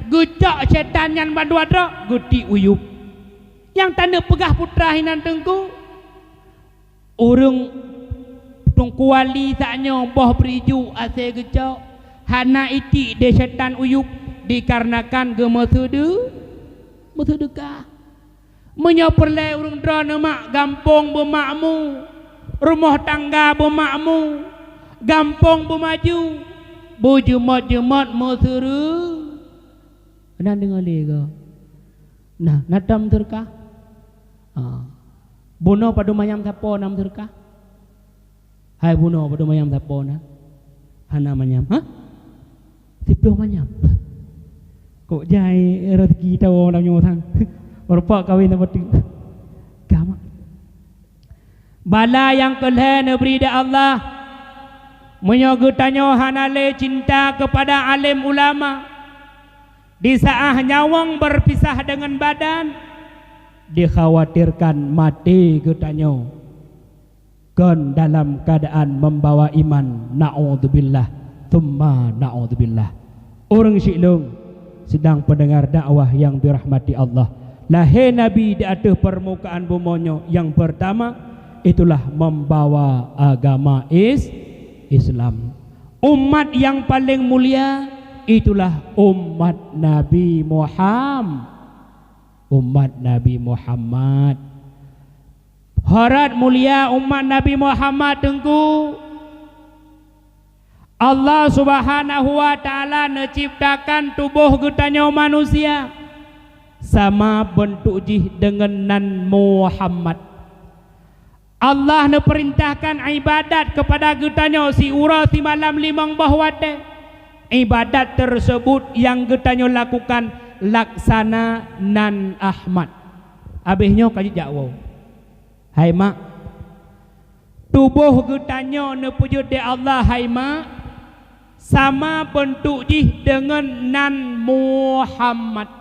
geucok syaitan nyan bandua droe, geutiek u yueb. Nyang taneuk peugah peue na inan Teungku? Ureuëng Teungku Wali saat nyoe boh beurijôk asée geucok, hana itiek lé syaitan u yueb, dikarenakan geumeuseude-, meuseudeukah. Meunyoe peureulée ureuëng droeneuh mak, gampông beumakmu, rumoh tangga beumakmu, gampông beumaju, beujeumot-jeumot meuseureu-, na deungoe lé goe. Nah, na tom seureukah? Ah. Bunoe padum manyam sapo na meuseureukah? Hai bunoe padum manyam sapo na? Hana manyam, ha? Siploh manyam. Kok jai rezeki tawoe lam nyoe sang? Meureupak kawin sama tu. Gamak. Bala nyang keu lhée neubri lé Allah. Meunyoe geutanyoe hana lé cinta keupada além ulama, di saát nyawöng beupisah deungon badan, dikhawatirkan maté geutanyoe kon dalam keuadaan membawa iman, naudzubillah, tsumma naudzubillah. Ureuëng syik lôn, sidang pendengar dakwah yang dirahmati Allah, lahé Nabi di ateueh peurmukaan bumoe nyoe nyang peurtama, itulah membawa agama is-, Islam. Umat yang paling mulia itulah umat Nabi Muham-, umat Nabi Muhammad. Hareuet mulia umat Nabi Muhammad Teungku. Allah Subhanahu wa Ta'ala neuciptakan tuboh geutanyoe manusia sama beuntuk jih deungon nan Muhammad. Allah neupeurintahkan ibadat keupada geutanyoe siuroe simalam limong boh watée. Ibadat teuseubut nyang geutanyoe lakukan laksana nan Ahmad. Abéh nyoe ka jijak woe. Hai mak, tuboh geutanyoe neupeujeuet lé Allah, hai mak, sama beuntuk jih deungon nan Muhammad.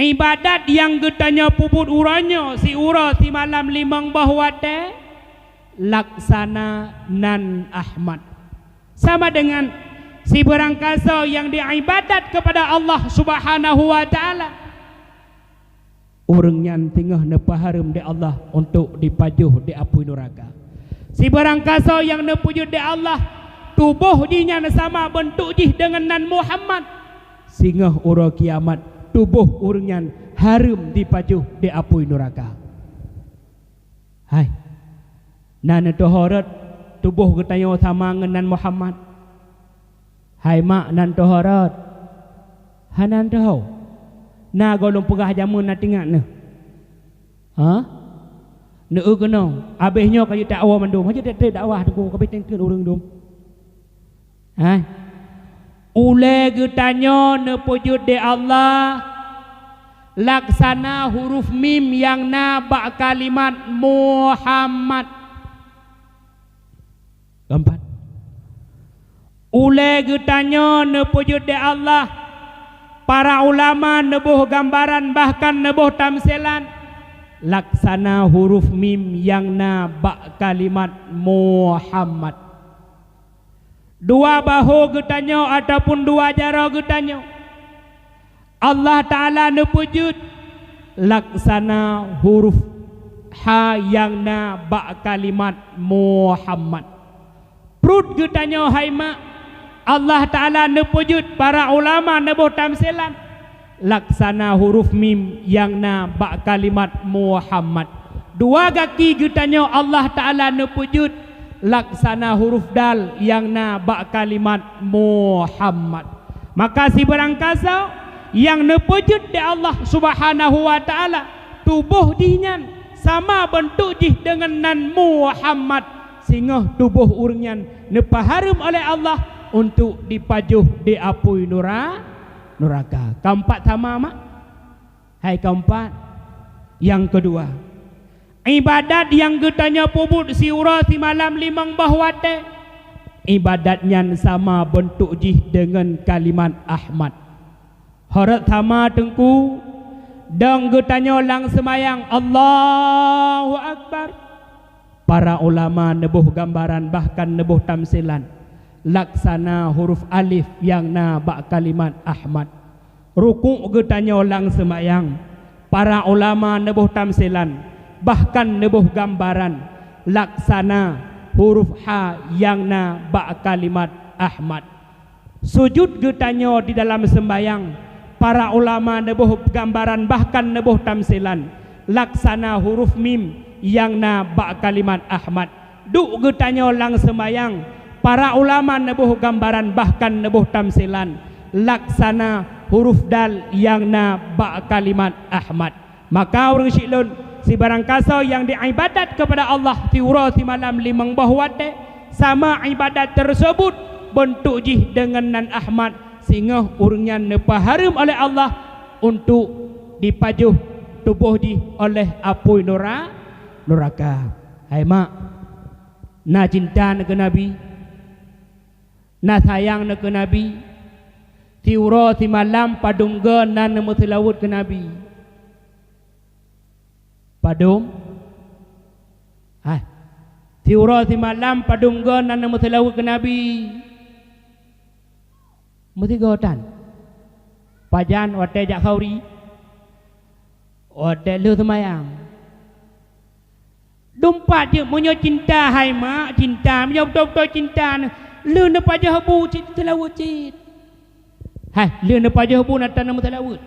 Ibadat nyang geutanyoe peubuet uroe nyoe siuroe simalam limong boh watée, laksana nan Ahmad. Sama deungon sibeurangkasoe nyang diibadat keupada Allah Subhanahu wa Ta'ala. Ureuëng nyan singoh neupeuhareuem lé Allah untuk dipajoh di apui nuraka. Sibeurangkasoe nyang neupeujeuet lé Allah, tuboh jih nyan sama beuntuk jih deungon nan Muhammad. Singoh uroe kiamat, tuboh ureuëng nyan hareuem dipajoh di apui nuraka. Hai, na neuteuho rot tuboh geutanyoe sama ngon nan Muhammad? Hai mak, na neuteuho rot? Hana neuteuho. Na gohlom peugah jameun na teuingat neuh. Ha? Neu-eu keunoe, abéh nyoe ka jeuet dakwah mandum. Hana jeuet dakwah teungku, ka beuteun-teun ureuëng dum. Hai. Ulée geutanyoe neupeujeuet di Allah laksana huruf mim nyang na bak kalimat Muhammad. Keumpat, ulée geutanyoe neupeujeuet di Allah, para ulama neuboh gambaran bahkan neuboh tamsilan laksana huruf mim nyang na bak kalimat Muhammad. Dua bahu geutanyoe ataupun dua jaroe geutanyoe, Allah Ta'ala neupeujeuet laksana huruf ha nyang na bak kalimat Muhammad. Pruet geutanyoe hai mak, Allah Ta'ala neupeujeuet, para ulama neuboh tamsilan laksana huruf mim nyang na bak kalimat Muhammad. Dua gaki geutanyoe Allah Ta'ala neupeujeuet laksana huruf dal nyang na bak kalimat Muhammad. Maka sibarang kasoe nyang neupeujeuet di Allah Subhanahu wa Ta'ala, tuboh jih nyan sama beuntuk jih deungon nan Muhammad, singoh tuboh ureuëng nyan neupeuhareuem oleh Allah untuk dipajoh di apui nura-, nuraka. Keumpat sama mak. Hai keumpat, nyang keudua, ibadat nyang geutanyoe peubuet siuroe simalam limong boh watée, ibadat nyan sama beuntuk jih deungon kalimat Ahmad. Horot sama teungku, dong geutanyoe lam seumayang Allahu Akbar. Para ulama neuboh gambaran bahkan neuboh tamsilan laksana huruf alif nyang na bak kalimat Ahmad. Rukuk geutanyoe lam seumayang, para ulama neuboh tamsilan bahkan neuboh gambaran laksana huruf ha nyang na bak kalimat Ahmad. Sujut geutanyoe di dalam seumbayang, para ulama neuboh gambaran bahkan neuboh tamsilan laksana huruf mim nyang na bak kalimat Ahmad. Duek geutanyoe lam seumbayang, para ulama neuboh gambaran bahkan neuboh tamsilan laksana huruf dal nyang na bak kalimat Ahmad. Maka ureuëng syiek lôn, sibarang kasoe nyang diibadat keupada Allah siuroe simalam limong boh watée, sama ibadat teuseubut beuntuk jih deungon nan Ahmad, singoh ureuëng nyan neupeuhareuem oleh Allah untuk dipajoh tuboh jih oleh apui nura-, nuraka. Hai mak, na cinta neuh keu Nabi? Na sayang neuh keu Nabi? Siuroe simalam padum goe na neumeuseulaweuet keu Nabi? Padum? Hai. Siuroe simalam padum goe na neumeuseulaweuet keu Nabi? Meusigoe tan. Pajan watée jak khauri? Watée lheueh seumayang. Dumpat jeuet meunyoe cinta hai mak, cinta, meunyoe beutôi-beutôi cinta neuh, lheueh neupajoh bu cit seulaweuet cit. Hai, lheueh neupajoh bu na tan neumeuseulaweuet.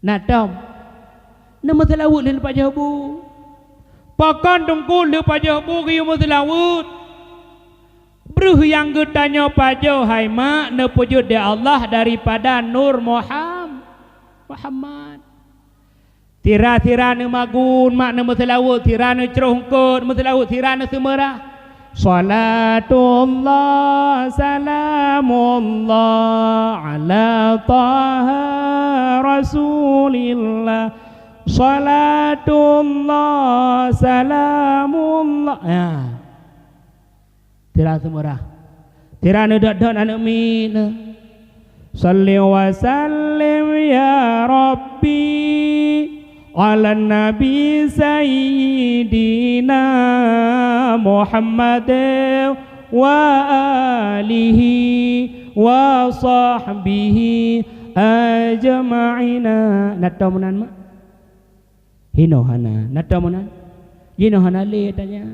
Na tom. Neumeuseulaweuet lheueh neupajoh bu. Pakon teungku lheueh pajoh bu geuyue meuseulaweuet? Breuh nyang geutanyoe pajoh hai mak neupeujeuet di Allah daripada nur Muham-, Muhammad. Sira-sira neumagun mak neumeuseulaweuet, sira neucroh eungkôt meuseulaweuet, sira neuseumeurah. Shalatullah salamullah ala Taha Rasulillah. Shalatullah salamullah. Ya. Sira seumeurah. Sira neudot-dot aneuëk miet neuh. Shalli wa sallim ya Rabbi ala Nabi Sayyidina Muhammad wa alihi wa sahbihi ajma'ina. Na tom meunan mak? Hinoe hana. Na tom meunan? Jinoe hana lé tanya.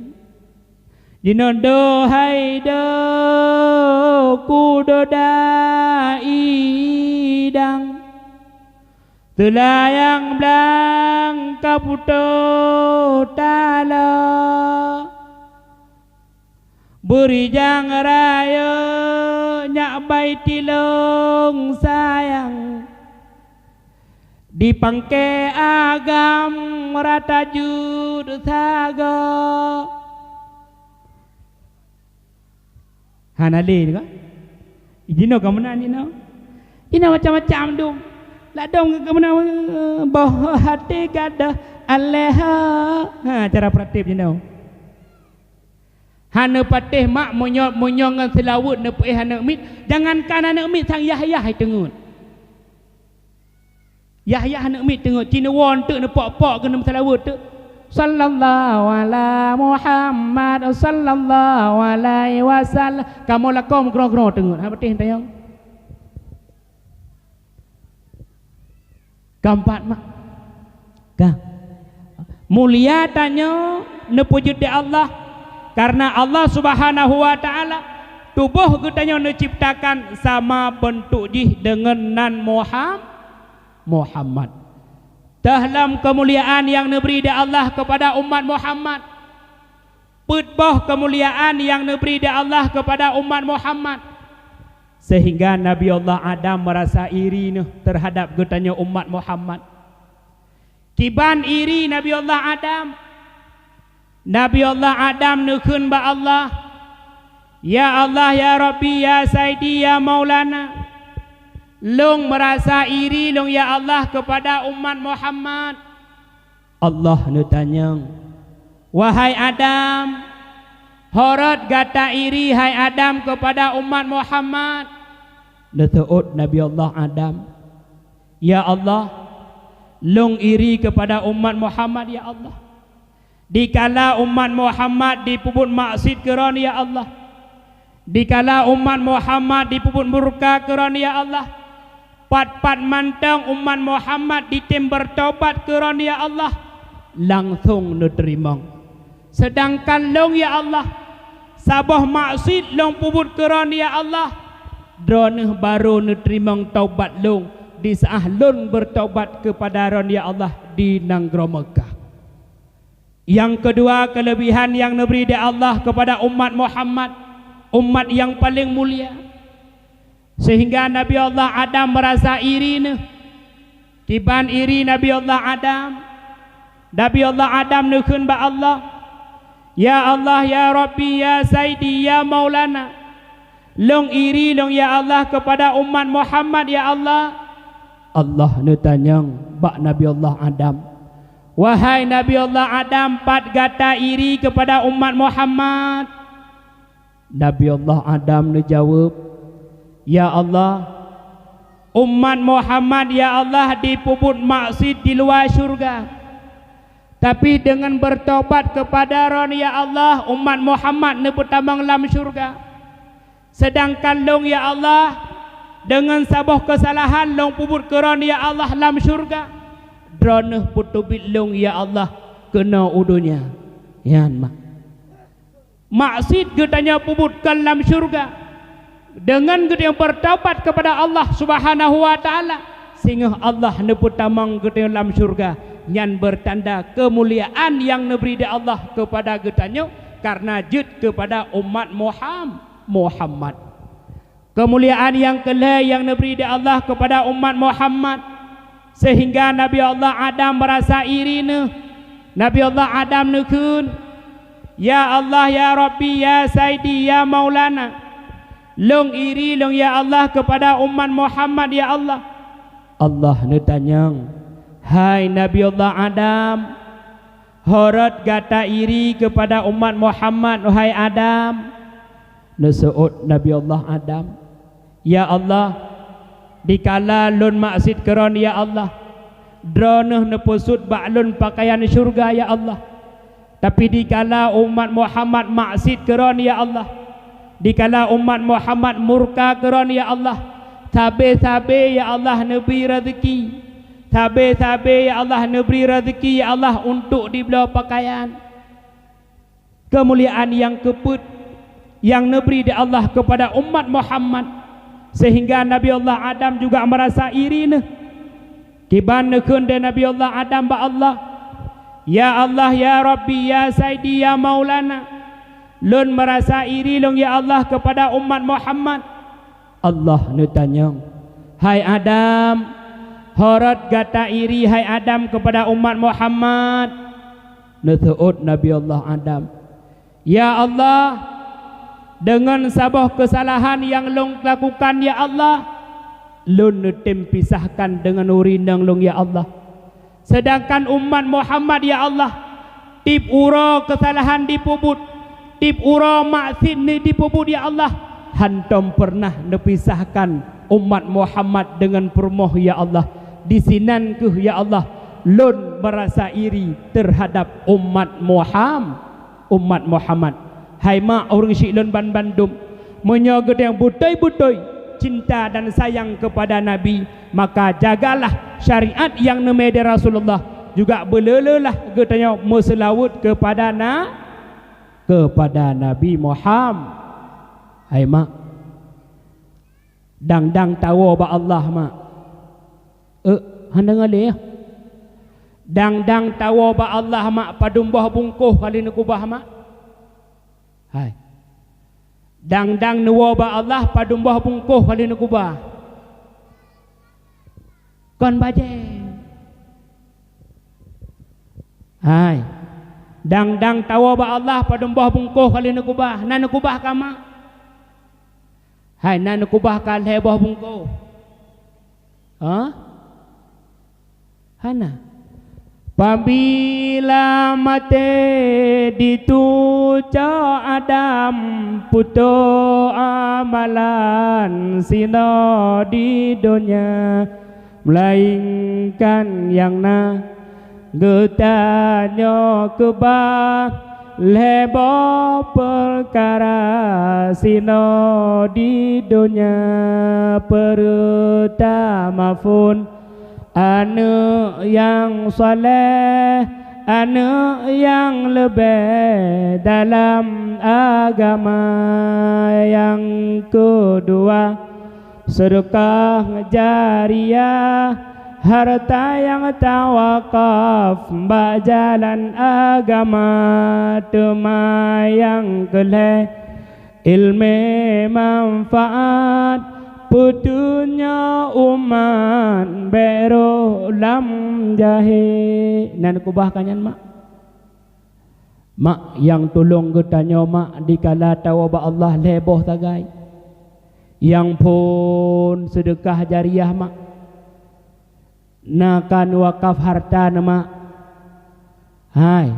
Jinoe doh hai doh kudoda idang. Teulayang blang ka putôh taloe. Beurijang rayeuk nyak bai tilông sayang. Dipangke agam rata jeuet sagoe. Hana lé nyoe ka? Jinoe ka meunan jinoe. Jinoe macam-macam dum. Ladom ka meunan, boh até gadoh alèh. Ha, cara peuratéb jinoe. Hana patéh mak meunyoe, meunyoe ngon seulaweuet neupeuéh aneuk miet, jangankan aneuk miet, sang yah-yah teungeut. Yah-yah aneuk miet teungeut, ci neuwoe teuk neupok-pok keuneuk meuseulaweuet teuk. Sallallahu ala Muhammad, sallallahu alaihi wasallam. Kamoe lakoe meugroe-groe teungeut, hana patéh tanyong. Keempat mak. Ka. Mulia tanyoe neupeujeuet di Allah, karena Allah Subhanahu wa Ta'ala tuboh geutanyoe neuciptakan sama beuntuk jih deungon nan Muham-, Muhammad. Teuh lom keumuliaan nyang neubri di Allah keupada umat Muhammad. Peuet boh keumuliaan nyang neubri di Allah keupada umat Muhammad. Sehingga Nabi Allah Adam meurasa iri neuh teuhadap geutanyoe umat Muhammad. Kiban iri Nabi Allah Adam. Nabi Allah Adam neukheun bak Allah, "Ya Allah, ya Rabbi, ya Saidi, ya Maulana, lôn meurasa iri lôn, ya Allah, keupada umat Muhammad." Allah neutanyong, "Wahai Adam, ho rot gata iri, hai Adam, keupada umat Muhammad?" Neuseuôt Nabi Allah Adam, "Ya Allah, lôn iri keupada umat Muhammad, ya Allah. Dikala umat Muhammad jipeubuet maksiet keu Droeneuh, ya Allah, dikala umat Muhammad jipeubuet murka keu Droeneuh, ya Allah, pat-pat mantong umat Muhammad jitem beurtobat keu Droeneuh, ya Allah, langsong neuteurimong. Seudangkan lôn, ya Allah, saboh maksiet lôn peubuet keu Droeneuh, ya Allah, Droeneuh barô neuteurimong tobat lôn disaát lôn beurtobat keupada Droeneuh, ya Allah, di nanggroe Meukah." Nyang keudua, keuleubihan nyang neubri di Allah keupada umat Muhammad, umat nyang paleng mulia, sehingga Nabi Allah Adam meurasa iri neuh. Kiban iri Nabi Allah Adam, Nabi Allah Adam neukheun bak Allah, "Ya Allah, ya Rabbi, ya Saidi, ya Maulana, lôn iri lôn, ya Allah, keupada umat Muhammad, ya Allah." Allah neutanyong bak Nabi Allah Adam, "Wahai Nabi Allah Adam, pat gata iri keupada umat Muhammad?" Nabi Allah Adam neujaweueb, "Ya Allah, umat Muhammad, ya Allah, jipeubuet maksiet di luwa syeuruga. Tapi deungon beurtobat keupada Droeneuh, ya Allah, umat Muhammad neupeutamong lam syeuruga. Seudangkan lôn, ya Allah, deungon saboh keusalahan lôn peubuet keu Droeneuh, ya Allah, lam syeuruga, Droeneuh peuteubiet lôn, ya Allah, keunoe u dônya." Nyan mak. Maksiet geutanyoe peubuet kon lam syeuruga. Deungon geutanyoe beurtobat keupada Allah Subhanahu wa Ta'ala, singoh Allah neupeutamong geutanyoe lam syeuruga. Nyan beurtanda keumuliaan nyang neubri di Allah keupada geutanyoe kareuna jeuet keupada umat Muham-, Muhammad. Keumuliaan nyang keulhèe nyang neubri di Allah keupada umat Muhammad, sehingga Nabi Allah Adam meurasa iri neuh. Nabi Allah Adam neukheun, "Ya Allah, ya Rabbi, ya Saidi, ya Maulana, lôn iri lôn, ya Allah, keupada umat Muhammad, ya Allah." Allah neutanyong, "Hai Nabi Allah Adam, ho rot gata iri keupada umat Muhammad, wahai Adam?" Neuseuôt Nabi Allah Adam, "Ya Allah, dikala lôn maksiet keu Droeneuh, ya Allah, Droeneuh neupeusut bak lôn peukayan syeuruga, ya Allah. Tapi dikala umat Muhammad maksiet keu Droeneuh, ya Allah, dikala umat Muhammad murka keu Droeneuh, ya Allah, sabe-sabe, ya Allah, neubri raseuki, sabe-sabe, ya Allah, neubri raseuki, ya Allah, untuk jibloe peukayan." Keumuliaan nyang keupeuet nyang neubri di Allah keupada umat Muhammad, sehingga Nabi Allah Adam juga meurasa iri neuh. Kiban neukheun lé Nabi Allah Adam bak Allah, "Ya Allah, ya Rabbi, ya Saidi, ya Maulana, lôn meurasa iri lôn, ya Allah, keupada umat Muhammad." Allah neutanyong, "Hai Adam, ho rot gata iri, hai Adam, keupada umat Muhammad?" Neuseuôt Nabi Allah Adam, "Ya Allah, Deungon saboh keusalahan nyang lôn lakukan, ya Allah, lôn neutem pisahkan deungon ureuëng inong lôn, ya Allah. Seudangkan umat Muhammad, ya Allah, tieb uroe keusalahan jipeubuet, tieb uroe maksiet ni jipeubuet, ya Allah, hántom peureunah neupisahkan umat Muhammad deungon peurumoh, ya Allah. Disinan kheueh, ya Allah, lôn meurasa iri teuhadab umat Muham-, umat Muhammad. Hai mak, ureuëng syik lôn banmandum, meunyoe geutanyoe beutôi-beutôi cinta dan sayang keupada Nabi, maka jagalah syariat nyang neumé di Rasulullah, juga beuleulelah geutanyoe meuseulaweuet keupada na-, keupada Nabi Muham-, hai mak, dang-dang tawoe bak Allah, mak. Eh, hana ngaleh, ya? Dang-dang tawoe bak Allah, mak, padum boh bungkôh ka lheueh neukubah, mak? Hai. Dang-dang neuwoe bak Allah, padum boh bungkôh ka lheueh neukubah? Kon bajée. Hai. Dang-dang tawoe bak Allah, padum boh bungkôh ka lheueh neukubah? Na neukubah ka, mak? Hai, na neukubah ka lhée boh bungkôh? Hah? Hana. Pabila maté ditucok Adam, putôh amalan sinoe di donya, meulainkan nyang na geutanyoe keubah lhée boh peukara sinoe di donya. Peurtama phon, aneuëk nyang saleh, aneuëk nyang leubeh dalam agama. Nyang keudua, seudeukah jariah, hareuta nyang tawakaf bak jalan agama. Teuma nyang keulhée, iéleumé manfaát, peutunyok umat bék rôh lam jahé. Na neukubah ka nyan, mak? Mak, nyang tulông geutanyoe, mak, dikala tawoe bak Allah lhée boh sagai. Nyang phon seudeukah jariah, mak. Na ka neuwakaf hareuta neuh, mak? Hai.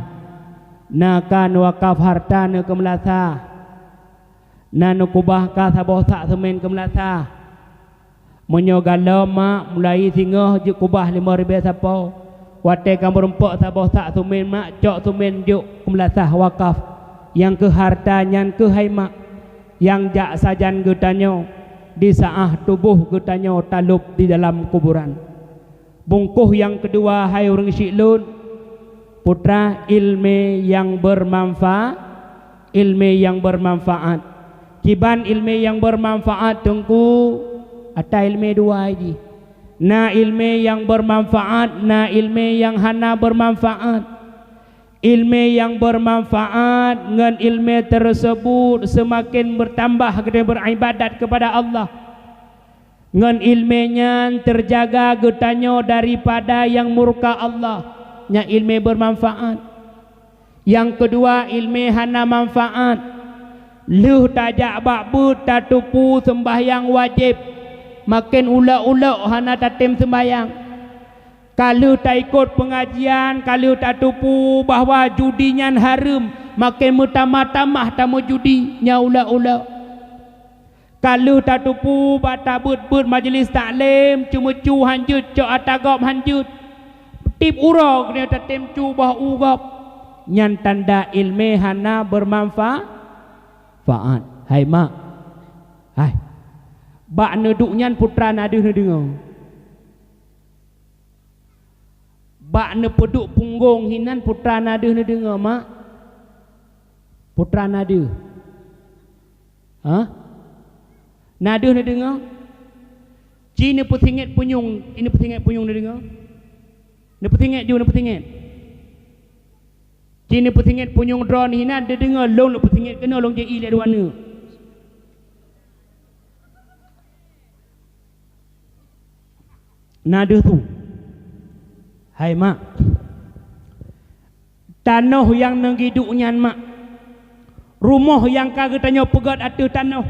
Na ka neuwakaf hareuta neuh keu meulasa? Na neukubah ka saboh sak seumén keu meulasa? Meunyoe galom, mak, mulai singoh jikubah limong ribée sapo. Watée ka meurumpok saboh sak seumén, mak, cok seumén jok keu meulasa wakaf. Nyang keu hareuta nyan keuh, hai mak, nyang jak sajan geutanyoe di saát tuboh geutanyoe talôb di dalam kuburan. Bungkôh nyang keudua, hai ureuëng syik lôn, putra, iéleumé nyang beumanfa-, iéleumé nyang beumanfaát. Kiban iéleumé nyang beumanfaát, Teungku? Ata iéleumé dua jih. Na iéleumé nyang beumanfaát, na iéleumé nyang hana beumanfaát. Iéleumé nyang beumanfaát ngon iéleumé teuseubut seumaken beutambah geutanyoe beuribadat keupada Allah. Ngon iéleumé nyan teujaga geutanyoe daripada nyang murka Allah, nyan iéleumé beumanfaát. Nyang keudua, iéleumé hana manfaát. Lheueh tajak bak beuet tateupeue seumbahyang wajéb, maken ulok-ulok hana tatem seumbahyang. Ka lheueh taikot peungajian, ka lheueh tateupeue bahwa judi nyan hareuem, maken meutamah-tamah tameujudi, nyan ulok-ulok. Ka lheueh tateupeue bak tabeuet-beuet majelis taklém, ceumeucue hanjeuet, cok ata gob hanjeuet. Tieb uroe geutanyoe tatem cue boh u gob. Nyan tanda iéleumé hana beumanfa-, faát. Hai mak, hai, bak neuduek nyan putra na deuh neudeungoe. Bak neupeuduek punggong hinan putra na deuh neudeungoe, mak? Putra na deuh. Hah? Na deuh neudeungoe? Ci neupeusingét punyueng, ci neupeusingét punyueng neudeungoe? Neupeusingét ju, neupeusingét. Ci neupeusingét punyueng droeneuh hinan, neudeungoe lôn neupeusingét keunoe lôn ji-i lé dua neuk. Na deuh su. Hai mak, tanoh nyang neugiduek nyan, mak, Rumoh nyang ka geutanyoe peugét ateueh tanoh,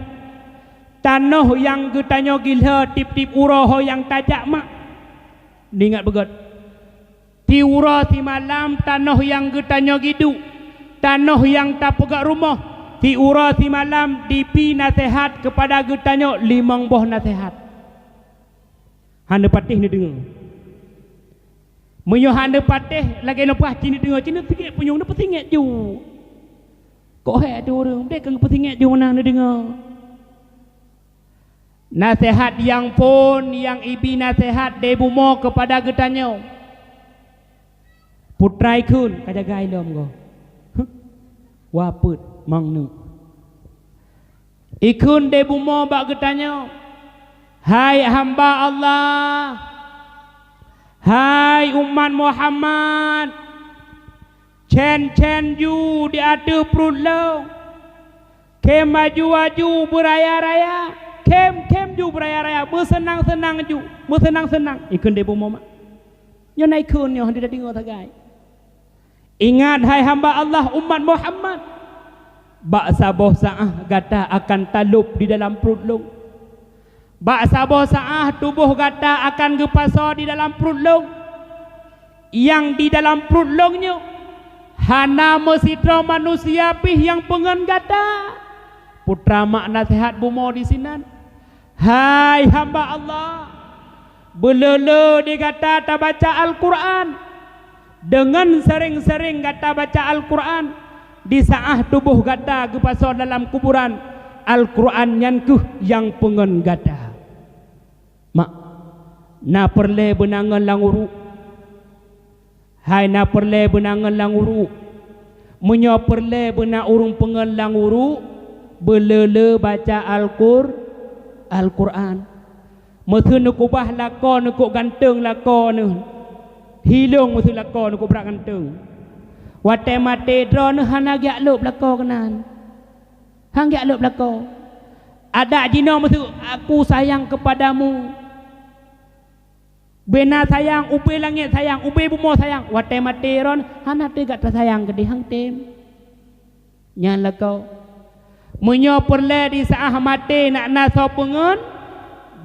tanoh nyang geutanyoe gilhée tieb-tieb uroe ho nyang tajak mak. Neuingat beugét, siuroe simalam tanoh nyang geutanyoe giduek, tanoh nyang tapeugét rumoh, siuroe simalam dibi naseuhat keupada geutanyoe limong boh naseuhat. Hana patéh neudeungoe. Meunyoe hana patéh lagée lôn peugah, ci neudeungoe, ci neupeusinget punyueng, neupeusinget ju. Kok hék teuh ureuëng, deh keu neupeusinget ju meunan neudeungoe. Naseuhat nyang phon nyang ibi naseuhat lé bumoe keupada geutanyoe. Putra ikheun ka jagai lom goe. Wapeuet mang neuk. Ikheun lé bumoe bak geutanyoe, "Hai hamba Allah, hai umat Muhammad, cén-cén ju di ateueh pruet lôn. Khém aju-aju beuraya-raya, khém-khém ju beuraya-raya, beuseunang-seunang ju, beuseunang-seunang." Ikheun lé bumoe mak. Nyoe na ikheun nyoe hana tadeungoe sagai. Ingat, hai hamba Allah umat Muhammad, bak saboh saát gata akan talôb di dalam pruet lôn. Bak saboh saát tuboh gata akan geupasoe di dalam pruet lôn. Nyang di dalam pruet lôn nyoe hana meusidroe manusia pih nyang peungeut gata. Putra mak naseuhat bumoe disinan. Hai hamba Allah, beuleu-leu di gata tabaca Al-Qur'an. Deungon seuréng-seuréng gata baca Al-Qur'an, di saát tuboh gata geupasoe dalam kuburan, Al-Qur'an nyan kheueh nyang peungeut gata. Mak, na peureulée beuna ngon lam uruek? Hai na peureulée beuna ngon lam uruek? Meunyoe peureulée beuna ureuëng peungeut lam uruek, beuleu-leu baca Al-Qur-, Al-Qur'an. Meuseu neukubah lakoe neukok ganteng lakoe neuh, hilong meuseu lakoe neukok brat ganteng. Watée maté droeneuh hana geujak lôb lakoe keunan. Han geujak lôb lakoe. Adak jinoe meuseu, "Aku sayang kepadamu." Beuna sayang, ubé langét sayang, ubé bumoe sayang. Watée maté droeneuh hana teuga tasayang keudeh, han tem. Nyan lakoe. Meunyoe peureulée di saát maté nak na soe peungeut,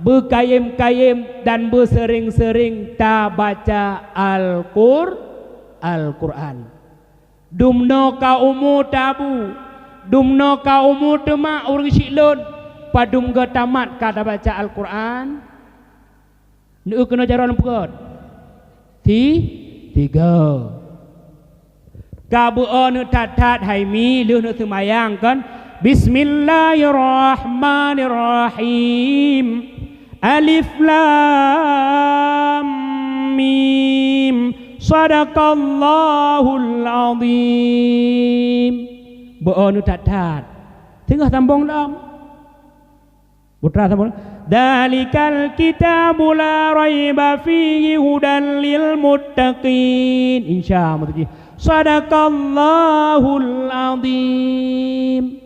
beukayém-kayém dan beuseuréng-seuréng tabaca Al-Qur-, Al-Qur'an. Dumnoe ka umu tabu, dumnoe ka umu teuma ureuëng syiek lôn, padum geuh tamat ka tabaca Al-Qur'an? Neueu keunoe jaroe neupeugét. Si, tiga. Ka beu-o neuthat-that hai mi lheueh neuseumayang kon, "Bismillahirrahmanirrahim. Alif Lam Mim. Shadaqallahul Azim." Beu-o neuthat-that. Teungoh sambong lom. Putra sambung, "Dzalikal kitabu la raiba fihi hudan lil muttaqin." Insya Allah. Shadaqallahul Azim.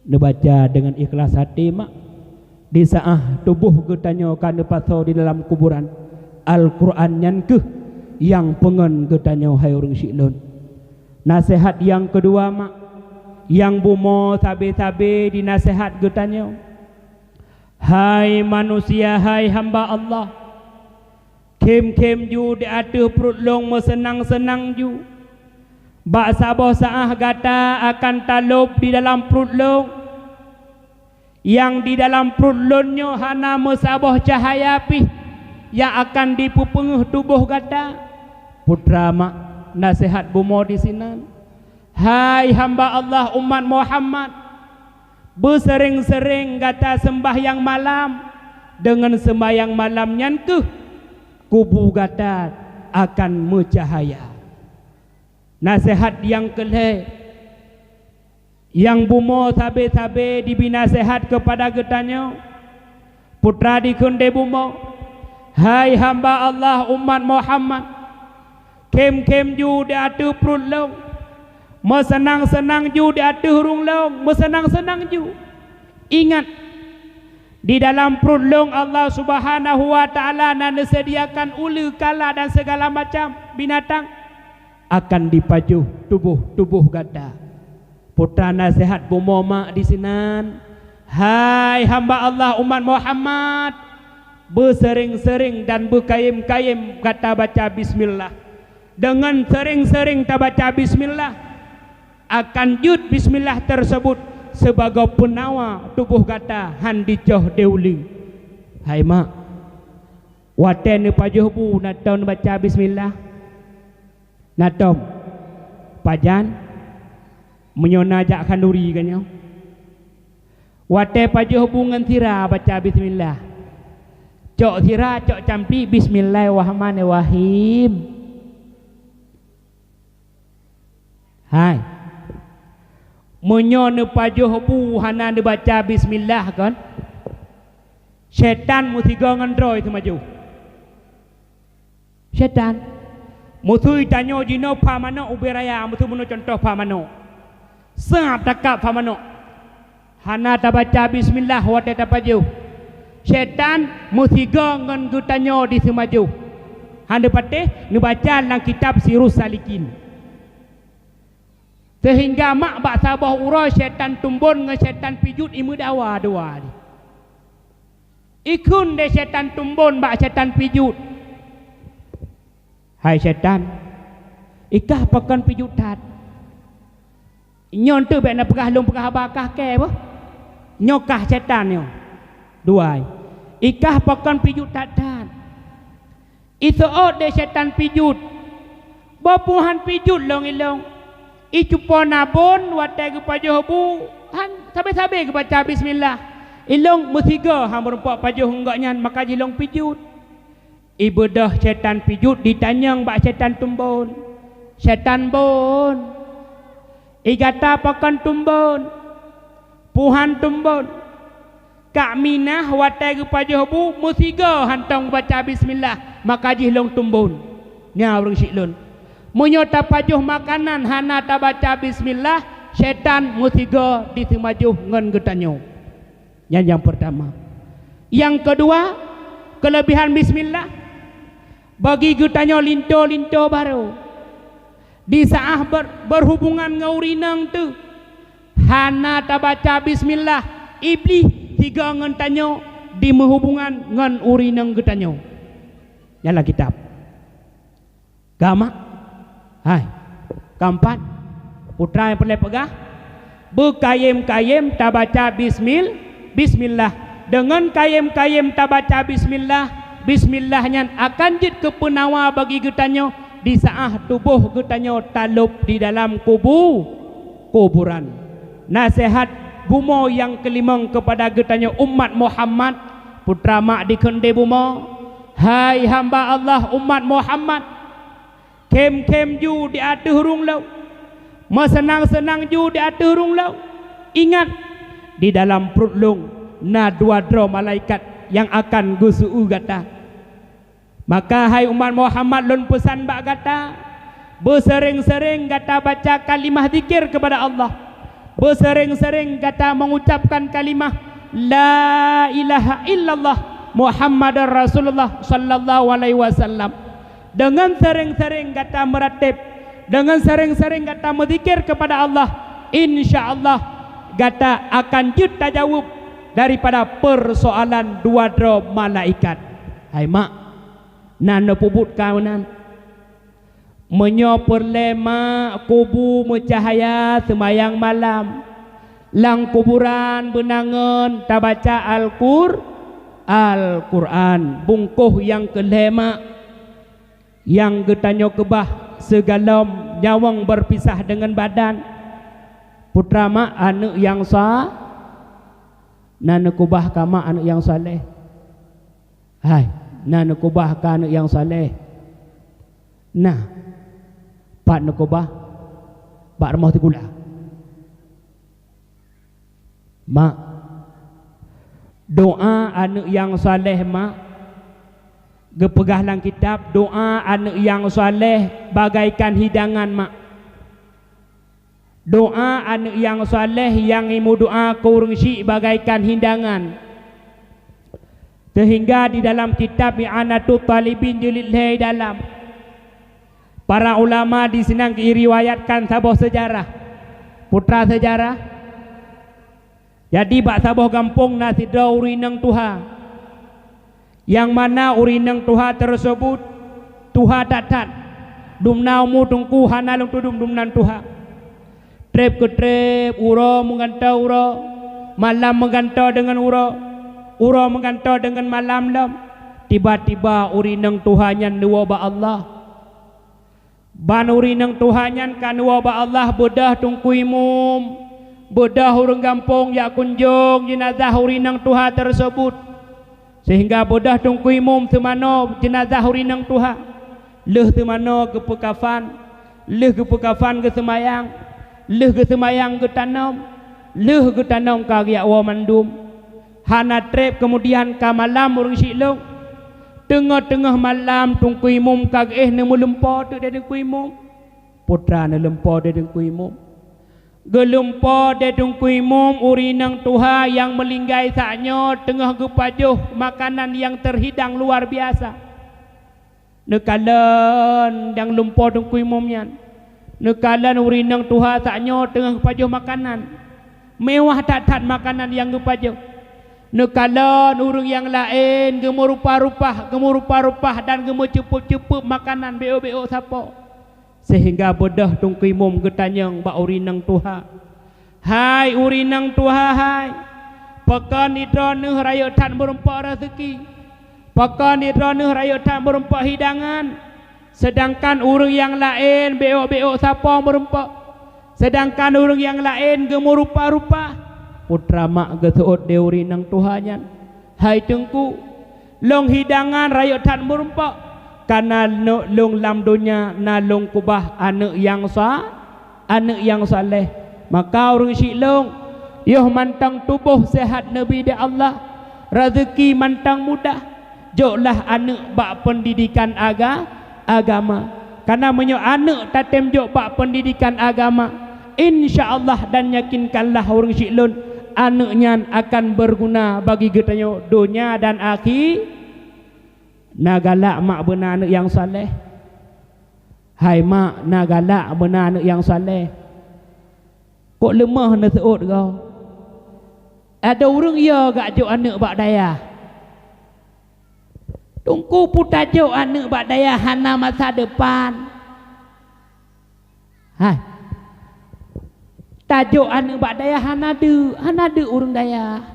Neubaca deungon ikhlas até mak. Di saát tuboh geutanyoe ka neupasoe di dalam kuburan, Al-Qur'an nyan kheueh nyang peungeut geutanyoe hai ureuëng syiek lôn. Naseuhat nyang keudua mak, nyang bumoe sabe-sabe dinaseuhat geutanyoe. Hai manusia, hai hamba Allah, khém-khém ju di ateueh pruet lôn meuseunang-seunang ju. Bak saboh saát gata akan talôb di dalam pruet lôn. Nyang di dalam pruet lôn nyoe hana meusaboh cahya pih nyang akan jipeupeungeuh tuboh gata. Putra mak, naseuhat bumoe disinan. Hai hamba Allah umat Muhammad, beuseuréng-seuréng gata seumbahyang malam, deungon seumbahyang malam nyan kheueh kubu gata akan meucahya. Naseuhat nyang keulhée, nyang bumoe sabe-sabe jibri naseuhat keupada geutanyoe. Putra dikheun lé bumoe, "Hai hamba Allah umat Muhammad, khém-khém ju di ateueh pruet lôn, meuseunang-seunang ju di ateueh ureuëng lôn, meuseunang-seunang ju. Ingat, di dalam pruet lôn Allah Subhanahu wa Ta'ala na neuseudiakan uleue, kala dan sigala macam binatang akan jipajoh tuboh-tuboh gata. Putra naseuhat bumoe mak disinan, hai hamba Allah umat Muhammad, beuseuring-seuring dan beukayém-kayém gata baca bismillah. Deungon seuring-seuring tabaca bismillah, akan jeuet bismillah teuseubut sibagoe peunawa tuboh gata han jicoh di uleue. Hai mak, watée neupajoh bu na tom neubaca bismillah? Na tom. Pajan? Meunyoe na jak khanduri geuh nyoe. Watée pajoh bu ngon sira baca bismillah. Cok sira, cok campli, bismillahirrahmanirrahim. Hai. Meunyoe neupajoh bu hana neubaca bismillah kon, syaitan meusigoe ngon droe teumajoh. Syaitan. Meusui tanyoe jinoe pha manok ubé raya, meusui bunoe cuntoh pha manok. Sab takab pha manok. Hana tabaca bismillah watée tapajoh. Syaitan meusigoe ngon geutanyoe di seumajoh. Hana patéh neubaca lam kitab Sirus Salikin. Seuhingga mak bak saboh uroe syaitan tumbon ngon syaitan pijut imeudawa dua. Ikheun lé syaitan tumbon bak syaitan pijut, "Hai syaitan, ikah pakon pijut that? Nyoe teuh bék na peugah lôn peugah haba kah kée boh. Nyoe kah syaitan nyoe." Dua, "Ikah pakon pijut that-that?" Iseuôt lé syaitan pijut, "Boh peue han pijut lôn ilong? Icupo nabon watée geupajoh bu han sabe-sabe geubaca bismillah. Ilong meusigoe han meurumpok pajoh ngon gobnyan, maka jih lôn pijut." Ibeudôh syaitan pijut ditanyong bak syaitan tumbon, "Syaitan bon, igata pakon tumbon? Peue han tumbon?" "Kak Minah watée geupajoh bu meusigoe hantong baca bismillah, maka jih lôn tumbon." Nyan ureuëng syiek lôn. Meunyoe tapajoh makanan hana tabaca bismillah, syaitan meusigoe diseumajoh ngon geutanyoe. Nyan nyang peurtama. Nyang keudua, keuleubehan bismillah bagi geutanyoe linto-linto barô. Di saát ber-, beuhubongan ngon ureuëng inong teuh, hana tabaca bismillah, Iblih sigoe ngon tanyoe dimeuhubongan ngon ureuëng inong geutanyoe. Nyan lam kitab. Ka mak? Hai. Keumpat, putra nyang peureulée peugah, beukayém-kayém tabaca bismil-, bismillah. Deungon kayém-kayém tabaca bismillah, bismillah nyan akan jeuet keu peunawa bagi geutanyoe di saát tuboh geutanyoe talôb di dalam kubu-, kuburan. Naseuhat bumoe nyang keulimong keupada geutanyoe umat Muhammad, putra mak dikheun lé bumoe, "Hai hamba Allah umat Muhammad, khém-khém ju di ateueh rhueng lôn, meuseunang-seunang ju di ateueh rhueng lôn. Ingat, di dalam pruet lôn na dua droe malaikat nyang akan geuseu-eu gata." Maka hai umat Muhammad, lôn peusan bak gata, beuseuréng-seuréng gata baca kalimah zikir keupada Allah. Beuseuréng-seuréng gata meugucapkan kalimah, "La ilaha illallah Muhammadar Rasulullah sallallahu alaihi wasallam." Deungon seuréng-seuréng gata meuratéb, deungon seuréng-seuréng gata meuzikir keupada Allah, insya Allah gata akan jeuet tajaweueb daripada peusoalan dua droe malaikat. Hai mak, na neupeubuet kah meunan? Meunyoe peureulée mak kubu meucahya seumayang malam, lam kuburan beunangon tabaca Al-Qur-, Al-Qur'an. Bungkôh nyang keu lhée mak, nyang geutanyoe keubah sigohlom nyawöng beupisah deungon badan. Putra mak, aneuëk nyang sa-, na neukeubah kah mak aneuëk nyang saleh? Hai, na neukeubah kah aneuëk nyang saleh? Nah, pat neukeubah? Bak rumoh sikula. Mak, doá aneuëk nyang saleh, mak, geupeugah lam kitab, doá aneuëk nyang saleh bagaikan hidangan, mak. Doá aneuëk nyang saleh nyang imeudoá keu ureuëng syiek bagaikan hidangan. Seuhingga di dalam kitab I'anatut Talibin jilid lhée dalam, para ulama disinan geuriwayatkan saboh seujarah. Putra seujarah. Jadi, bak saboh gampông na sidroe ureueng inong tuha, nyang mana ureueng inong tuha teuseubut tuha that-that. Dumna umu teungku hana lôn tudum dumnan tuha. Treb keu treb, uroe meugantoe uroe, malam meugantoe deungon uroe, uroe meugantoe deungon malam lom. Tiba-tiba ureueng inong tuha nyan neuwoe bak Allah. Ban ureueng inong tuha nyan ka neuwoe bak Allah, beudôh Teungku Imum, beudôh ureueng gampông jak kunjong jeunazah ureueng inong tuha teuseubut. Seuhingga beudôh Teungku Imum seumanoe jeunazah ureueng inong tuha. Lheueh seumanoe geupeukafan, lheueh geupeukafan geuseumayang, lheueh geuseumayang geutanom, lheueh geutanom ka geujak woe mandum. Hana treb keumudian ka malam ureueng syiek lôn. Teungoh-teungoh malam Teungku Imum ka geuéh neumeulumpo teuk di Teungku Imum. Putra neulumpo di Teungku Imum. Geulumpo di Teungku Imum ureueng inong tuha nyang meulinggai saat nyoe teungoh geupajoh makanan nyang teuhidang luar biasa. Neukalon nyang lumpo Teungku Imum nyan. Neukalon ureueng inong tuha saat nyoe teungoh geupajoh makanan. Mewah that-that makanan nyang geupajoh. Neukalon ureueng nyang laén geumeurupa-rupa, geumeurupa-rupa dan geumeucupup-cupup makanan béok-béok sapo. Seuhingga beudôh Teungku Imum geutanyong bak ureueng inong tuha, "Hai ureueng inong tuha hai, pakon di droeneuh rayeuk that meurumpok raseuki? Pakon di droeneuh rayeuk that meurumpok hidangan? Seudangkan ureueng nyang laén béok-béok sapo meurumpok, seudangkan ureueng nyang laén geumeurupa-rupa." Putra mak geuseuôt di ureueng inong tuha nyan, "Hai Teungku, lôn hidangan rayeuk that meurumpok, kareuna lôn lam donya na lôn keubah aneuëk nyang sa-, aneuëk nyang saleh. Maka ureueng syiek lôn, yoh mantong tuboh seuhat neubri di Allah, raseuki mantong mudah, joklah aneuëk bak peundidikan aga-, agama. Kareuna meunyoe aneuëk tatem jok bak peundidikan agama, insya Allah dan yakinkanlah ureueng syiek lôn, aneuëk nyan akan beurguna bagi geutanyoe donya dan akhi." Na galak mak beuna aneuëk nyang saleh. Hai mak, na galak beuna aneuëk nyang saleh. Kok leumoh neuseuôt goe? Adoe ureuëng yo geujok aneuëk bak dayah. Teungku, peue tajok aneuëk bak dayah hana masa depan. Hai. Tajok aneuëk bak dayah hana deuk, hana deuk ureuëng dayah.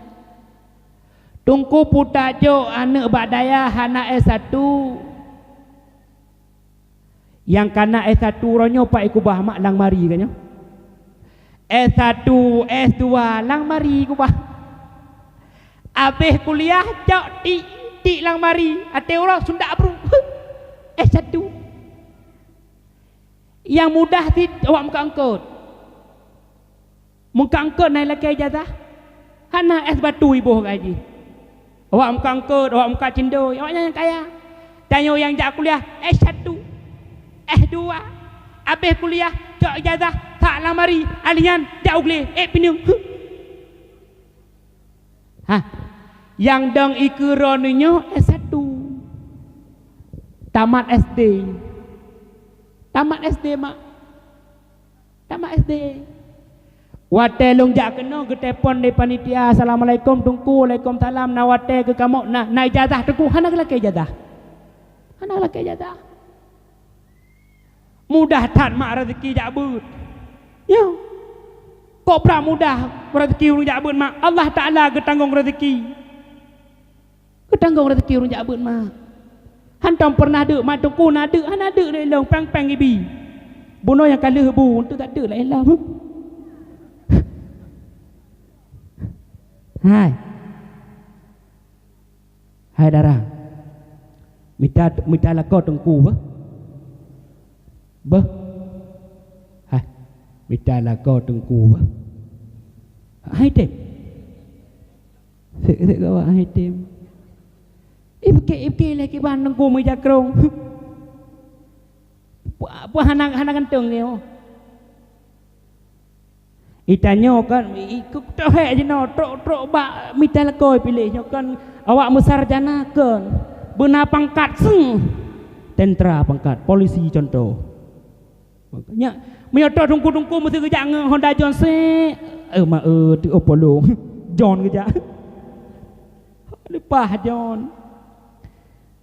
Teungku, peue tajok aneuëk bak dayah hana S satu. Nyang kana S satu uroe nyoe pat ikeubah mak, lam mari ka nyoe. S satu, S dua, lam mari keubah. Abéh kuliah cok tik-tik lam mari, até uroe sundak bru. S satu. Nyang mudah cit awak meukeungkot. Meukeungkot na ilakée ijazah. Hana S batu iboh gaji. Awak meukeungkot, awak meukat cindoi, awak nyan nyang kaya. Tanyoe nyang jak kuliah S satu, S dua. Abéh kuliah cok ijazah, that lam mari, alih nyan jak u glé, ék pineung. Huh. Hah. Nyang dong ikeue droeneuh nyoe S satu. Tamat S D. Tamat S D mak. Tamat S D. Watée lôn jak keunoe geutelepon lé panitia, "Assalamualaikum Teungku." "Waalaikumsalam." "Na watée keu kamoe na, na ijazah Teungku?" Hana geulakée ijazah. Hana geulakée ijazah. Mudah that mak raseuki jak beuet. Nyo. Kok brat mudah raseuki ureuëng jak beuet mak? Allah Taala geutanggong raseuki. Geutanggong raseuki ureuëng jak beuet mak. Hantom peureunah deuk mak Teungku na deuk, hana deuk lé lôn péng-péng ibi. Bunoe nyang ka lheueh bu, untuk tak deuk lé lôn. Hai. Hai dara, mita, mita lakoe Teungku beuh. Beuh. Hai, mita lakoe Teungku beuh. Hai tem. Sek-sek gawak hai tem. Ih, bukit, ih, bukit lé kiban Teungku meujakrong. Peue, peue hana, hana gantung nyoe. Itanyoe kan, i-, i-, keu tohek jinoe, trok-trok bak mita lakoe piléh nyoe kan, awak meusarjana kan, beuna pangkat, seuh, tentra pangkat, polisi contoh. Nyak, meunyoe toh teungku-teungku meusti geujak ngon Honda John seh, eh, ma, eh, teuh polong. John geujak. Leupah John.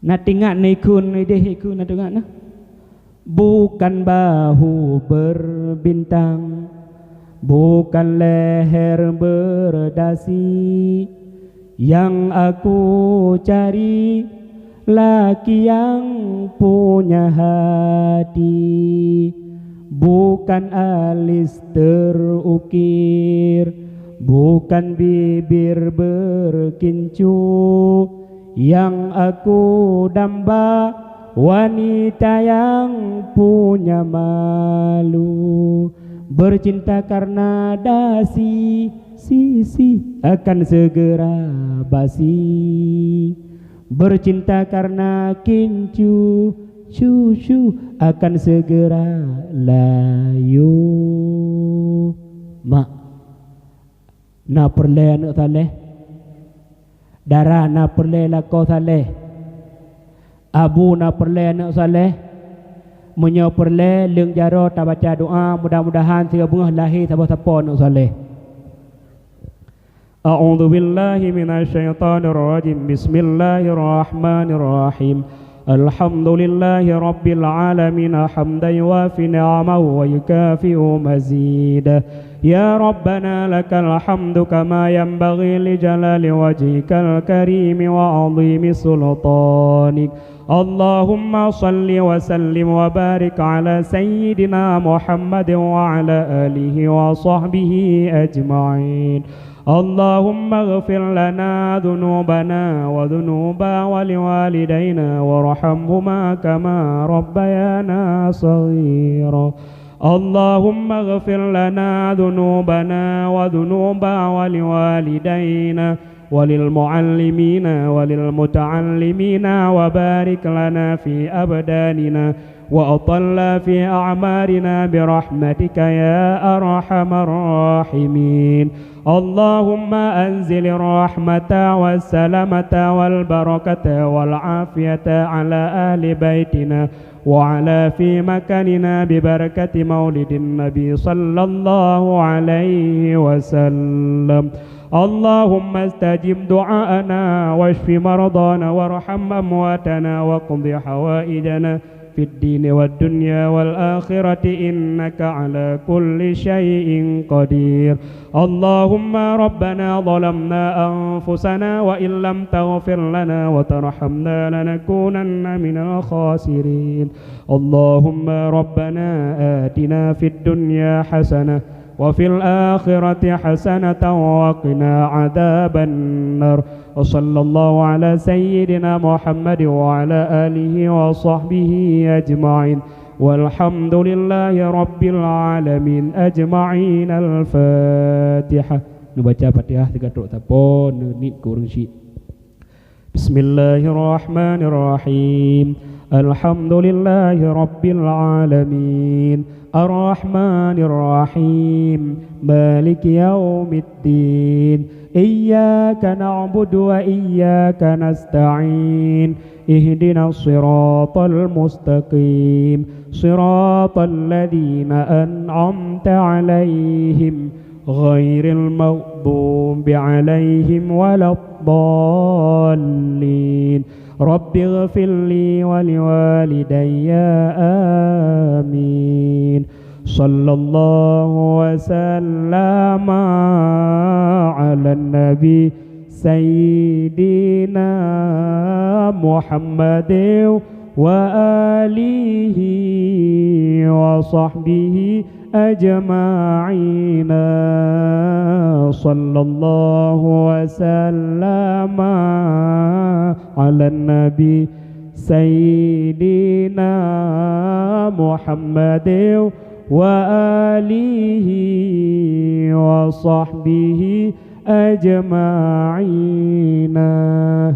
Na teuingat na ikheun ideh ikheun na teuingat na. Bukan bahu berbintang, bukan leher berdasi, yang aku cari laki yang punya hati, bukan alis terukir, bukan bibir berkincu, yang aku damba wanita yang punya malu. Bercinta karena dasi, sisi akan segera basi. Bercinta karena kincu, cucu akan segera layu. Mak, na peureulée aneuëk saleh? Dara na peureulée lakoe saleh? Abu na peureulée aneuëk saleh? Meunyoe peureulée, leueng jaroe tabaca doa, mudah-mudahan sigoe beungoh lahé saboh sapo aneuëk saleh. أعوذ بالله من الشيطان الرجيم. بسم الله الرحمن الرحيم. الحمد لله رب العالمين، حمدا يوافي نعمه ويكافئ مزيده. يا ربنا لك الحمد كما ينبغي لجلال وجهك الكريم وعظيم سلطانك. اللهم صل وسلم وبارك على سيدنا محمد وعلى آله وصحبه أجمعين. اللهم اغفر لنا ذنوبنا وذنوب والدينا وارحمهما كما ربيانا صغيرا. اللهم اغفر لنا ذنوبنا وذنوب والدينا وللمعلمين وللمتعلمين وبارك لنا في أبداننا وأطل في أعمارنا برحمتك يا أرحم الراحمين. اللهم أنزل الرحمة والسلامة والبركة والعافية على أهل بيتنا وعلى في مكاننا ببركة مولد النبي صلى الله عليه وسلم. اللهم استجب دعاءنا واشف مرضانا وارحم أمواتنا واقض حوائجنا في الدين والدنيا والآخرة إنك على كل شيء قدير. اللهم ربنا ظلمنا أنفسنا وإن لم تغفر لنا وترحمنا لنكونن من الخاسرين. اللهم ربنا آتنا في الدنيا حسنة وفي الآخرة حسنة وقنا عذاب النار. وصلى الله على سيدنا محمد وعلى آله وصحبه أجمعين. والحمد لله رب العالمين أجمعين. الفاتحة. Neubaca Fatihah sigoe trok sapo, neuniet keu ureuëng syik. بسم الله الرحمن الرحيم. الحمد لله رب العالمين. الرحمن الرحيم. مالك يوم الدين. إياك نعبد وإياك نستعين. اهدنا الصراط المستقيم. صراط الذين أنعمت عليهم غير المغضوب عليهم ولا الضالين. رب اغفر لي ولوالدي. آمين. صلى الله وسلم على النبي سيدنا محمد وآله وصحبه أجمعين. صلى الله وسلم على النبي سيدنا محمد وآله وصحبه أجمعين.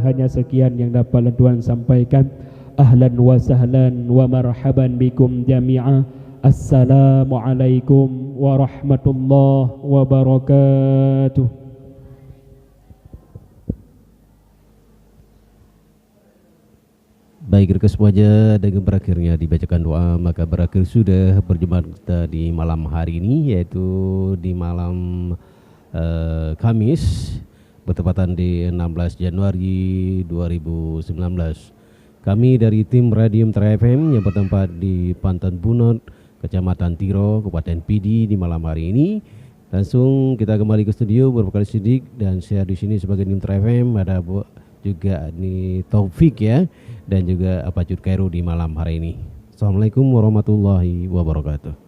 Hanya sekian yang dapat lôn tuan sampaikan. Ahlan wa sahlan wa marhaban bikum jami'a. Assalamualaikum warahmatullahi wabarakatuh. Baik, rekan semuanya, dengan berakhirnya dibacakan doa, maka berakhir sudah perjumpaan kita di malam hari ini, yaitu di malam, eh, Khamis, bertepatan di enam belas Januari dua ribu sembilan belas. Kami dari tim Radio Mutiara F M yang bertempat di Panton Bunot, Kecamatan Tiro, Kabupaten Pidie di malam hari ini. Langsung kita kembali ke studio, berbekal Sidik dan saya di sini sebagai tim Mutiara F M, ada bu-, juga ni Taufik, ya, dan juga Apa Cut Khairul di malam hari ini. Assalamualaikum warahmatullahi wabarakatuh.